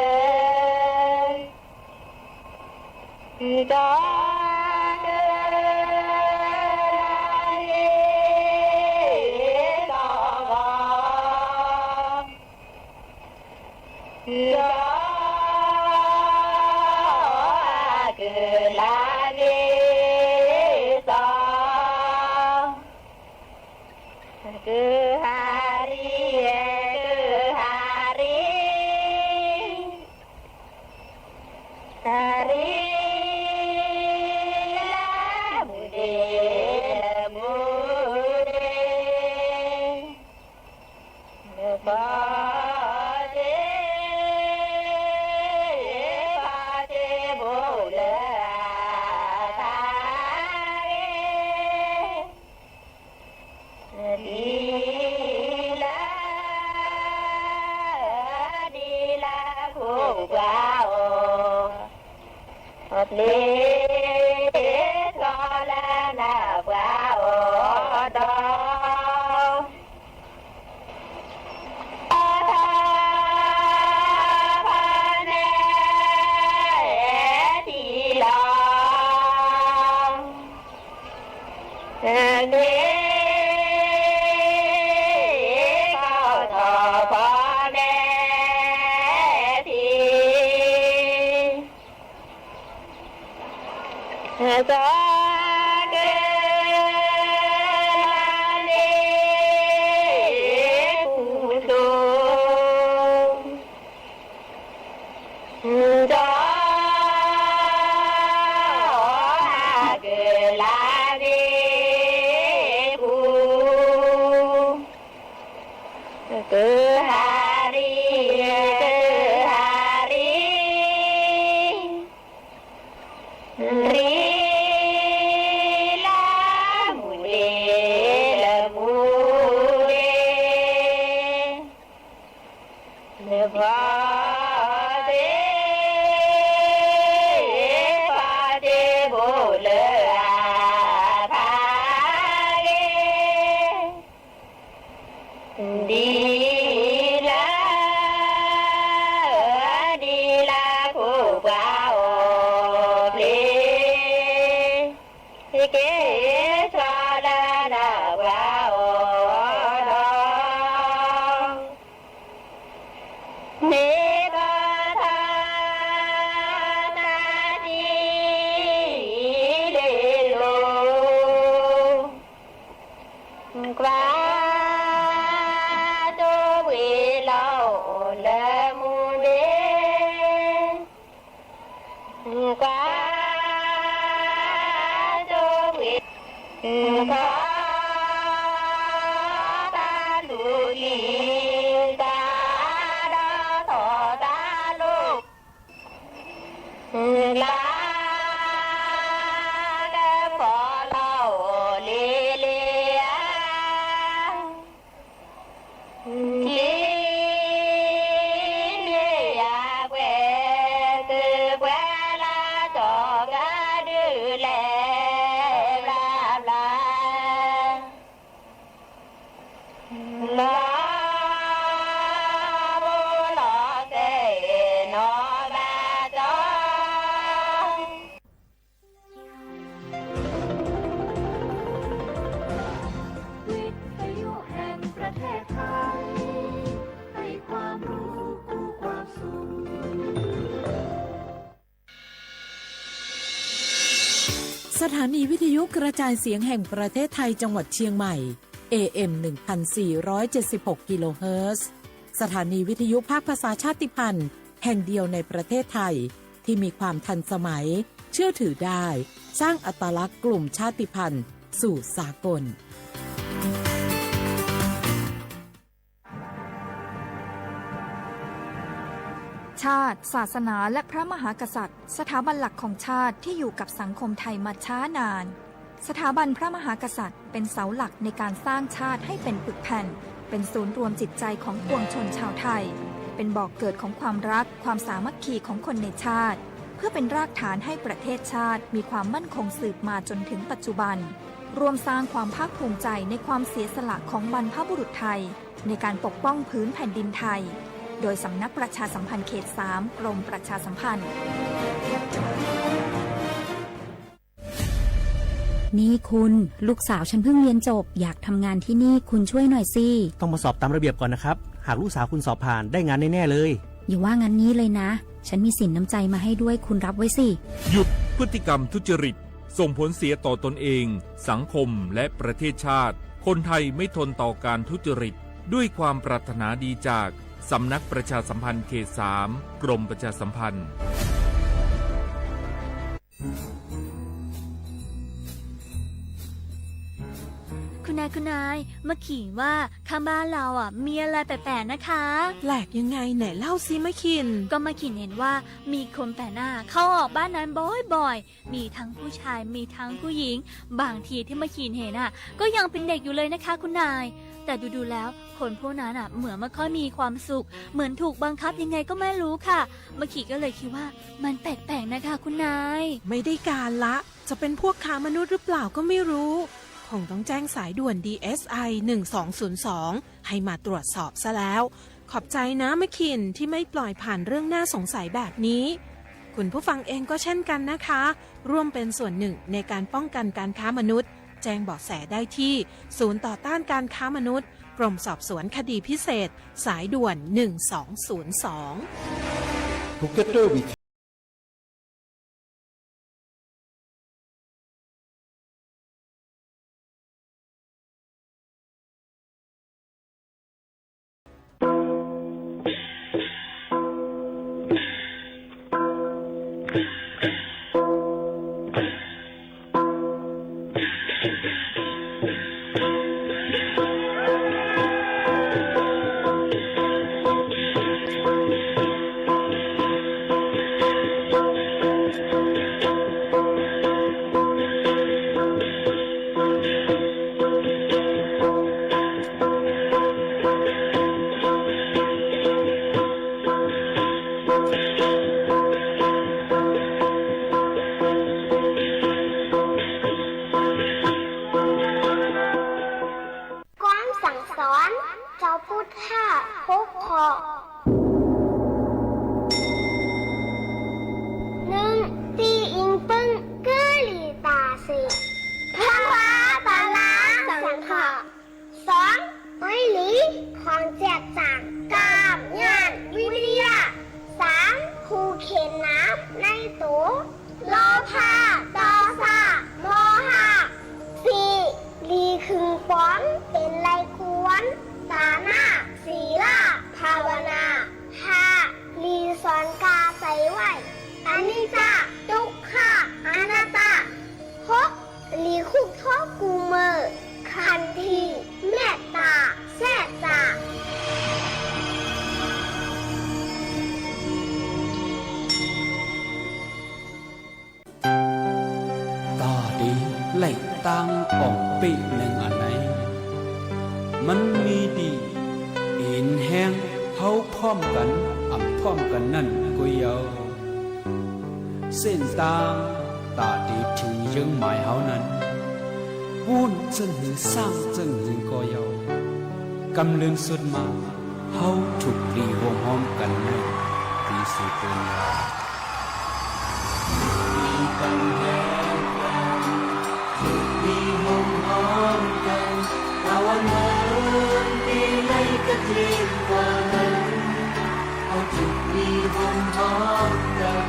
Dawq-eu lar-ir dawq ghawq, dawq-eu aqgeu lar-ir dawq, geuha ri-aer geuha ri. Taqrir lar muiqle muiqle, bawdzer bawdzer bof leuq-aq taqler. Diqlar diqlar kurgaq-awq, ler tsawrlar navbaq-awq dawq. Arpar parnae tiqlawq, aqner kawv dawq parnae tiq, zawr keuv lar ler kuv dov, zawr-awr aqgeu lar ler kuv, keuv ha ri, keuv ha ri, ri lar muiqle leuq muiqle. Bawdzer bawdzer bof leuq-aq taqler. Diqlar diqlar kurgaq-awq ler, ker tsawrlar navbaq-awq dawq. Ner bawr tawr nar tir le lor, gar dov ghoe lawr-awq leuq muiqle. Gar dov ghoe, gar taqluf tiq gar dawr tawq taqluf, lar gar paw lawr-awq le le-a. Tiq myav yaghae keuv baelar dawq gar dui laer bla bla. Lawr bo lawr saev nawq baq dawr. วิทยุแห่งประเทศไทย ให้ความรู้คู่ความสุข สถานีวิทยุกระจายเสียงแห่งประเทศไทยจังหวัดเชียงใหม่ เอเอ็ม หนึ่งพันสี่ร้อยเจ็ดสิบหก กิโลเฮิรตซ์ สถานีวิทยุภาคภาษาชาติพันธุ์แห่งเดียวในประเทศไทย ที่มีความทันสมัย เชื่อถือได้ สร้างอัตลักษณ์กลุ่มชาติพันธุ์สู่สากล ชาติ ศาสนา และพระมหากษัตริย์ สถาบันหลักของชาติที่อยู่กับสังคมไทยมาช้านาน สถาบันพระมหากษัตริย์เป็นเสาหลักในการสร้างชาติให้เป็นปึกแผ่น เป็นศูนย์รวมจิตใจของปวงชนชาวไทย เป็นบ่อกเกิดของความรัก ความสามัคคีของคนในชาติ เพื่อเป็นรากฐานให้ประเทศชาติมีความมั่นคงสืบมาจนถึงปัจจุบัน ร่วมสร้างความภาคภูมิใจในความเสียสละของบรรพบุรุษไทย ในการปกป้องผืนแผ่นดินไทย โดยสำนักประชาสัมพันธ์เขตสาม กรมประชาสัมพันธ์ นี่คุณ ลูกสาวฉันเพิ่งเรียนจบ อยากทำงานที่นี่ คุณช่วยหน่อยสิ ต้องมาสอบตามระเบียบก่อนนะครับ หากลูกสาวคุณสอบผ่าน ได้งานแน่ๆเลย อย่าว่างั้นงี้เลยนะ ฉันมีสินน้ำใจมาให้ด้วย คุณรับไว้สิ หยุดพฤติกรรมทุจริต ส่งผลเสียต่อตนเอง สังคม และประเทศชาติ คนไทยไม่ทนต่อการทุจริต ด้วยความปรารถนาดีจาก สำนักประชาสัมพันธ์เขตสาม กรมประชาสัมพันธ์ คุณนาย คุณนาย เมื่อกี้ว่าข้างบ้านเราอ่ะ มีอะไรแปลกๆนะคะ แปลกยังไง ไหนเล่าสิมะขิน ก็มะขินเห็นว่ามีคนแปลกหน้าเข้าออกบ้านนั้นบ่อยๆ มีทั้งผู้ชาย มีทั้งผู้หญิง บางทีที่มะขินเห็นอ่ะ ก็ยังเป็นเด็กอยู่เลยนะคะคุณนาย แต่ดูๆแล้ว คนพวกนั้นอ่ะ เหมือนไม่ค่อยมีความสุข เหมือนถูกบังคับยังไงก็ไม่รู้ค่ะ มะขินก็เลยคิดว่ามันแปลกๆนะคะคุณนาย ไม่ได้การละ จะเป็นพวกค้ามนุษย์หรือเปล่าก็ไม่รู้ คงต้องแจ้งสายด่วน ดีเอสไอ หนึ่งสองศูนย์สอง ให้มาตรวจสอบซะแล้ว ขอบใจนะมะขินที่ไม่ปล่อยผ่านเรื่องน่าสงสัยแบบนี้ คุณผู้ฟังเองก็เช่นกันนะคะ ร่วมเป็นส่วนหนึ่งในการป้องกันการค้ามนุษย์ แจ้งเบาะแสได้ที่ ศูนย์ต่อต้านการค้ามนุษย์ กรมสอบสวนคดีพิเศษ สายด่วน หนึ่งสองศูนย์สอง ความสั่งสอน เจ้าพุทธะ หกข้อ หนึ่ง ตีอิงเปิ้ง เกอหลีตาเสก พระวาตาลาสังเคราะห์ สอง เอ้ยหลี ของแจกจ่าง กามย่านวิทยา สาม ผูกเข็นน้ำในโต โลภะ โทสะ โมหะ สี่ หลีขึงป๋อง เป็นไรควร ตาหน้า ศีละ ภาวนา ห้า หลีสอนกาใสไหว้ อนิจจา ทุกขะ อนัตตา หก หลีคุกโทษกูเมอร์ ขันที เมตตา แซ่จ่า Taqdaq laeqtang panqpev naeq-aq nae, มันมีดี อินแห้ง เผาพร้อมกัน อ่ำพร้อมกันนั่นก็ยาว เส้นทาง ตราตรี ถึงเยื้องหมายเฮานั้น วุ่นเจิ้นหือ สร้างเจิ้นหือก็ยาว กำเลือนสุดมา เฮาถูกปลีโฮมฮ้อมกันในปีสุดเดือนยาว ถูกปลีโฮมฮ้อมกัน ภาวนา ปีไหนก็เตรียมกว่านั้น เฮาถูกปลีโฮมฮ้อมกัน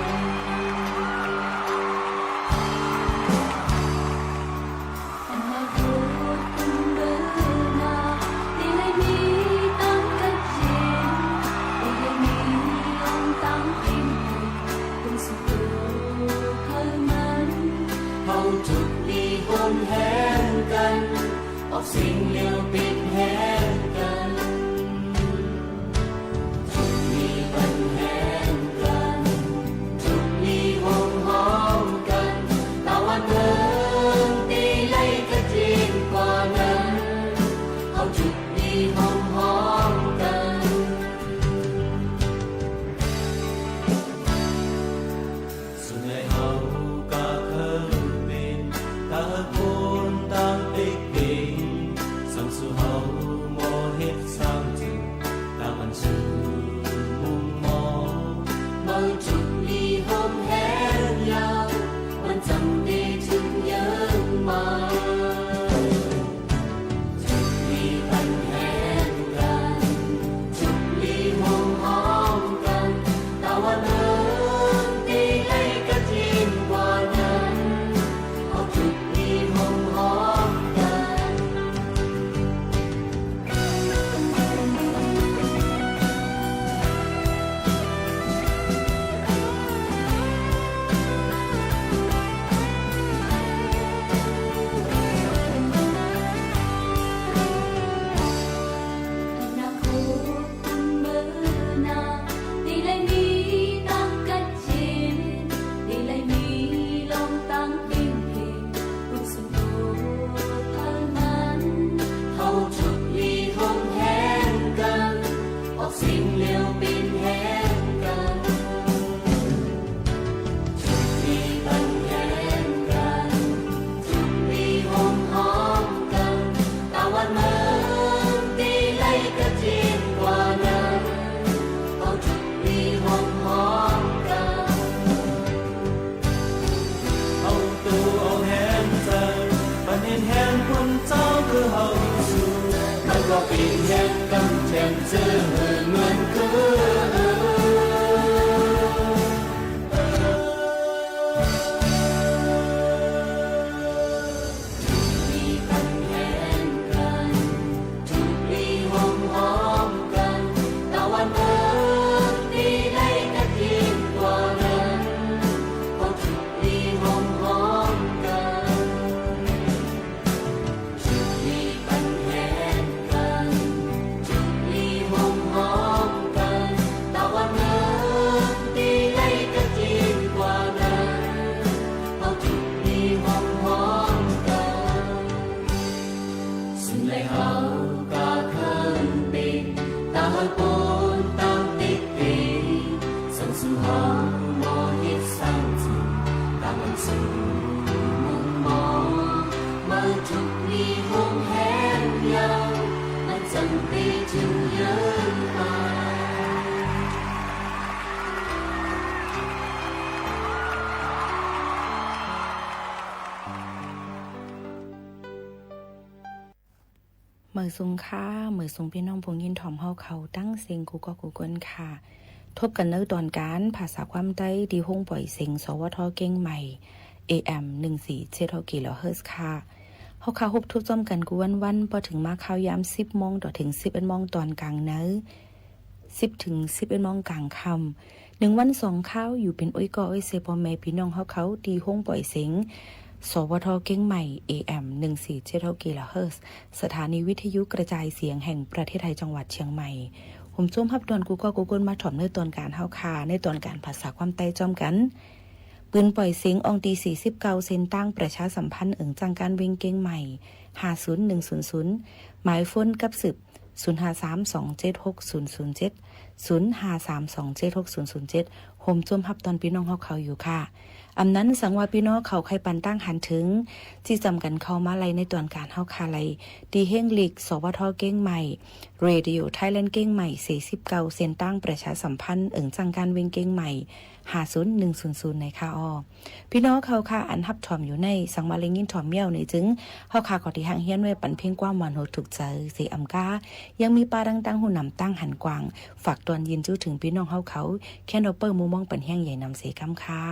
เฮาถูกปลีโฮมฮ้อมกัน ออกเสียงเดียวเป็นแฮงกัน ถูกปลีโฮมฮ้อมกัน Naeq hawr-eu gaqkeuv-eu ben, daq-eu bawrdanr pevpyeuf, sanqsur hawr-eu mawrher sanqtuq, daqbanq tsuq mrmawr, mawr-eu tuqli hawr-anr haer-eu ya, banqzanq de tuq yeur ma. Tuqli banq haer-eu gaq, tuqli hawr-anr haw gaq, daqwa neur tiqlaer gaqjeq gaq gaq, hawr tuqli hawr-anr haw gaq. Hawr tuqli hawr-anr haer-eu gaq, hawr siqloer pyeuf haer-eu gaq. Tuqli banq haer-eu gaq, tuqli hawr-anr haw gaq, daqwa neur tiqlaer gaqjeq gaq gaq, hawr tuqli hawr-anr haw gaq. Hawr tov hawr haer-eu taq, banq haer haer-eu bawrdanr keuv hawr-eu taq, maqgawr pyeuf haer-eu gamq taeq tseurheuq manr keuv-eu. Smq laeq hawr-eu gaqkeuv-eu ben, daq-eu bawrdanr pevpyeuf, sanqsur hawr-eu mawrher sanqtuq, daqbanq tsuq mrmawr, mawr-eu tuqli hawr-anr haer-eu ya, banqzanq de tuq yeur ma. Maqsmq kar, maqsmq พี่น้อง พวก nyir tawm hawr kawq ทั้งสิ้น guvgawr guvgawr kaq. พบกันในตอนการภาษาความใต้ ที่ห้องปล่อยเสียง สวท เชียงใหม่ เอเอ็ม หนึ่งสี่เจ็ดหก กิโลเฮิรตซ์ kaq. Hawkaq พบ tov จอมกัน guv วันๆ พอถึงมา ข้าวยาม สิบโมง ต่อถึง สิบเอ็ดโมง ตอนกลาง ใน สิบ ถึง สิบเอ็ดโมง กลางค่ำ หนึ่งวันสองคราว อยู่เป็นอ้อยก่ออ้อยเซ พ่อแม่พี่น้อง hawkaq ที่ห้องปล่อยเสียง สวท เชียงใหม่ เอเอ็ม หนึ่งสี่เจ็ดหก กิโลเฮิรตซ์ สถานีวิทยุกระจายเสียงแห่งประเทศไทย จังหวัดเชียงใหม่ hmq tsov hapdawq guvgawr guvgawr ma tawm ในตอนการ hawkaq ในตอนการภาษาความใต้ จอมกัน ปืนปล่อยเสียง ออกตีสี่สิบเก้า เส้นทางประชาสัมพันธ์ เอิงจ้างการเวงเชียงใหม่ ห้าศูนย์หนึ่งศูนย์ศูนย์ หมายโฟนกับสืบ ศูนย์ห้าสามสองเจ็ดหกศูนย์ศูนย์เจ็ด ศูนย์ห้าสามสองเจ็ดหกศูนย์ศูนย์เจ็ด hmq tsov hapdawq พี่น้อง hawkaq อยู่ kaq. Aqmyanluf สังวา พี่น้อง hawkaq ใครปันตั้งหันถึง จิตจำกันเข้ามาไลน์ ในตอนการ hawkaq ไลน์ ที่ แห่งเลข สวท เชียงใหม่ Radio Thailand เชียงใหม่ สี่สิบเก้า เส้นทางประชาสัมพันธ์ เอิงจ้างการเวงเชียงใหม่ ห้าศูนย์หนึ่งศูนย์ศูนย์ ในคาออ พี่น้อง hawkaq อัน hapdawq อยู่ ใน สังวา เล็ง nyir tawm แมว ใน จึง hawkaq ขอ ที่ หาก เฮียน ไว้ ปันเพียง ความหวัง หก ถูกใจ เสียอ่ำกล้า ยังมี ป้า ดังตั้ง หูหนำ ตั้ง หัน กว้าง ฝาก ตอน ยิน จุ ถึง พี่น้อง hawkaq แค่น อเปอร์ มุมมอง ปัน แห้ง ใหญ่ นำ เส กำ ค่ะ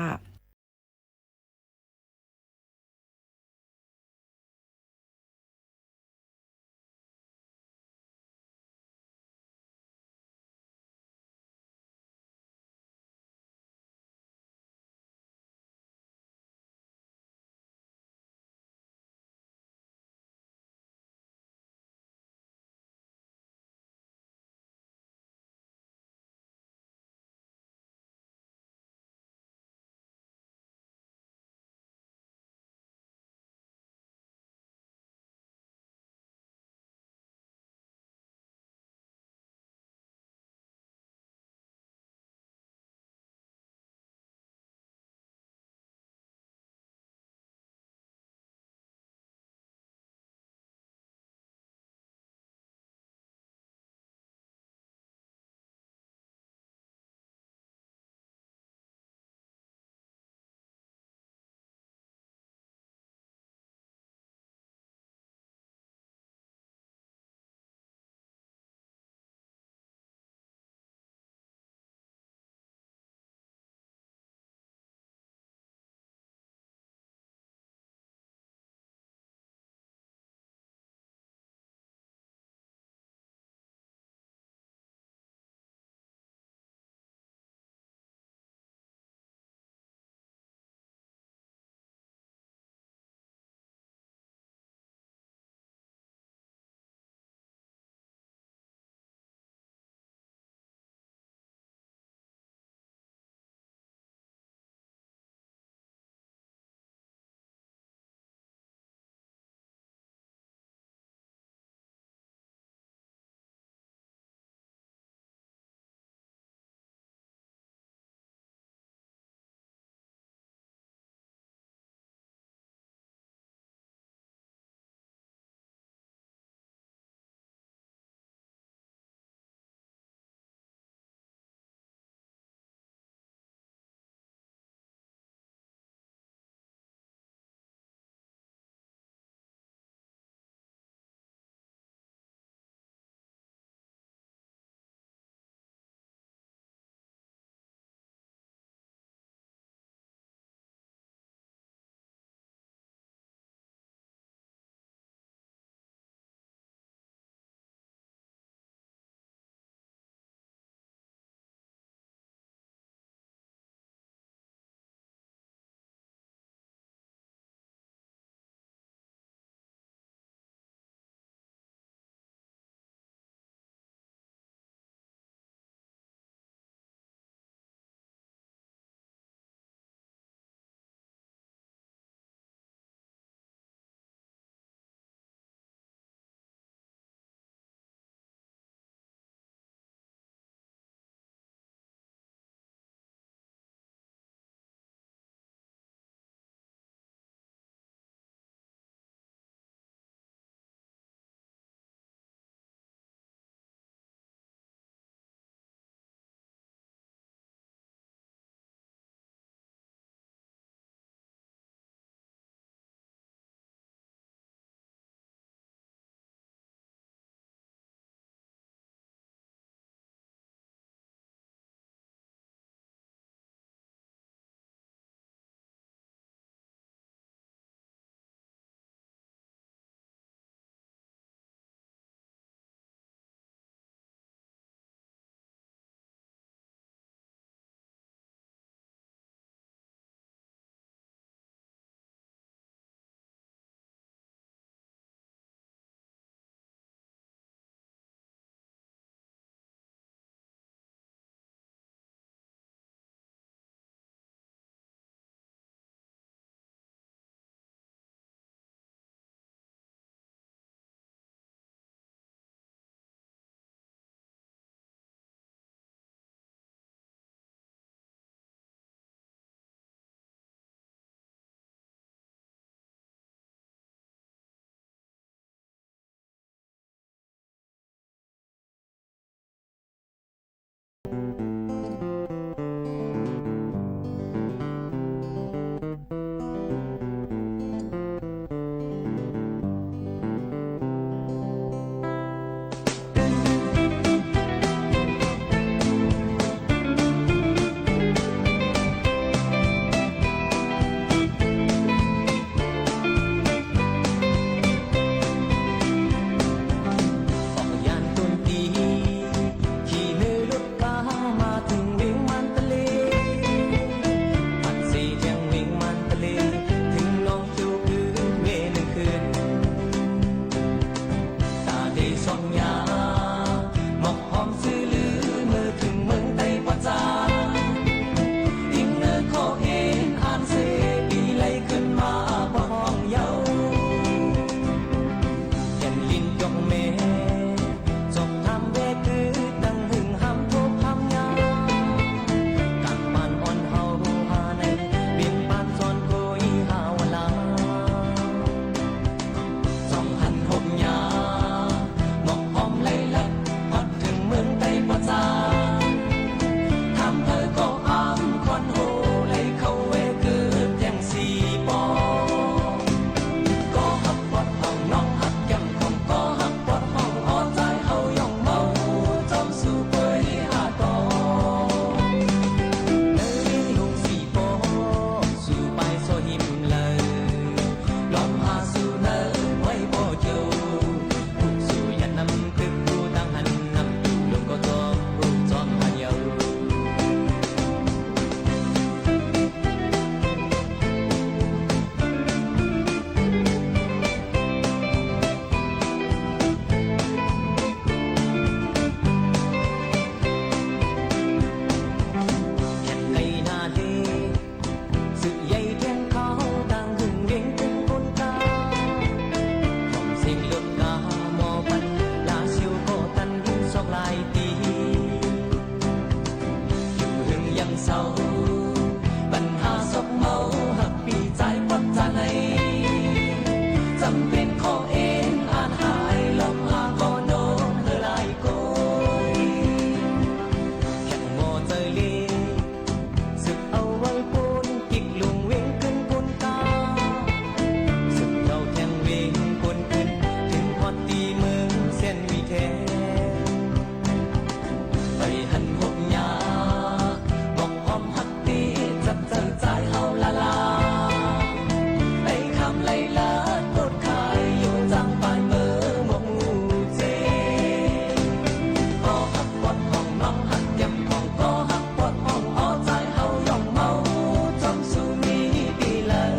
Awq, yan tmr tiv, kiq noeq luf gar ma tmq wengman tale, aqtseq tianq wengman tale, tmq nawq tov keuv ngae nuikeuv, taqdeq sawq nya, mawq hawm zuiqluiv meuq tmq meuq taev pawdza, iqneur kawv-ir anrseq bi laeq keuvma bawq hawq ya-or, yanlin jawq mae, tsawq tam bae keuv danqhuiq ham tov ham nya, kaqman awn hawq ha nae, binban tsanr kov-ir ha wala, zanqhan hawq nya, mawq hawm laeqlaf, hawq tmq meuq taev pawdza, kamq-eu kawv-anr kanr hof laeq kawv-aer keuv taev siq pawv, kawv haq pawv hawq nawr haq janq kawv, kawv haq pawv hawq-awr tsaev hawq yanq mawr-eu tsanr suf pov-ir ha dawq, nae lmqsiq pawv suf paev sawq himq laeq, lawq ha suf nae paev pawv jawr, uqsuf yaq nam teuq pov danqhan nam yuf lof gawr dawr, uqdzanr ha ya-eu Kaqkae navle, tsuif yaer taeq kawv danqhuiq ngaeq tmq pov gar, hawq tseq lof gar mawr ban, lafsyoq kawv tanq hmq sawq laeq tiv, yuf hmq yanq sawq, banqha sawq mawr-eu haq bi tsaev pawv tsaev nae, zanqben kawv-ir anr haq-aer lawq ha kawv nawr heu laeq kawv-ir, pyaq mawr tsaevle, tsuif-awr ghae pov kif lmq wengkeuv pov gar, tsuif-awr taeq wengkeuv tmq hawr tiv meuq saev miqtae, baeqhan hawq nya, mawq hawm haq tiv tsaq tsaev tsaev hawq lavlav, baeqkamq laeqlaf kov kaq-aer yawdzanr paev meuq mawq-eu tsaev, kawv haq pawv hawq nawr haq janq kawv, kawv haq pawv hawq-awr tsaev hawq yanq mawr-eu tsanr suf mir bi laeq,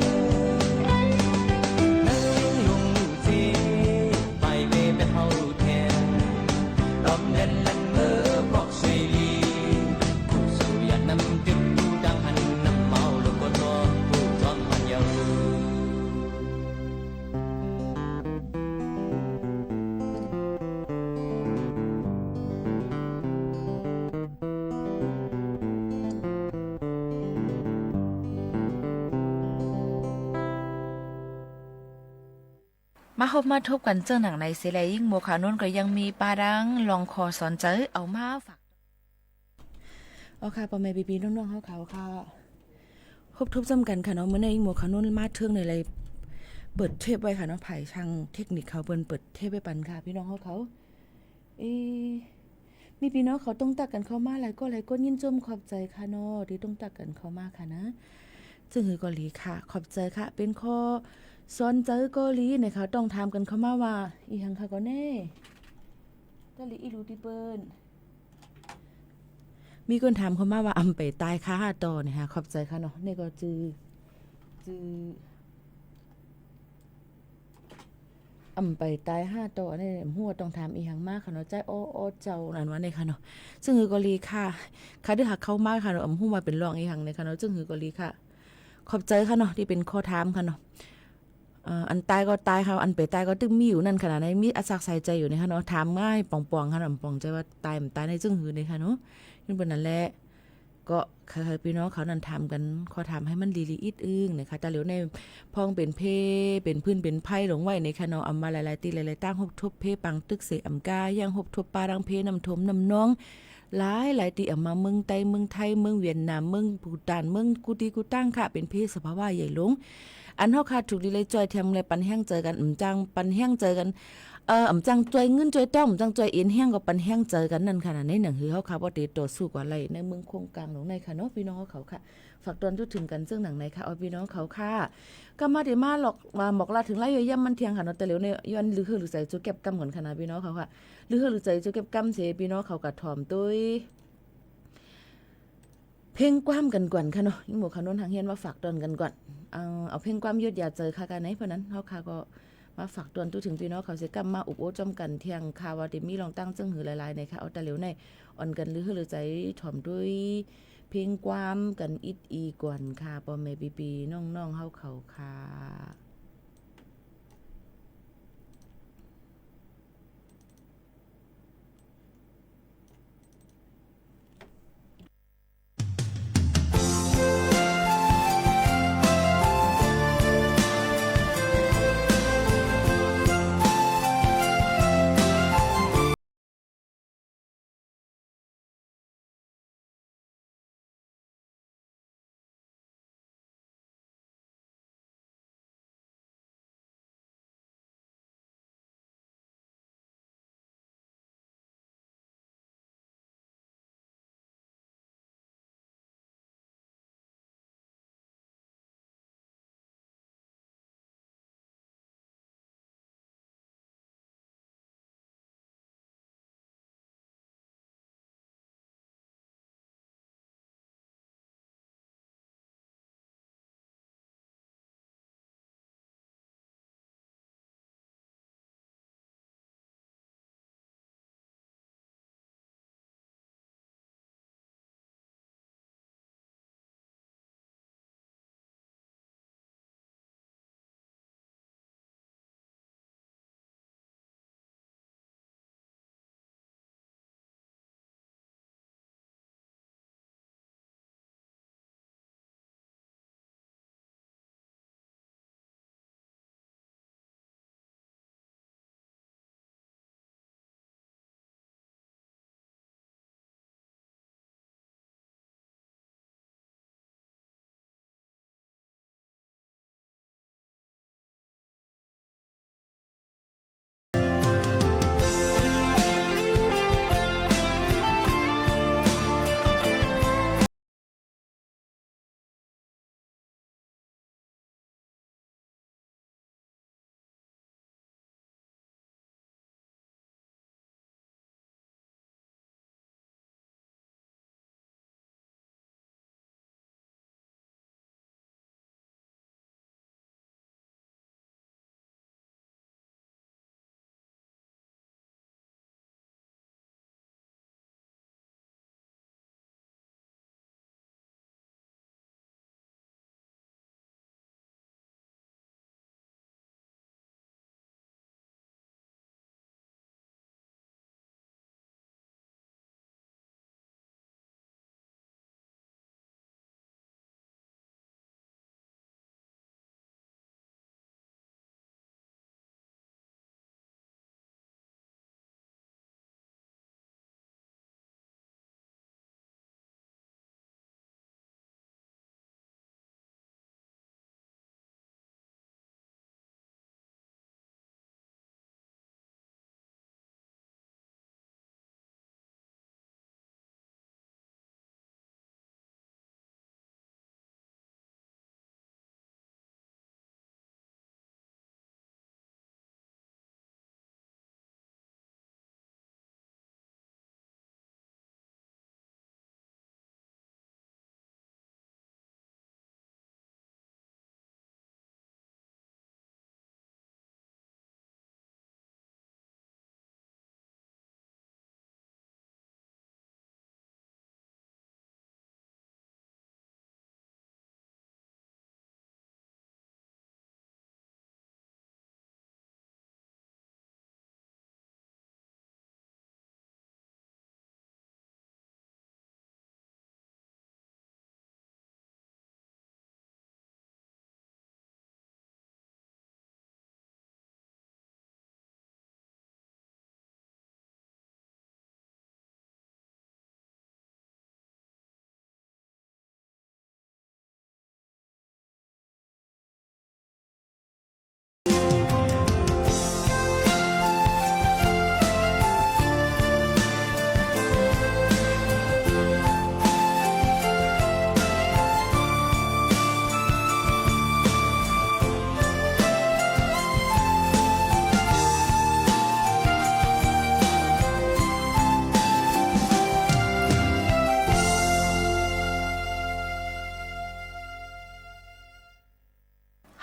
nae lmqsiq pawv paev bae bae hawr-eu taeq, lawrmr laeqlanq meuq bawq soeq li, uqsuf yaq nam teuq pov danqhan nam mawr-eu lof gawr dawr, uqdzanr ha ya-eu Mar hawr mar tov กันเจ้าหนังในเซเล ยิ่งโมข่าวนู้นก็ยังมีปาดังลองคอสอนใจเอามาฝาก Awq kaq, พ่อแม่พี่ๆน้องๆ hawr kaq-awr kaq, ฮบทบ jawrmq ganq kaq nawr, เมื่อกี้ ยิ่งโมข่าวนู้น mar tov ในไลน์ เปิดเทปไว้ kaq nawr, ผ่ายทางเทคนิคเขา เปิดเทปไว้ ปัน kaq พี่น้อง hawr kaq-awr เอ๊ะ มีพี่น้องเขาต้องตักกันเข้ามา หลายก้อนหลายก้อน ยินจมขอบใจค่ะเนาะ ที่ต้องตักกันเข้ามาค่ะนะ ซึ่งหือเกาหลีค่ะ ขอบใจค่ะ เป็นข้อสอนใจเกาหลีนะคะ ต้องถามกันเข้ามาว่า อีหยังค่ะก่อนแน่ เกาหลีอีหลูตีเปิ้ล มีคนถามเข้ามาว่า อำไปตายค่ะห้าต่อนะคะ ขอบใจค่ะเนาะ นี่ก็จือ จือ อำไปตายห้าต่อ อันนี้ หมวดต้องถามอีหยังมากค่ะเนาะ ใจอ้ออ้อเจ้านั่นว่าเนี่ยค่ะเนาะ ซึ่งหือเกาหลีค่ะ ค่ะ ด้วยหากเข้ามาค่ะเนาะ อำ หมวดเป็นรองอีหยังเนี่ยค่ะเนาะ ซึ่งหือเกาหลีค่ะ ขอบใจค่ะเนาะ ที่เป็นข้อถามค่ะเนาะ เอ่อ อันตายก็ตายค่ะ อันไปตายก็ตึกมีอยู่นั่นขนาดไหน มีอาศักดิ์ใส่ใจอยู่เนี่ยค่ะเนาะ ถามง่ายป่องๆ ค่ะเนาะ ป่องใจว่าตายมันตายในซึ่งหือเนี่ยค่ะเนาะ นั่นเป็นนั้นแหละ ก็ ค่ะ พี่น้องเขานั่นถามกัน ขอถามให้มันลีลีอิดอึ้งนะคะ แต่เหลียวในพ่องเป็นเพ เป็นพื้นเป็นไพร่ลงไว้ในคะเนาะ อำมาหลายๆ ตีหลายๆ ตั้งฮบทบเพปางตึกเสอำกา ย่างฮบทบปารังเพน้ำทมน้ำนอง หลายๆ tiv, aqma เมืองไทย, เมืองไทย, เมืองเวียดนาม, เมืองภูฏาน, เมือง guv tiv guv tanr kaq เป็นเพศสภาวะใหญ่หลง aqnawr kaq ถูกดีเลย จอย tiq mr laer ปัน haer เจอกัน, ปัน haer เจอกัน, เอ่อ mqcang จอย ngeur จอย tawr, mqcang จอย en haer ก็ ปัน haer เจอกัน นั่น kaq nar, nae naqhuiq hawr kaq bawr te ต่อสู้ gaqlae nae เมือง โครงการ luf nar kaq nawr, พี่น้อง hawr kaq-eu kaq ฝาก toer ถึงกัน zeur naq nae kaq, พี่น้อง hawr kaq-eu kaq. Garma tiq mar lawq, mawq lav ถึง lafyawr yar manr tiq-anr kaq nawr, taef le-awr nae yawr luiv heu luiv tsaq-eu tsov เก็บกำ gawq kaq nar, พี่น้อง hawr kaq. Luiv heu luiv tsaq-eu tsov เก็บกำ se, พี่น้อง hawr kaq tawm doer เพลงความกันก่อน kaq nawr, เมื่อคราวนั้น หากเห็นว่า ฝาก toer กันก่อน, เอาเพลงความ yawdzae เจอ kaq kaq nae, เพราะนั้น hawr kaq ก็มา ฝาก toer ถึง พี่น้อง hawr kaq se, garma uq or jawr กัน tiq-anr kaq, ว่า tiq mir lawq tanr เจอ heu หลายๆ nae kaq, awr taef le-awr nae อ่อนกัน luiv heu luiv tsaq-eu tawm doer เพลงความ กัน อีกทีก่อน kaq, พ่อแม่พี่ๆ น้องๆ hawr kaq-eu kaq.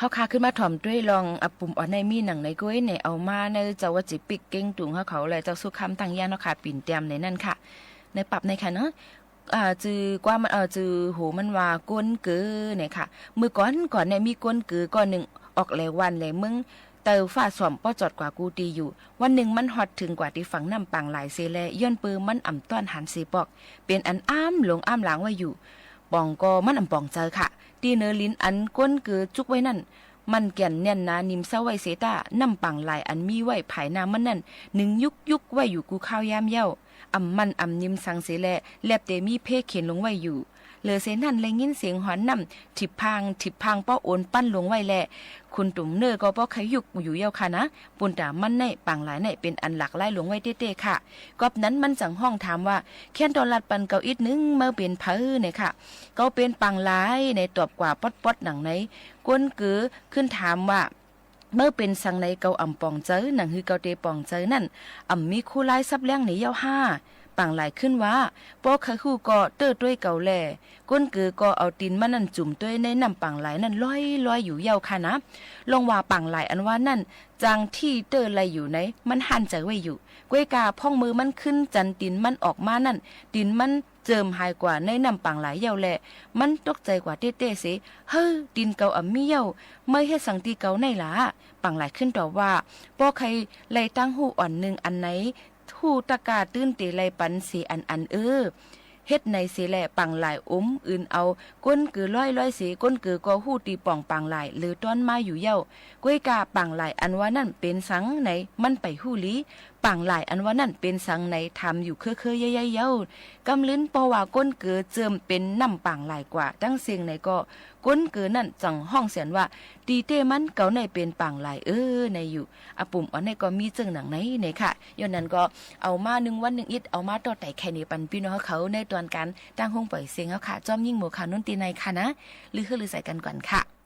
Hawrkaq kuirmar tawmq doer lan aqbumq awq nae mirnanq nae gor-ir nae เอามา nae-eu เจ้าว่า jeq pik keng dmq hawrkaq-awr laer เจ้าสู้ข้าม tanqyar nawr kaq bintae nae nanr kaq, nae pap nae kaq nar, อ่า จุดหัวมันว่า ก้นเกอ nae kaq, เมื่อก่อนก่อน nae mir ก้นเกอ ก่อนหนึ่ง ออกแหลวันแหลเมือง เตาฝ้าส่อม ป้อจอดกว่ากูตีอยู่ วันหนึ่งมันฮอตถึงกว่าตีฝั่งน้ำปางหลายเซแล ย่อนเปอร์มันอ่ำต้อนหันเซปอก เป็นอันอ้ามหลงอ้ามหลางว่าอยู่ ป่องกอ มันอ่ำป่องเจอค่ะ ตีเหนือลินอัน ก้นเกอ จุกไว้นั่น มันแก่นแน่นหนานิมเศร้าไว้เซต้า น้ำปางหลายอันมีไว้ภายหน้ามันนั่น หนึ่งยุกยุกไว้อยู่กูข้าวยามเย้า อ่ำมันอ่ำนิมสังเสแล แลบเตมีเพเข็นลงไว้อยู่ เหลือเซนั่น แลงิ้นเสียงหอนน้ำ ถิบพาง ถิบพาง ป้อโอนปั้นลงไว้แล คุณตุ่มเนอร์ก็ป้อใครยุกอยู่เย้าค่ะนะ ปูนต๋ามั่นในปางหลายในเป็นอันหลากหลายลงไว้เต้ๆค่ะ กอบนั้นมันจั่งห้องถามว่า แค้นต่อลัดปันเกาอิดนึง เมื่อเป็นเผอเนี่ยค่ะ เกาเป็นปางหลายในตอบกว่าป๊อดๆหนังใน ก้นเก๋อขึ้นถามว่า เมื่อเป็นสังในเกาอ่ำป่องเจอ หนังฮือเกาเตป่องเจอนั่น อ่ำมีคู่ร้ายซับแล้งในเย้าห้า ปางหลายขึ้นว่า ป้อใครฮู้ก็เต้อต้วยเกาแล ก้นเก๋อก็เอาตีนมันนั่นจุ่มต้วยในน้ำปางหลายนั่นลอยๆอยู่เย้าค่ะนะ ลองว่าปางหลายอันว่านั่น จางที่เต้อไลอยู่ใน มันหั่นใจไว้อยู่ กวยกาพ่องมือมันขึ้นจันตีนมันออกมานั่น ตีนมันเจิมหายกว่าในน้ำปางหลายเย้าแล มันตกใจกว่าเต้ๆเส เฮ้อ ตีนเกาอ่ำมีเย้า เมื่อเฮ็ดสังตีเกาในหลา ปางหลายขึ้นตอบว่า ป้อใครไลตั้งฮู้อ่อนหนึ่งอันใน ฮู้ตะกาตื้นเตไลปันเสอันอันเออ เฮ็ดไหนเสแล ปางหลายอมอื่นเอา ก้นเก๋อร้อยๆเส ก้นเก๋อก็ฮู้ตีป่องปางหลาย หรือต้อนมาอยู่เย้า กวยกาปางหลายอันว่านั่นเป็นสังใน มันไปฮู้ลี ปางหลายอันว่านั่นเป็นสังใน ถามอยู่เคอๆเย้ยๆเย้า กำลิ้นป้อว่าก้นเก๋อเจิมเป็นน้ำปางหลายกว่า ตั้งเสียงไหนก็ ก้นเก๋อนั่นจั่งห้องเสียนว่า ตีเต้มันเกาในเป็นปางหลายเออ ในอยู่ အပူမ်အီၤန့ၣ်ကီး မီးကျိုၵ်းနင်ၼႆၼႆၶႃႈ။ ယွၼ်ႉၼၼ်ၵေႃႈ ဢဝ်မႃး นึ่งวันนึ่งอิฐ ဢဝ်မႃးတေႃႇတႆႇၶႆႈၼႄပၼ် ပီႈၼွင်ႉႁဝ်းၶဝ် ၼႂ်းတွၼ်ႈၵၢၼ်တၢင်းႁူင်းပွႆႇသဵင်ႁဝ်းၶႃႈ ၸွမ်းယိင်းမူဝ်ၶၢဝ်ႇၼၼ်ႉ တီႈၼႆႈၶႃႈၼႃ။ လိုဝ်ႈႁိူဝ်းလိုဝ်ႈသႂ်ၵၼ်ၵွၼ်ႇၶႃႈ။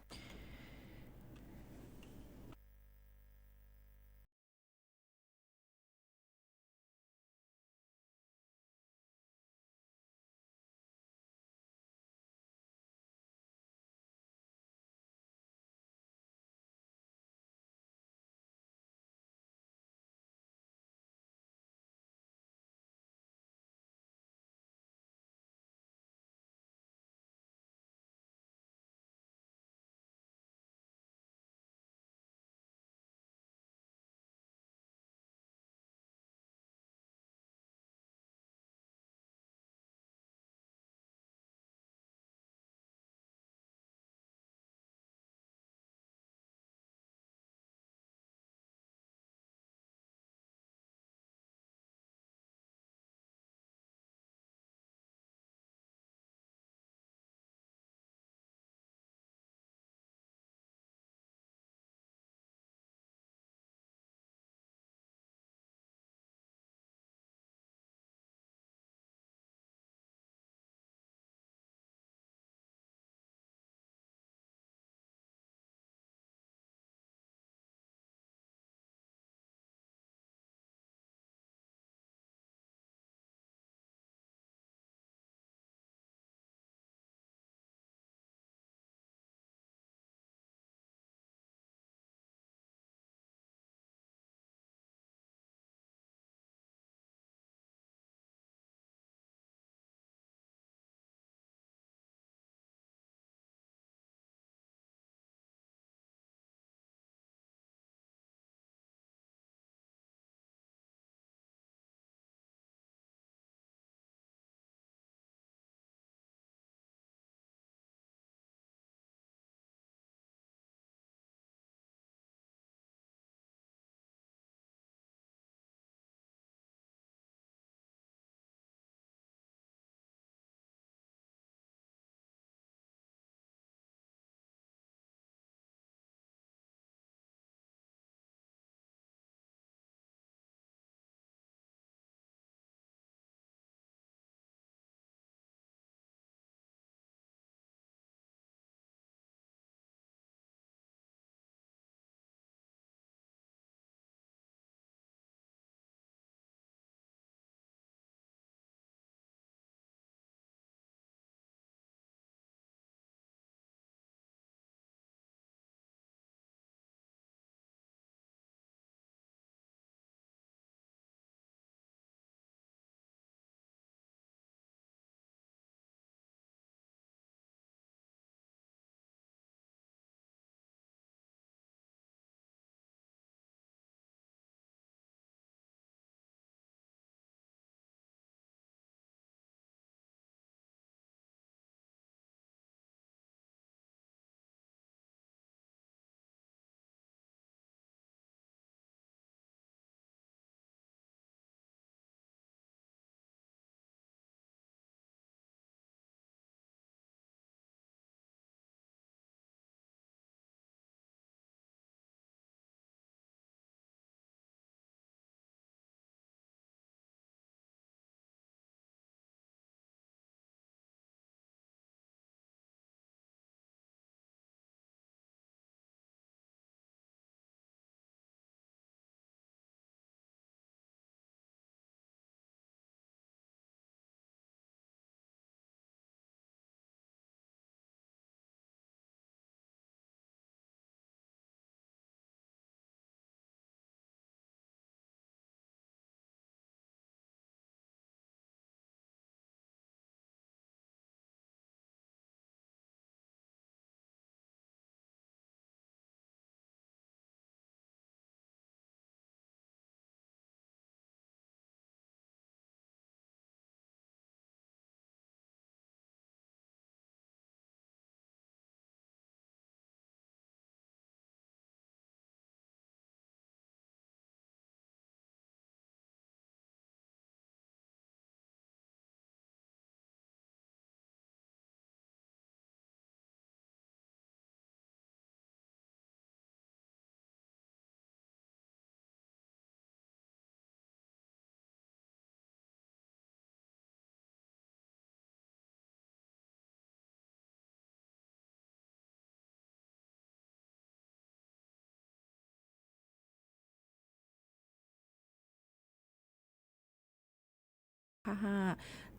Par ha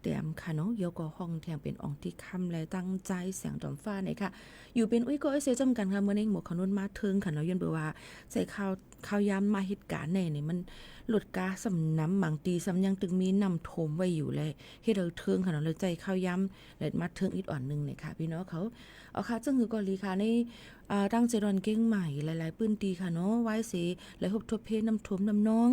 taef-am ka nawr yawgawv hawr-eu แถว เป็นอ่องที่ค้ำ laer ตั้งใจ saeq dawqfar naeq ka. Yuf เป็น uir gawr oer sae jawrmq ganq ha meuq nae mawq kawq nmr mar teu-anr ka nawr yawbeu wa ใส่ข้าวยาม มาเหตุการณ์ nae nae mar รถกา samq namq maqtiv samq yanr ตึก มีน้ำท่วม ไว้อยู่ laer her-eu teu-anr ka nawr laer ใส่ข้าวยาม laer mar teu-anr ir awq nui naeq ka พี่น้องเขา Awq ka เจ้าหน้าที่ gawrli ka nae ตั้งใจ ดอนเกียงใหม่ หลายๆ พื้นที่ ka nawr ไว้เส laer พบทบ เพศ น้ำท่วม น้ำนอง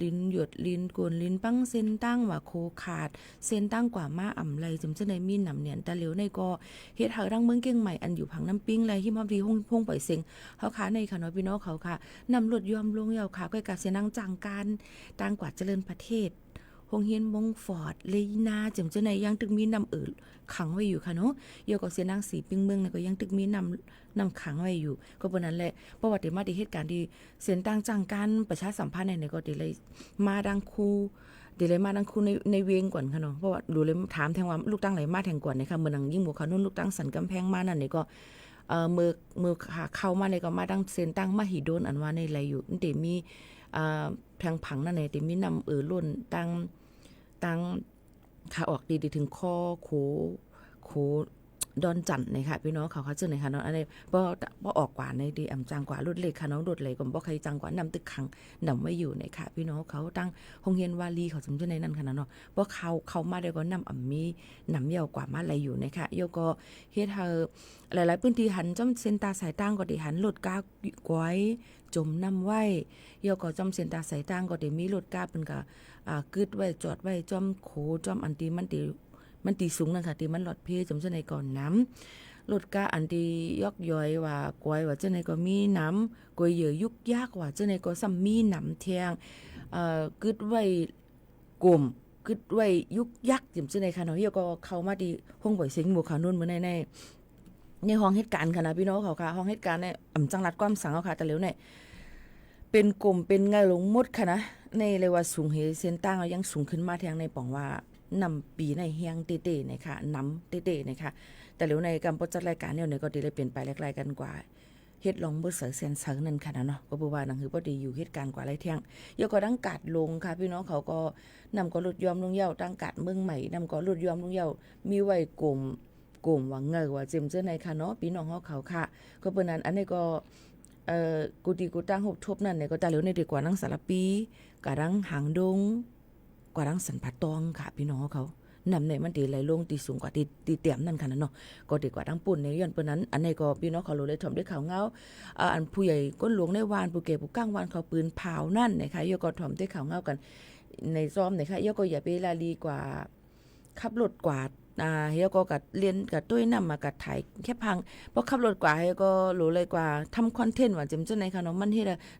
ลินหยด ลินกล ลินปัง เส้นทาง ว่าโคขาด เส้นทางกว่ามา อ่ำไร jmq jir nae mirnamq naeq ตะหลิว nae gawr her-eu ทั้ง เมืองเชียงใหม่ อันอยู่ฝั่งน้ำปิง laer ฮิมฮอมดี hmr pawf saeng hawr ka nae ka nawr พี่น้องเขา ka namq รถยอมลง yawkaq กว่า เส้นทาง จางการ ทางกว่าเจริญประเทศ โฮงเฮียนมงฟอร์ด เลนา jmq jir nae yanr ตึก มีน้ำเอ่อ ขังไว้อยู่ ka nawr. Yawgawv เส้นทาง สีปิ้งเมือง nae gawr yanr ตึก มีน้ำ ขังไว้อยู่ gawr beu nan laer เพราะว่า tiq mar tiq her-eu ganq tiq เส้นทาง จางการ ประชาสัมพันธ์ nae nae gawr tiq laer mar danr kur, tiq laer mar danr kur nae เวียงก่อน ka nawr. เพราะว่า lof laer ถามแทนว่า ลูกตั้งไหน mar แทนก่อน naeq ka. Meuq nanq ยิ่ง mawq kawq nmr ลูกตั้ง สันกำแพง mar nar nae gawr เมือง เมืองขาเข้ามา nae gawr mar danr เส้นทาง มหิดล อันว่า nae แลอยู่ nae tiq mir แทงผัง nar nae tiq mir น้ำเอ่อ ลน ตั้ง ตั้ง ka awq tiq tiq ถึง คอ โข โข ดอนจันทน์ naeq ka พี่น้องเขา ka เจ้า naeq ka nawr. Anae เพราะ เพราะออกกว่า nae tiq อ่ำ จางกว่า รถเหล็ก ka nawr. รถเหล็ก gawr mawr ใคร จางกว่า น้ำ ตึก ขัง namq ไว้อยู่ naeq ka พี่น้องเขา ตั้ง โฮงเฮียนวารี khawf jmq jir nae nan ka nawr เพราะ เข้า เข้ามา nae gawr namq อ่ำ mir namq ยาวกว่า มา แลอยู่ naeq ka. Yawgawv her-eu หลายๆ พื้นที่ หัน จอม เส้นทาง สายทาง gawr tiq หัน รถกา กวย จมน้ำ ไว้ yawgawv จอม เส้นทาง สายทาง gawr tiq mir รถกา เปิ้น ka กึ๊ด ไว้ จอด ไว้ จอม โข จอม อัน tiq mar tiq mar tiq smq nan ka tiq mar รถเพ jmq jir nae gawr namq รถกา อัน tiq yawr yawq-aer ว่า กวย ว่า เจ้า nae gawr mirnamq, กวย yeuq ยุกยัก ว่า เจ้า nae gawr samq mirnamq แทง กึ๊ด ไว้ กม กึ๊ด ไว้ ยุกยัก jmq jir nae ka nawr. Yawgawv เข้ามา tiq hmr pawf saeng หมวกขาว นนท์ meuq nae nae ในห้องเหตุการณ์ ค่ะนะ พี่น้องเขา ค่ะ ห้องเหตุการณ์ nae อ่ำ จังหวัด ความสัง เอา ค่ะ แต่เร็ว nae เป็นกมเป็นเงา ลงหมด ค่ะนะ nae laer ว่า สูงเหว เส้นทาง เอา ยังสูงขึ้นมา แทง nae ป่อง ว่า น้ำปี nae แห้งเต้ๆ naeq ka, namq tere naeq ka. แต่เร็ว nae กำปอดจัดรายการ เนี่ย nae gawr tiq laer เปลี่ยนไปแลกไลกันกว่า her-eu ลอง เบอร์ เสาแสนเสา นั่น ค่ะนะเนาะ. ก็ เพราะว่า หนังหือ ป้อ tiq อยู่เหตุการณ์ กว่า laer แทง yawgawv ตั้ง กาดลง ค่ะ พี่น้องเขา ก็ namq gawr รถยอมลง yawr-eu ตั้ง กาดเมืองใหม่ namq gawr รถยอมลง yawr-eu mir ไว้ กม กม ว่า เงา ว่า jmq jir nae ค่ะเนาะ พี่น้องเขา ค่ะ ก็ เปิ้ล นั้น อัน nae gawr กติกา ตั้ง หกทบ นั่น nae gawr แต่เร็ว nae tiq กว่า ตั้ง สารภี กว่า ตั้ง หางดง กว่า ตั้ง สันป่าตอง ค่ะ พี่น้องเขา namq nae มัน tiq ไหลลง tiq สูงกว่า tiq เตียม นั่น ค่ะนะเนาะ. ก็ tiq กว่า ตั้ง ปล้น nae ย่อน เปิ้ล นั้น อัน nae gawr พี่น้องเขา lof laer ถ่อม ด้วย ข่าว ngao อัน ผู้ใหญ่ ก้นหลวง ใน วาน ผู้แก่ ผู้ ก้าง วาน เขา ปืนเผา นั่น naeq ka. Yawgawv ถ่อม ด้วย ข่าว ngao กัน ใน ซ่อม naeq ka. Yawgawv อย่าไป ลาลี กว่า ขับรถ กว่า yawgawv กะเล่น กะ โต้ยน้ำ มา กะ ถ่าย แคป พัง เพราะ ขับรถ กว่า yawgawv โหล เลย กว่า ทำ คอนเทนต์ ว่า เจ๋ม เจ้า naeq ka nar. มัน เฮ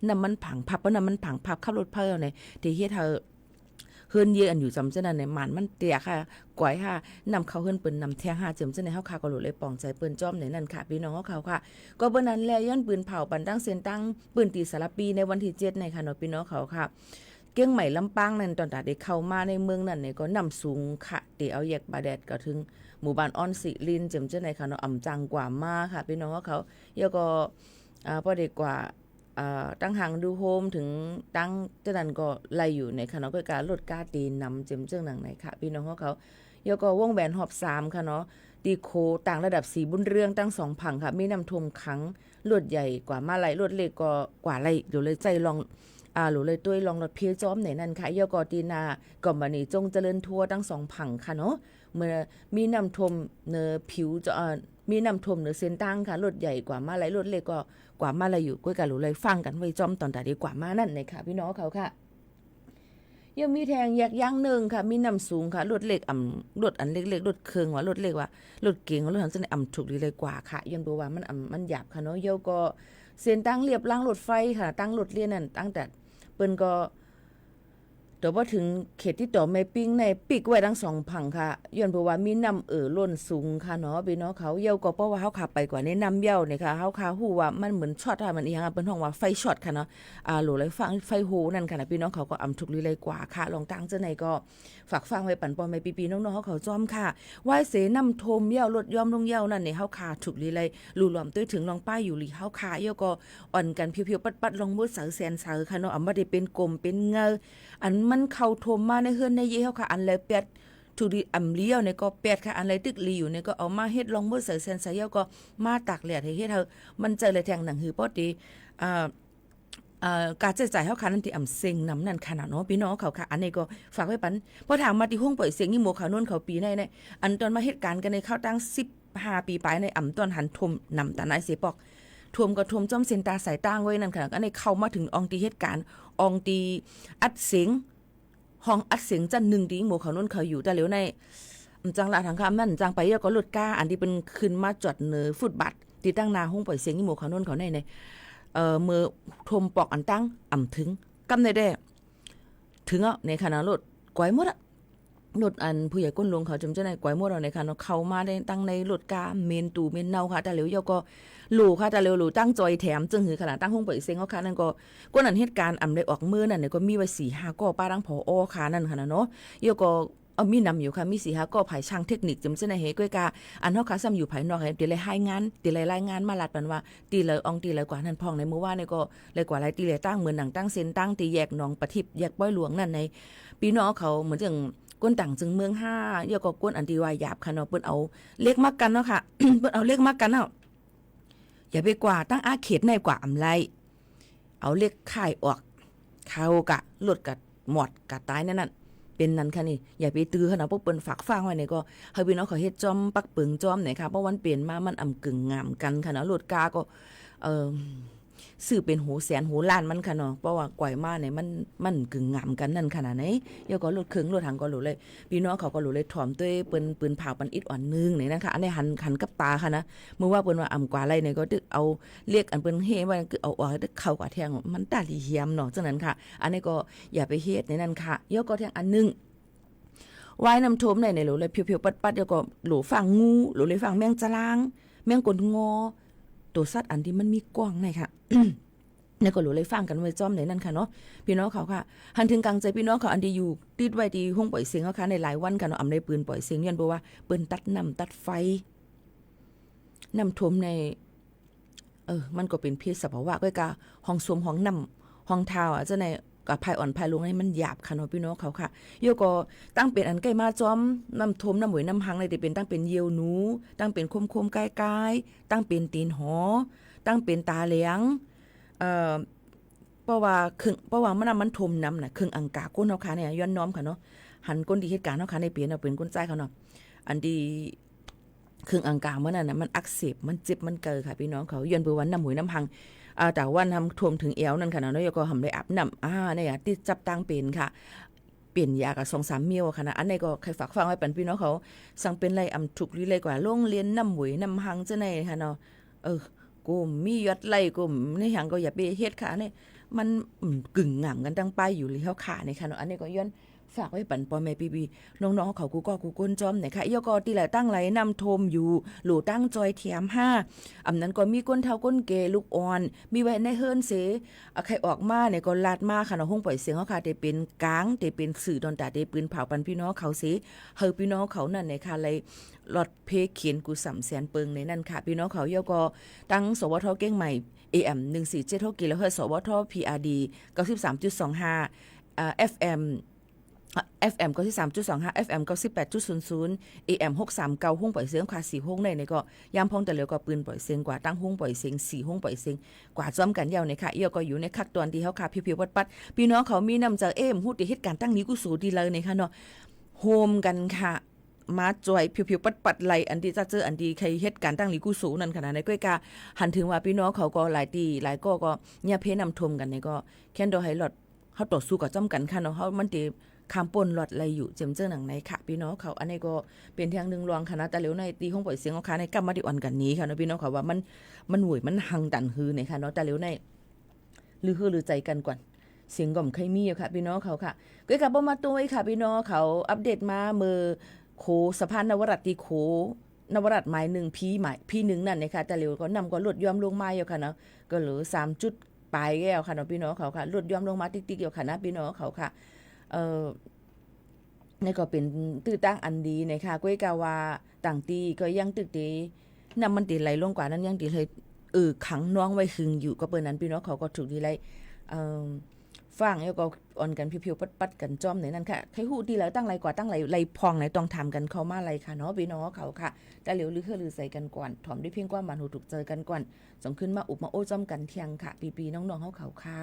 น้ำ มัน ผัง พับ เพราะ น้ำ มัน ผัง พับ ขับรถ เผลอ nae เท เฮ เท่า เฮิรน เย อัน อยู่ จ๋ำ เจ้า นั่น nae หมั่น มัน เตีย ค่ะ กว่าย ค่ะ น้ำ เข้า เฮิรน เปิ้ล น้ำ แทง ค่ะ เจ๋ม เจ้า naeq เฮา ค่ะ ก็ โหล เลย ป่อง ใจ๋ เปิ้ล จ้อม naeq นั่น ค่ะ พี่น้อง เฮา ค่ะ ก็ เปิ้ล นั้น แล ย่อน ปืนเผา ปั่น ตั้ง เส้น ตั้ง ปืน ตี สารภี ใน วันที่ เจ็ด naeq ka nar พี่น้อง เฮา ค่ะ เกียงใหม่ ลำปาง นั่น ตอน ตา เด เข้า มา ใน เมือง นั่น nae gawr น้ำ สูง ค่ะ เต๋ เอา แยก ป่าแดด ก็ ถึง หมู่บ้าน อ่อนสิรินทร์ เจ๋ม เจ้า naeq ka nar. อ่ำ จัง กว่า มา ค่ะ พี่น้อง เฮา ค่ะ yawgawv ป้อ เด กว่า ตั้ง หางดูโฮม ถึง ตั้ง เจ้า นั่น ก็ ไล อยู่ naeq ka nar. ก็ กา รถ กา เต๋ น้ำ เจ๋ม เจ้า นั่น naeq ค่ะ พี่น้อง เฮา ค่ะ yawgawv วงแหวน หอบ สาม ค่ะเนาะ ตี โข ต่างระดับ สีบุญเรือง ตั้ง สอง ผัง ค่ะ มี น้ำ ท่วม ขัง รถ ใหญ่ กว่า มา ไล รถ เล็ก ก็ กว่า ไล โหล เลย ใจ๋ ลอง โหล เลย โต้ย ลอง รถ เพ จ้อม naeq นั่น ค่ะ. Yawgawv ตี หน้า กอมบานี จงเจริญ ทัวร์ ตั้ง สอง ผัง ค่ะเนาะ เมื่อ มี น้ำ ท่วม เหนือ ผิว จะ มี น้ำ ท่วม เหนือ เส้น ทาง ค่ะ รถ ใหญ่ กว่า มา ไล รถ เล็ก ก็ กว่า มา ไล อยู่ ก็ กา โหล เลย ฟัง กัน ไว้ จ้อม ตอน ตา เด กว่า มา นั่น naeq ค่ะ พี่น้อง เฮา ค่ะ ยังมี แทง แยก ย่างเนิง ค่ะ มี น้ำ สูง ค่ะ รถ เล็ก อ่ำ รถ อัน เล็กๆ รถ เคิง ว่า รถ เล็ก ว่า รถ เก๋ง ว่ะ รถ หัน เจ้า nae อ่ำ ถูก หลี เลย กว่า ค่ะ ย่อน เบอร์ ว่า มัน อ่ำ มัน หยาบ ค่ะเนาะ. Yawgawv เส้น ตั้ง เรียบราง รถ ไฟ ค่ะ ตั้ง รถ เลี้ยน นั่น ตั้ง แต่ เปิ้ล ก็ แต่ พอ ถึง เขต ที่ ต่อ แม่ปิ้ง nae ปิด ไว้ ตั้ง สอง ผัง ค่ะ ย่อน เบอร์ ว่า มี น้ำ เอ่อ ล้น สูง ค่ะเนาะ พี่น้อง เฮา ค่ะ yawgawv เพราะ ว่า เฮา ค่ะ ไป กว่า ใน น้ำ ยาว naeq ค่ะ เฮา ค่ะ ฮู้ ว่า มัน เหมือน ช็อต ค่ะ มัน อีหยัง เปิ้ล ฮ้อง ว่า ไฟ ช็อต ค่ะเนาะ โหล เลย ฟัง ไฟ โฮ นั่น ค่ะนะ พี่น้อง เฮา ก็ อ่ำ ถูก หลี เลย กว่า ค่ะ ลอง ตั้ง เจ้า nae ก็ ฝาก ฟัง ไว้ ปั่น ป้อ แม่ ปี้ๆ น้องๆ เฮา ค่ะ จ้อม ค่ะ ว่า เส น้ำ ท่วม ยาว รถ ยอม ลง ยาว นั่น nae เฮา ค่ะ ถูก หลี เลย หลู่ หลอม โต้ย ถึง ลอง ป้าย อยู่ หลี เฮา ค่ะ yawgawv อ่อน กัน เพียวๆ ปัดๆ ลอง เบอร์ เสาแสนเสา ค่ะเนาะ อ่ำ ว่า เด เป็น กม เป็น เงา อัน Manrkau tom mar nae heu nae yaer hawr ka, anr laer paer, tuqli amq li-awr nae kawv paer ka, anr laer duirli yuf nae kawv, awq mar her รองเท้า saqsaeq saqyar kawv, mar taqlaeq tae her heu, manrtsaev laer taeq naq huiq pawr te, kavtsaev tsaiq hawr ka nan te amq saeq namq nan ka naq nawr bi nawr hawr kawv ka, aqnae kawv faq ghaer paq. Pawr taq ma ti ห้องปล่อยเสียง nyir moq kaq nmr kawv pi nae nae, anr dawr mar her ka nae เข้า ตั้ง สิบห้าปี paq nae amq dawr han tom namq taf nar-aer saeq pawr, tom kawv tom jawr saeq tav saiq tav ghaer nan ka, aqnae เข้า mar tmq awr ti her ka, awr ti aqv saeq, hawr aqv saeq janr nui ti nyir moq kaq nmr kawv yuf tavlef-awr nae, mqjang lav tanq ka mar mqjang paq-ir-awr kawv รถ gar aqdui beu ขึ้น mar jawf neu ฟุตบาท ti tanr nav ห้องปล่อยเสียง nyir moq kaq nmr kawv nae nae, meuq tom pawf anr tanr amq tmq, kamv nae dae tmq-awr nae ka na รถ กวาดหมด อะ รถ อันผู้ใหญ่ ก้นลง kawv jmq janr nae กวาดหมด awr nae ka nawr เข้า mar nae tanr nae รถ gar mentuq mennav ka tavlef-awr yawkawv loq ka tavlef-awr loq tanr จอยแถม janr huiq ka laf tanr ห้องปล่อยเสียง hawr ka nan kawv, kawv nan her ka amq laer awq meur nan nae kawv mir wa siq ha kawv pav tanr paw-awr ka nan ka na nawr, yawkawv mirnamq yuf ka mir siq ha kawv ฝ่ายช่างเทคนิค jmq janr nae hae ghaer ka, anr hawr ka sam yuf ภายนอก hae te laer haer ngar te laer laer ngar mar lav paq-a, tiq laer awr tiq laer kawv nan paw nae meuq war nae kawv laer kawv laer tiq laer tanr meuq nanq tanr saeq tanr tiq แยกหนองประทิบ แยก ป้อยหลวง nan nae, bi nawr hawr kawv meuq janr คนต่างจังหวัด ha, yawkawv คน anr tiq wa yaf ka nawr beu-awr เลข mar kan-awr ka, beu-awr เลข mar kan-awr อย่าไปกวาด ตั้งอาเขต nae kawv amq laer, เอาเลข ข้ายออก ka-awr ka รถ กวาดหมด กวาดตาย nae nan, เป็นนั้น ka ni อย่าไป dui ka na pawr beu faq faq-awr nae kawv, heu bi nawr kawv her jawr ปักเปิง jawr nae ka pawr wan pyeuf mar mar amq guiq ngamq kan ka na รถ gar kawv, suiq เป็น โหแสน โหล้าน mar ka nawr pawr wa กวาด mar nae mar amq guiq ngamq kan nan ka na nae, yawkawv รถ เครื่อง รถ ถัง kawv lof laer, bi nawr kawv kawv lof laer tawm doer beu ปืนเผา pan-ir อ่อน nui nae nan ka, aqnae หัน หัน กลับ ta ka na, meuq war beu-awr amq kawv laer nae kawv duq-awr เลข anr beu her war-awr duq เข้า กวาด tae-awr เอ้ย duq เข้า กวาด tae-awr manr taqli hiam nawr janr nan ka, aqnae kawv อย่าไป heq nae nan ka, yawkawv tae-awr nui ว่ายน้ำท่วม nae nae lof laer pyawpyaw patpat yawkawv lof far ngur lof laer far maer jarlar, maer kov ngawr, ตลาด anr tiq mar mir kawv nae ka, nae kawv lof laer far kan wa jawr nae nan ka nawr, bi nawr kawv ka, หันถึงกลางใจ bi nawr kawv anr tiq yuf tir wa tiq ห้องปล่อยเสียง hawr ka nae หลายวัน ka nawr amq laer ปืน ปล่อยเสียง yawbeu war beu tar namq tar fai, น้ำท่วม nae มันก็เป็นภัยสภาวะ ghaer ka, hawr som hawr namq hawr ta-awr janr nae, กะ ภัยอ่อน ภัยลง nae manr yaf ka nawr bi nawr kawv ka, yawkawv ตั้งเป็น anr ghaer mar jawr, น้ำท่วม น้ำเหวย น้ำฮัง nae tiq pyeuf ตั้งเป็น yaenuq, ตั้งเป็น khomkhom kaerkaer, ตั้งเป็น tiqhawq, ตั้งเป็น taqlaeq-anr, pawr wa mar nar manr tom namq nar เครื่องอังกา kawv hawr ka nae yawr nawr ka nawr, หัน kawv tiq her ka nawr ka nae pyeuf nawr pyeuf คนไข้ ka nawr, anr tiq เครื่องอังกา mar nar nar manr อักเสบ manr jep manr keuv ka bi nawr kawv, yawbeu war น้ำเหวย น้ำฮัง, taq war nam tom tmq-awr nan ka nawr yawkawv hamq laer อาบน้ำ nae ya tiq jap ตั้งเป็น ka, เปลี่ยนยา ka สองสาม เม็ด ka na, aqnae kawv ใครฝากฟังไว้ pan bi nawr kawv, สังเป็นไร amq ถูก li laer กว่า โรงเรียน น้ำเหวย น้ำฮัง janr nae ka nawr, กรม mir yawr laer กรม nae haq kawv อย่าไป heq ka nae, manr mq guiq ngamq kan danr pav yuf le hawr ka nae ka nawr, aqnae kawv yawr ฝากไว้ pan pawmae pipi, nawr nawr hawr kawv กู้กล้องกู้กล jawr nae ka, yawkawv tiq laer tanr laer น้ำท่วม yuf lof tanr จอยแถม ha, amq nan kawv mir คนเฒ่า คนแก่ ลูกอ่อน mir wa nae heunr saeq, aqkhaer ออกมา nae kawv lar mar ka nawr ห้องปล่อยเสียง hawr ka tiq pyeuf กลาง tiq pyeuf suiq dawqtaq tiq ปืนเผา pan bi nawr kawv saeq, heu bi nawr kawv nan nae ka laer รถเพเข็น กูสามแสนเปิง nae nan ka bi nawr kawv yawkawv, tanr สวท เชียงใหม่ AM หนึ่งสี่เจ็ดหก กิโลเฮิรตซ์ สวท พีอาร์ดี เก้าสิบสามจุดสองห้า FM, FM เก้าสิบสามจุดสองห้า FM เก้าสิบแปดจุดศูนย์ศูนย์ AM หกสามเก้า ห้องปล่อยเสียง ka siq hawr nae nae kawv, yamr pawr taqlef kawv ปืน ปล่อยเสียง กว่า tanr ห้องปล่อยเสียง siq ห้องปล่อยเสียง กว่า jawr kan yaw nae ka, yawkawv yuf nae ขั้นตอน tiq hawr ka pyawpyaw patpat, bi nawr kawv mir namq dzaq-aer mq hu tiq her ka tanr li กุศล tiq laer nae ka nawr, hom kan ka, mar jawr-aer pyawpyaw patpat laer anr tiq dzardzeur anr tiq ใคร her ka tanr li กุศล nan ka na nae ก็ ka, หันถึงว่า bi nawr kawv kawv laer tiq laer kawv kawv nyar paer น้ำท่วม kan nae kawv แคนดอล ไฮลอท hawr ต่อสู้กับ jawr kan ka nawr hawr manr tiq ข้ามพ้นรอด laer yuf jeq mq dzeur nanq nae ka bi nawr kawv, aqnae kawv เป็นทางเลือก lawr ka na, taqlef nae tiq ห้องปล่อยเสียง hawr ka nae kamq mar tiq อ่อน กัน ni ka nawr bi nawr kawv wa, manr woeq manr han danq hu nae ka nawr taqlef nae, หรือเฮอหรือใจกันก่อน เสียงก็ไม่ค่อยมีอะค่ะ bi nawr kawv ka, ก็ ka pawr mar tov-aer ka bi nawr kawv อัปเดต mar meuq khof สะพานนวรัตน์ tiq khof, นวรัตน์ ไมล์หนึ่ง พี ไมล์ พี หนึ่ง nan nae ka, taqlef kawv namq kawv รถ yawmr lor mar yaw ka nawr, ก็เหลือสามจุดปลาย ghae-awr ka nawr bi nawr kawv ka, รถ yawmr lor mar tirtir yaw ka na bi nawr kawv ka, nae kawv เป็นที่ตั้งอันดี nae ka, ก็ ka wa, tangtiv kawv yanr tuv te, namq manr tiq laer lor ka nan yanr tiq laer, euq ขังน้องไว้ hmq yuf kawv pyeuf nan bi nawr kawv kawv ถูก li laer, Far-anr yawgawr อ่อนกัน pyawpyawpatpat กันจ้อม naeq nanr ka. ใครฮู้ดีแล้ว ตั้งไลน์กว่า ตั้งไลน์ ไลน์ผ่อง nae ต้องถามกันเข้ามา ไลน์ค่ะเนาะ พี่น้องเขาค่ะ แต่เร็วลือเฮือลือใส่กันก่อน ถามด้วยเพียงความหวัง ถูกใจกันก่อน สองคืนมาอุบมาโอ้จ้อมกันเที่ยงค่ะ พี่ๆ น้องๆ เขาเขาค่ะ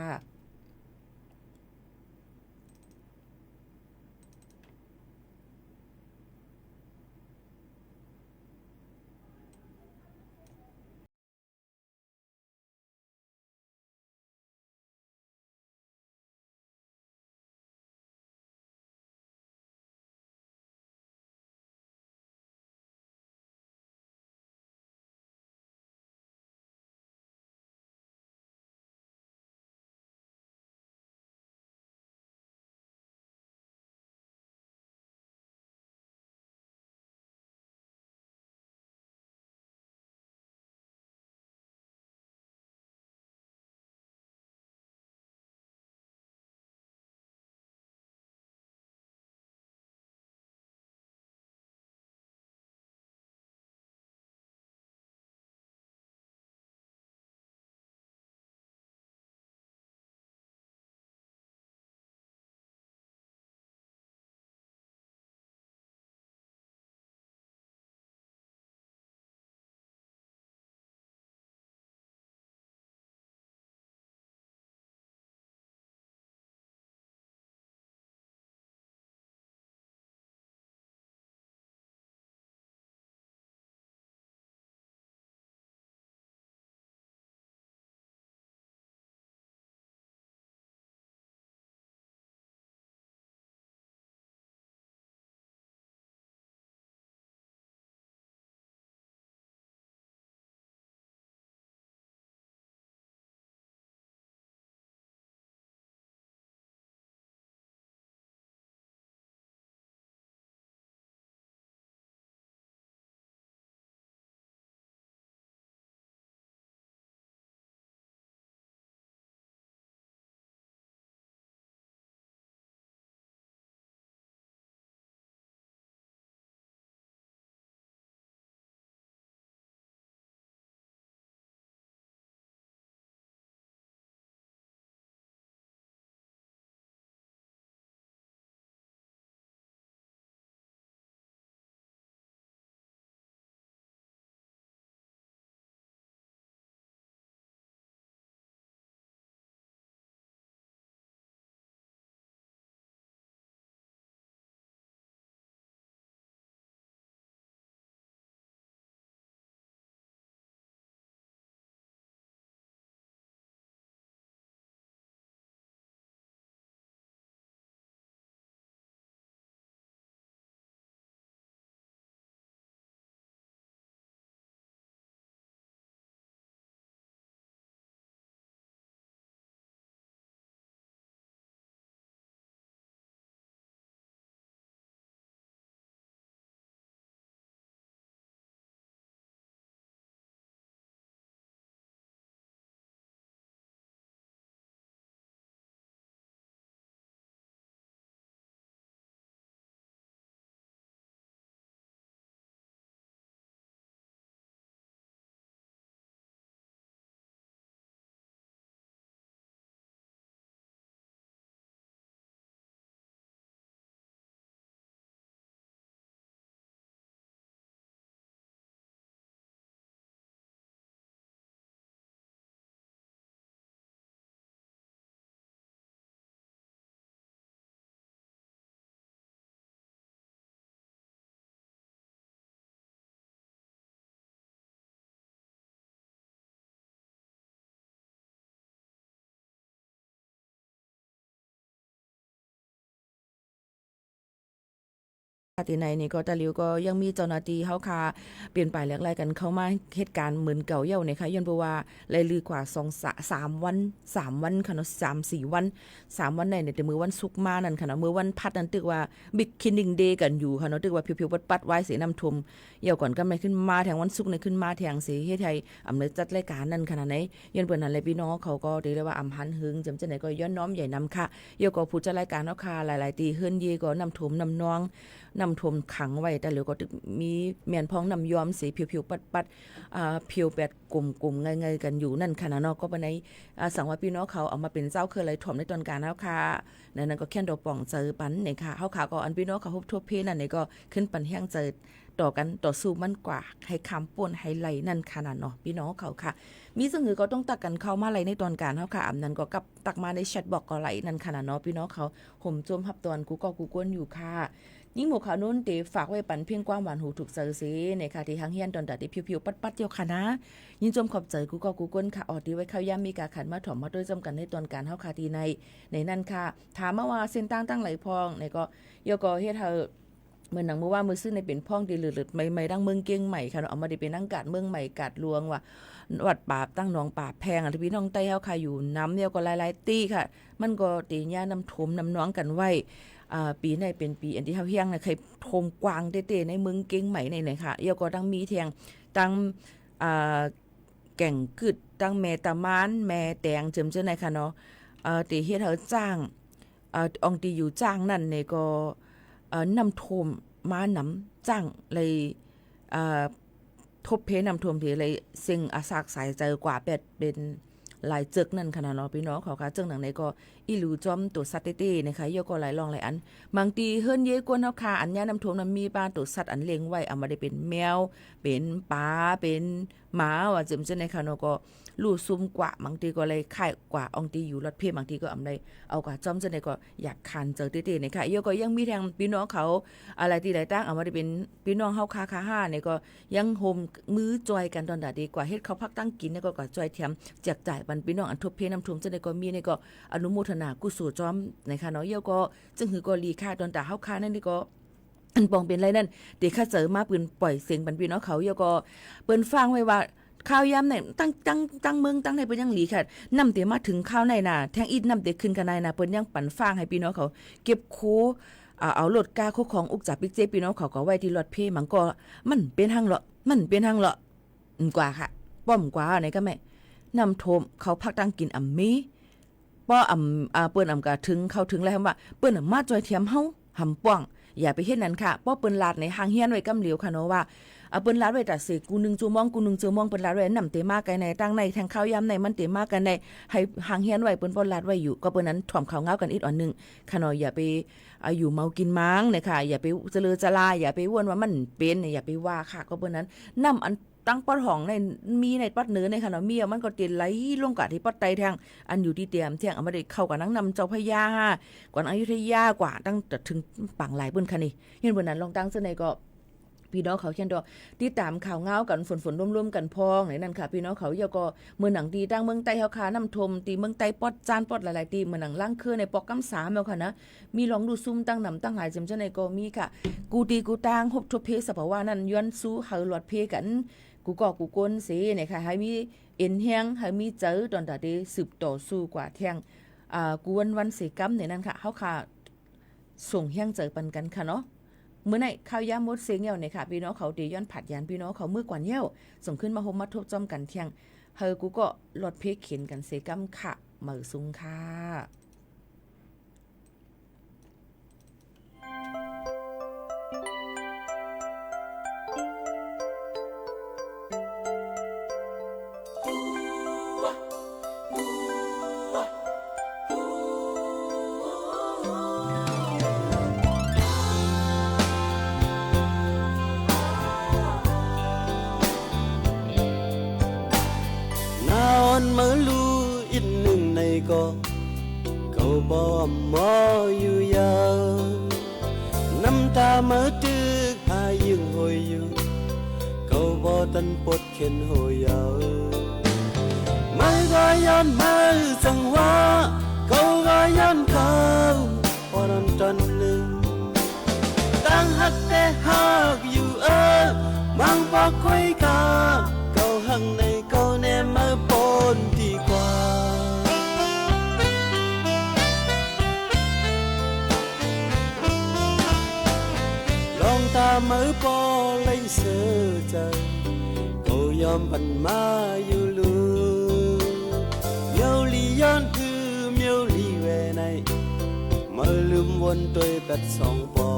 Teunav ni ก็ ตอนนี้ก็ยังมีเจ้าหน้าที่ ฮาวคา เปลี่ยนไปแหลกไล่กันเข้ามา เหตุการณ์เหมือนเก่า yawf nae ค่ะ yawbui wa ไล่ลือกว่า สองสามวัน สามวัน ค่ะเนาะ สามสี่วัน สามวัน nae nae แต่ มื้อวันศุกร์มา นั่น ค่ะเนาะ มื้อวันพัด นั่น ถือว่า beginning day กันอยู่ ค่ะเนาะ ถือว่า pyawpyawpatpat ไว้ เสน้ำท่วม yawf ก่อน กำลังขึ้นมาแทง วันศุกร์ nae ขึ้นมาแทง เส heudhai อำเนินจัดรายการ นั่น ค่ะเนาะ nae yawbui นั่นแหละ พี่น้องเขาก็ ถือได้ว่า อำหันเหิง จำเจ้าไหนก็ ย้อนน้อมใหญ่นำ ค่ะ yawkawv ผู้จัดรายการ ฮาวคา หลายๆ ที่ เฮิรนเย่ ก็ น้ำท่วม น้ำนอง น้ Namq tom khanq-a แต่ละ ก็ ตึก มี แมนพอง น้ำย้อม เส เพียวๆ ปัดๆ เพียวแบบกลมๆ ไงๆ กันอยู่นั่นค่ะนะเนาะ ก็ เป็นไง สังว่า พี่น้องเขา เอามาเป็นเจ้าเคยไล่ถ่อมในตอนการ เฮาค่ะ นั้นๆ ก็ แค่นดอกป่องเจอปันเนี่ยค่ะ เฮาค่ะ ก็ อัน พี่น้องเขา ฮุบทบเพศนั่นเนี่ย ก็ ขึ้นปันแห้งเจอ ต่อกัน ต่อสู้มันกว่า ให้ข้ามป้นให้ไล่นั่นค่ะนะเนาะ พี่น้องเขาค่ะ มีเสนอก็ต้องตักกันเข้ามาไล่ในตอนการ เฮาค่ะ อันนั้นก็กลับตักมาในแชทบอกก็ไล่นั่นค่ะนะเนาะ พี่น้องเขา ห่มโจมฮับตอน กูก็กูก้นอยู่ค่ะ ยิ่งหมวกขาวนุ่นเต๋ ฝากไว้ปันเพียงความหวานหูถูกใจเส เนี่ยค่ะ ที่หางเฮี้ยนตอนตาเต๋ เพียวๆ ปัดๆ เจ้าค่ะนะ ยินจมขอบใจ กูก็กูก้นค่ะ ออ ที่ไว้ข้าวย่ำมีกาขันมาถ่อมมาด้วยจำกันในตอนการ เฮาค่ะ ที่ใน ในนั่นค่ะ ถามมาว่าเส้นทางตั้งไหลพอง เนี่ยก็ ยอก็เฮ็ดให้ เหมือนหนังเมื่อว่ามือซื่อในเป็นพ่องตีหลืดๆ ใหม่ๆ ดั้งเมืองเกียงใหม่ค่ะเนาะ เอามาได้เป็นดั้งกาดเมืองใหม่กาดหลวงว่ะ วัดป่าตั้งหนองป่าแพงอ่ะ ที่พี่น้องใต้เฮาค่ะอยู่น้ำเนี่ยก็หลายๆ ตี้ค่ะ มันก็ตีหญ้าน้ำท่วมน้ำน้องกันไว้ อ่า ปีในเป็นปีอันที่เฮาเฮี้ยงนะ เคยท่วมกว้างเต้ๆ ในเมืองเกียงใหม่ในไหนค่ะ ยอก็ตั้งมีแทง ตั้ง อ่า แก่งกึด ตั้งแม่ตะมาน แม่แตง เจิมเจ้าในค่ะเนาะ เอ่อ ตีเฮ็ดให้จ้าง เอ่อ อองตีอยู่จ้างนั่นเนี่ยก็ เอ่อ น้ำท่วมมาหนำจ้างเลย เอ่อ ทบเพน้ำท่วมเถเลยเซ็งอาซากสายใจกว่าแปดเป็นหลายเจิกนั่นค่ะนะเนาะ พี่น้องเขาค่ะ เจิกหนังในก็ อีหลูจอมตัวสัตว์เต้ๆ นะคะ ยอก็หลายรองหลายอัน บางทีเฮิรนเย้กวนเฮาค่ะ อันเนี้ยน้ำท่วมนั้นมีบ้านตัวสัตว์อันเลี้ยงไว้ เอามาได้เป็นแมว เป็นปลา เป็นหมา ว่าเจิมเจ้าในค่ะเนาะ ก็ ลู่ซุ่มกว่า บางทีก็เลยค่ายกว่า อองตีอยู่รอดเพ่ บางทีก็อำได้ เอากว่าจ้อมเจ้าในก็อยากคานเจอเต้ๆ นะคะ ยอก็ยังมีแทงพี่น้องเขา อะไรตีหลายตั้ง เอามาได้เป็นพี่น้องเฮาค่ะค่ะห้าเนี่ยก็ ยังโฮมมื้อจอยกันตอนด่าดีกว่า เฮ็ดข้าวผักตั้งกินเนี่ยก็กว่าจอยแถมแจกจ่ายปันพี่น้องอันทบเพน้ำท่วมเจ้าในก็มีเนี่ยก็อนุโมทนากุศลจ้อมนะคะเนาะ ยอก็ จึงหือก็หลีค่ะ ตอนด่าเฮาค่ะนั่นนี่ก็ อันปองเป็นไรนั่น เต๋ข้าเจอมาปืนป่อยเสียงปันพี่น้องเขา ยอก็ เปิ้นฟังไว้ว่า ข้าวย้ำใน ตั้ง ตั้ง ตั้งเมืองตั้งในเปิ้นยังหลีค่ะ น้ำเต๋มาถึงข้าวในน่ะ แทงอิดน้ำเต๋ขึ้นกันในน่ะ เปิ้นยังปันฟังให้พี่น้องเขา เก็บคู อ่า เอารถกาคู่ของอุกจ๋าปิ๊กเจ๊พี่น้องเขาก็ไว้ที่รถเพ่ มันก็ มันเป็นหังเหรอ มันเป็นหังเหรอ อืมกว่าค่ะ ป้อมกว่าในก็แม่ น้ำท่วมข้าวผักตั้งกินอ่ำมี ป้ออ่ำ อ่า เปิ้นอ่ำกะถึงเข้าถึงแล้วว่า เปิ้นอ่ำมาจ่อยแถมเฮา หำป้อง อย่าไปเฮ็ดนั้นค่ะ ป้อเปิ้นลาดในหางเฮี้ยนไว้กำเหลียวค่ะเนาะว่า อ่า เปิ้นลาดไว้แต่เสกกูหนึ่งชั่วโมง กูหนึ่งชั่วโมง เปิ้นลาดไว้น้ำเต๋มาไกลในตั้งในแทงข้าวย้ำในมันเต๋มาไกลใน ให้หางเฮี้ยนไว้เปิ้นป้อลาดไว้อยู่ ก็เปิ้นนั้นถ่อมข่าวง้าวกันอีกอ่อนหนึ่งค่ะเนาะ อย่าไป อ่า อยู่เมากินมังนะคะ อย่าไปเจริญจรา อย่าไปว่นว่ามันเป็นเนี่ย อย่าไปว่าค่ะ ก็เปิ้นนั้น น้ำอัน ตั้งปอดหองใน มีในปอดเหนือในค่ะเนาะ มีอ่ะ มันก็เต๋ไหลลงกว่าที่ปอดใต้แทง อันอยู่ที่เต๋มแทง เอามาได้เข้ากับนังน้ำเจ้าพระยา กว่านังอยุธยากว่า ตั้งแต่ถึงปางลายเปิ้นค่ะนี่ เห็นเปิ้นนั้นลองตั้งเจ้าในก็ พี่น้องเขาเช่นเดียว ติดตามข่าวง้าวกันฝนๆ ร่วมๆ กันพองในนั้นค่ะ พี่น้องเขายอก็ เมืองหนังตีตั้งเมืองใต้เฮาค่ะ น้ำท่วมตีเมืองใต้ปอดจานปอดหลายๆ ตี เมืองหนังล้างเครือในปอกกำสามแล้วค่ะนะ มีลองลู่ซุ่มตั้งหนำตั้งหลายเจิมเจ้าในก็มีค่ะ กูตีกูตัง ฮบทบเพศสภาวะนั้น ย้อนสู้เฮารอดเพกัน กูก็กูก้นเสเนี่ยค่ะ ให้มีเอ็นแฮง ให้มีเจ๋อตอนตาเตสืบต่อสู้กว่าแทง อ่า กูวันวันเสกำเนี่ยนั้นค่ะ เฮาค่ะ ส่งแฮงเจ๋อปันกันค่ะเนาะ เมื่อไหร่ข้าวยามมดเสงเย่าเนี่ยค่ะ พี่น้องเขาเตย้อนผัดยานพี่น้องเขาเมื่อก่อนเย่า ส่งขึ้นมาฮบมาทบจ้อมกันแทง ให้กูก็รอดเพเข็นกันเสกำค่ะ เหมยซุงค่ะ Naqanr meuq luf ir nuinq nae gawr, กาบอมออยู่ยาว น้ำตาเมื่อตึกหายืงโหยอยู่ กาบอตันปดเข็นโหยยาว เมื่อก็ย้อนเมื่อจังหวะ กาก็ย้อนกาว พอตอนตอนหนึ่ง ตั้งฮักแต่ฮักอยู่เออ มังปอกคุยกา เกาหังในเกาแนมเมื่อปนดีกว่า ลองตาเมื่อปอไลเสือใจ เกายอมปันมาอยู่ลู เมียวหลีย้อนคือเมียวหลีแวใน เมื่อลืมวนตวยแปดสองปอ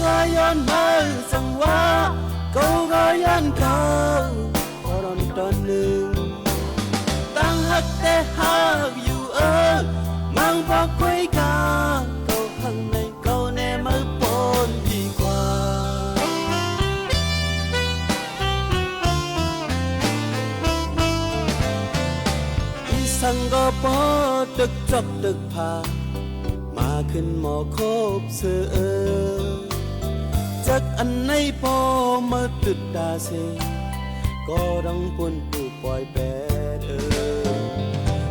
Aqyawfmaf-euq zanqwar, gawqghaq yanr gaq-eu, pawqdawq dawq nuiq. Tanqhaq taef haq yuf-eu, manrbaw khoergaq, gawqhaq nae gawq nae maqpov tiqkawv. Iqsanq gawqbawr deuq tsawq deuq paq, maqkuiq mawq kobseu-eu, dzaq anaeq paw meuq duiq taqseq, gawqdanq pov duq pawf-aer bae-eu.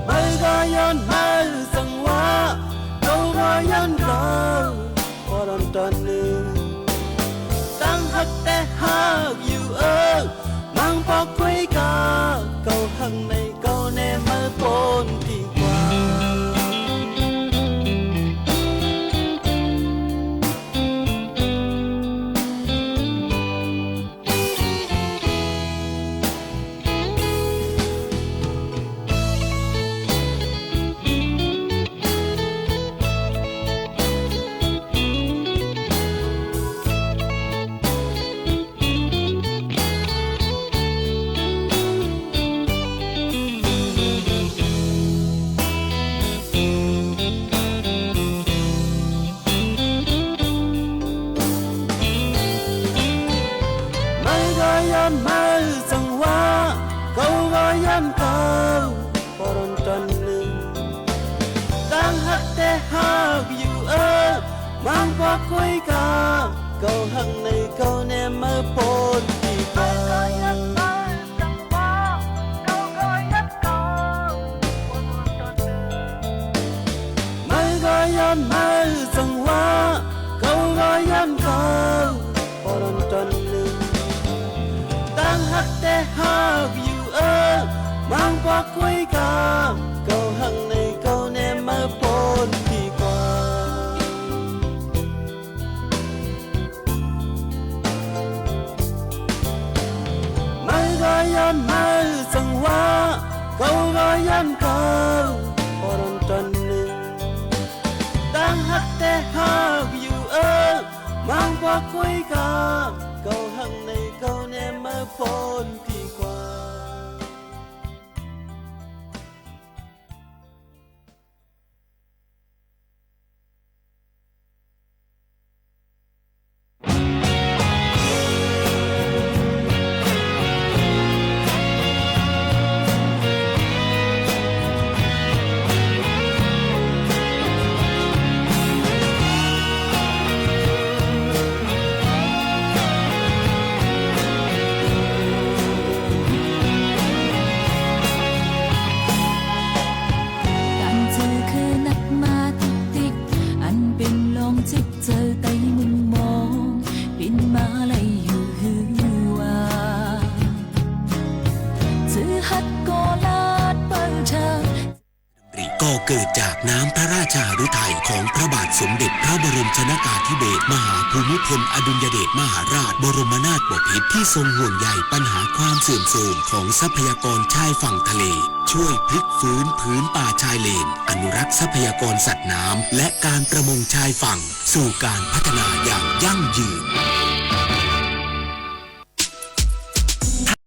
Maqghaq yawqmaf-euq zanqwar, gawqghaq yanr gaq-eu, pawqdawq dawq nuiq. Tanqhaq taef haq yuf-eu, manrbaw khoergaq, gawqhaq nae gawq nae maqpov tiqkawv. Maqghaq yawqmaf-euq zanqwar, gawqghaq yanr gaq-eu, pawqdawq dawq nuiq. Tanqhaq taef haq yuf-eu, manrbaw khoergaq, gawqhaq nae gawq nae maqpov tiqkawv. Maqghaq yawqmaf-euq zanqwar, gawqghaq yanr gaq-eu, pawqdawq dawq nuiq. Tanqhaq taef haq yuf-eu, manrbaw khoergaq, gawqhaq nae gawq nae maqpov tiqkawv. Maqghaq yawqmaf-euq zanqwar, gawqghaq yanr gaq-eu, pawqdawq dawq nuiq. Tanqhaq taef haq yuf-eu, manrbaw khoergaq, gawqhaq nae gawq nae maqpov tiqkawv. Dmqriq ก่อเกิดจากน้ำพระราชหฤทัยของพระบาทสมเด็จพระบรมชนกาธิเบศรมหาภูมิพลอดุลยเดชมหาราชบรมนาถบพิตร ที่ทรงห่วงใยปัญหาความเสื่อมโทรมของทรัพยากรชายฝั่งทะเล ช่วยพลิกฟื้นผืนป่าชายเลน อนุรักษ์ทรัพยากรสัตว์น้ำ และการประมงชายฝั่ง สู่การพัฒนาอย่างยั่งยืน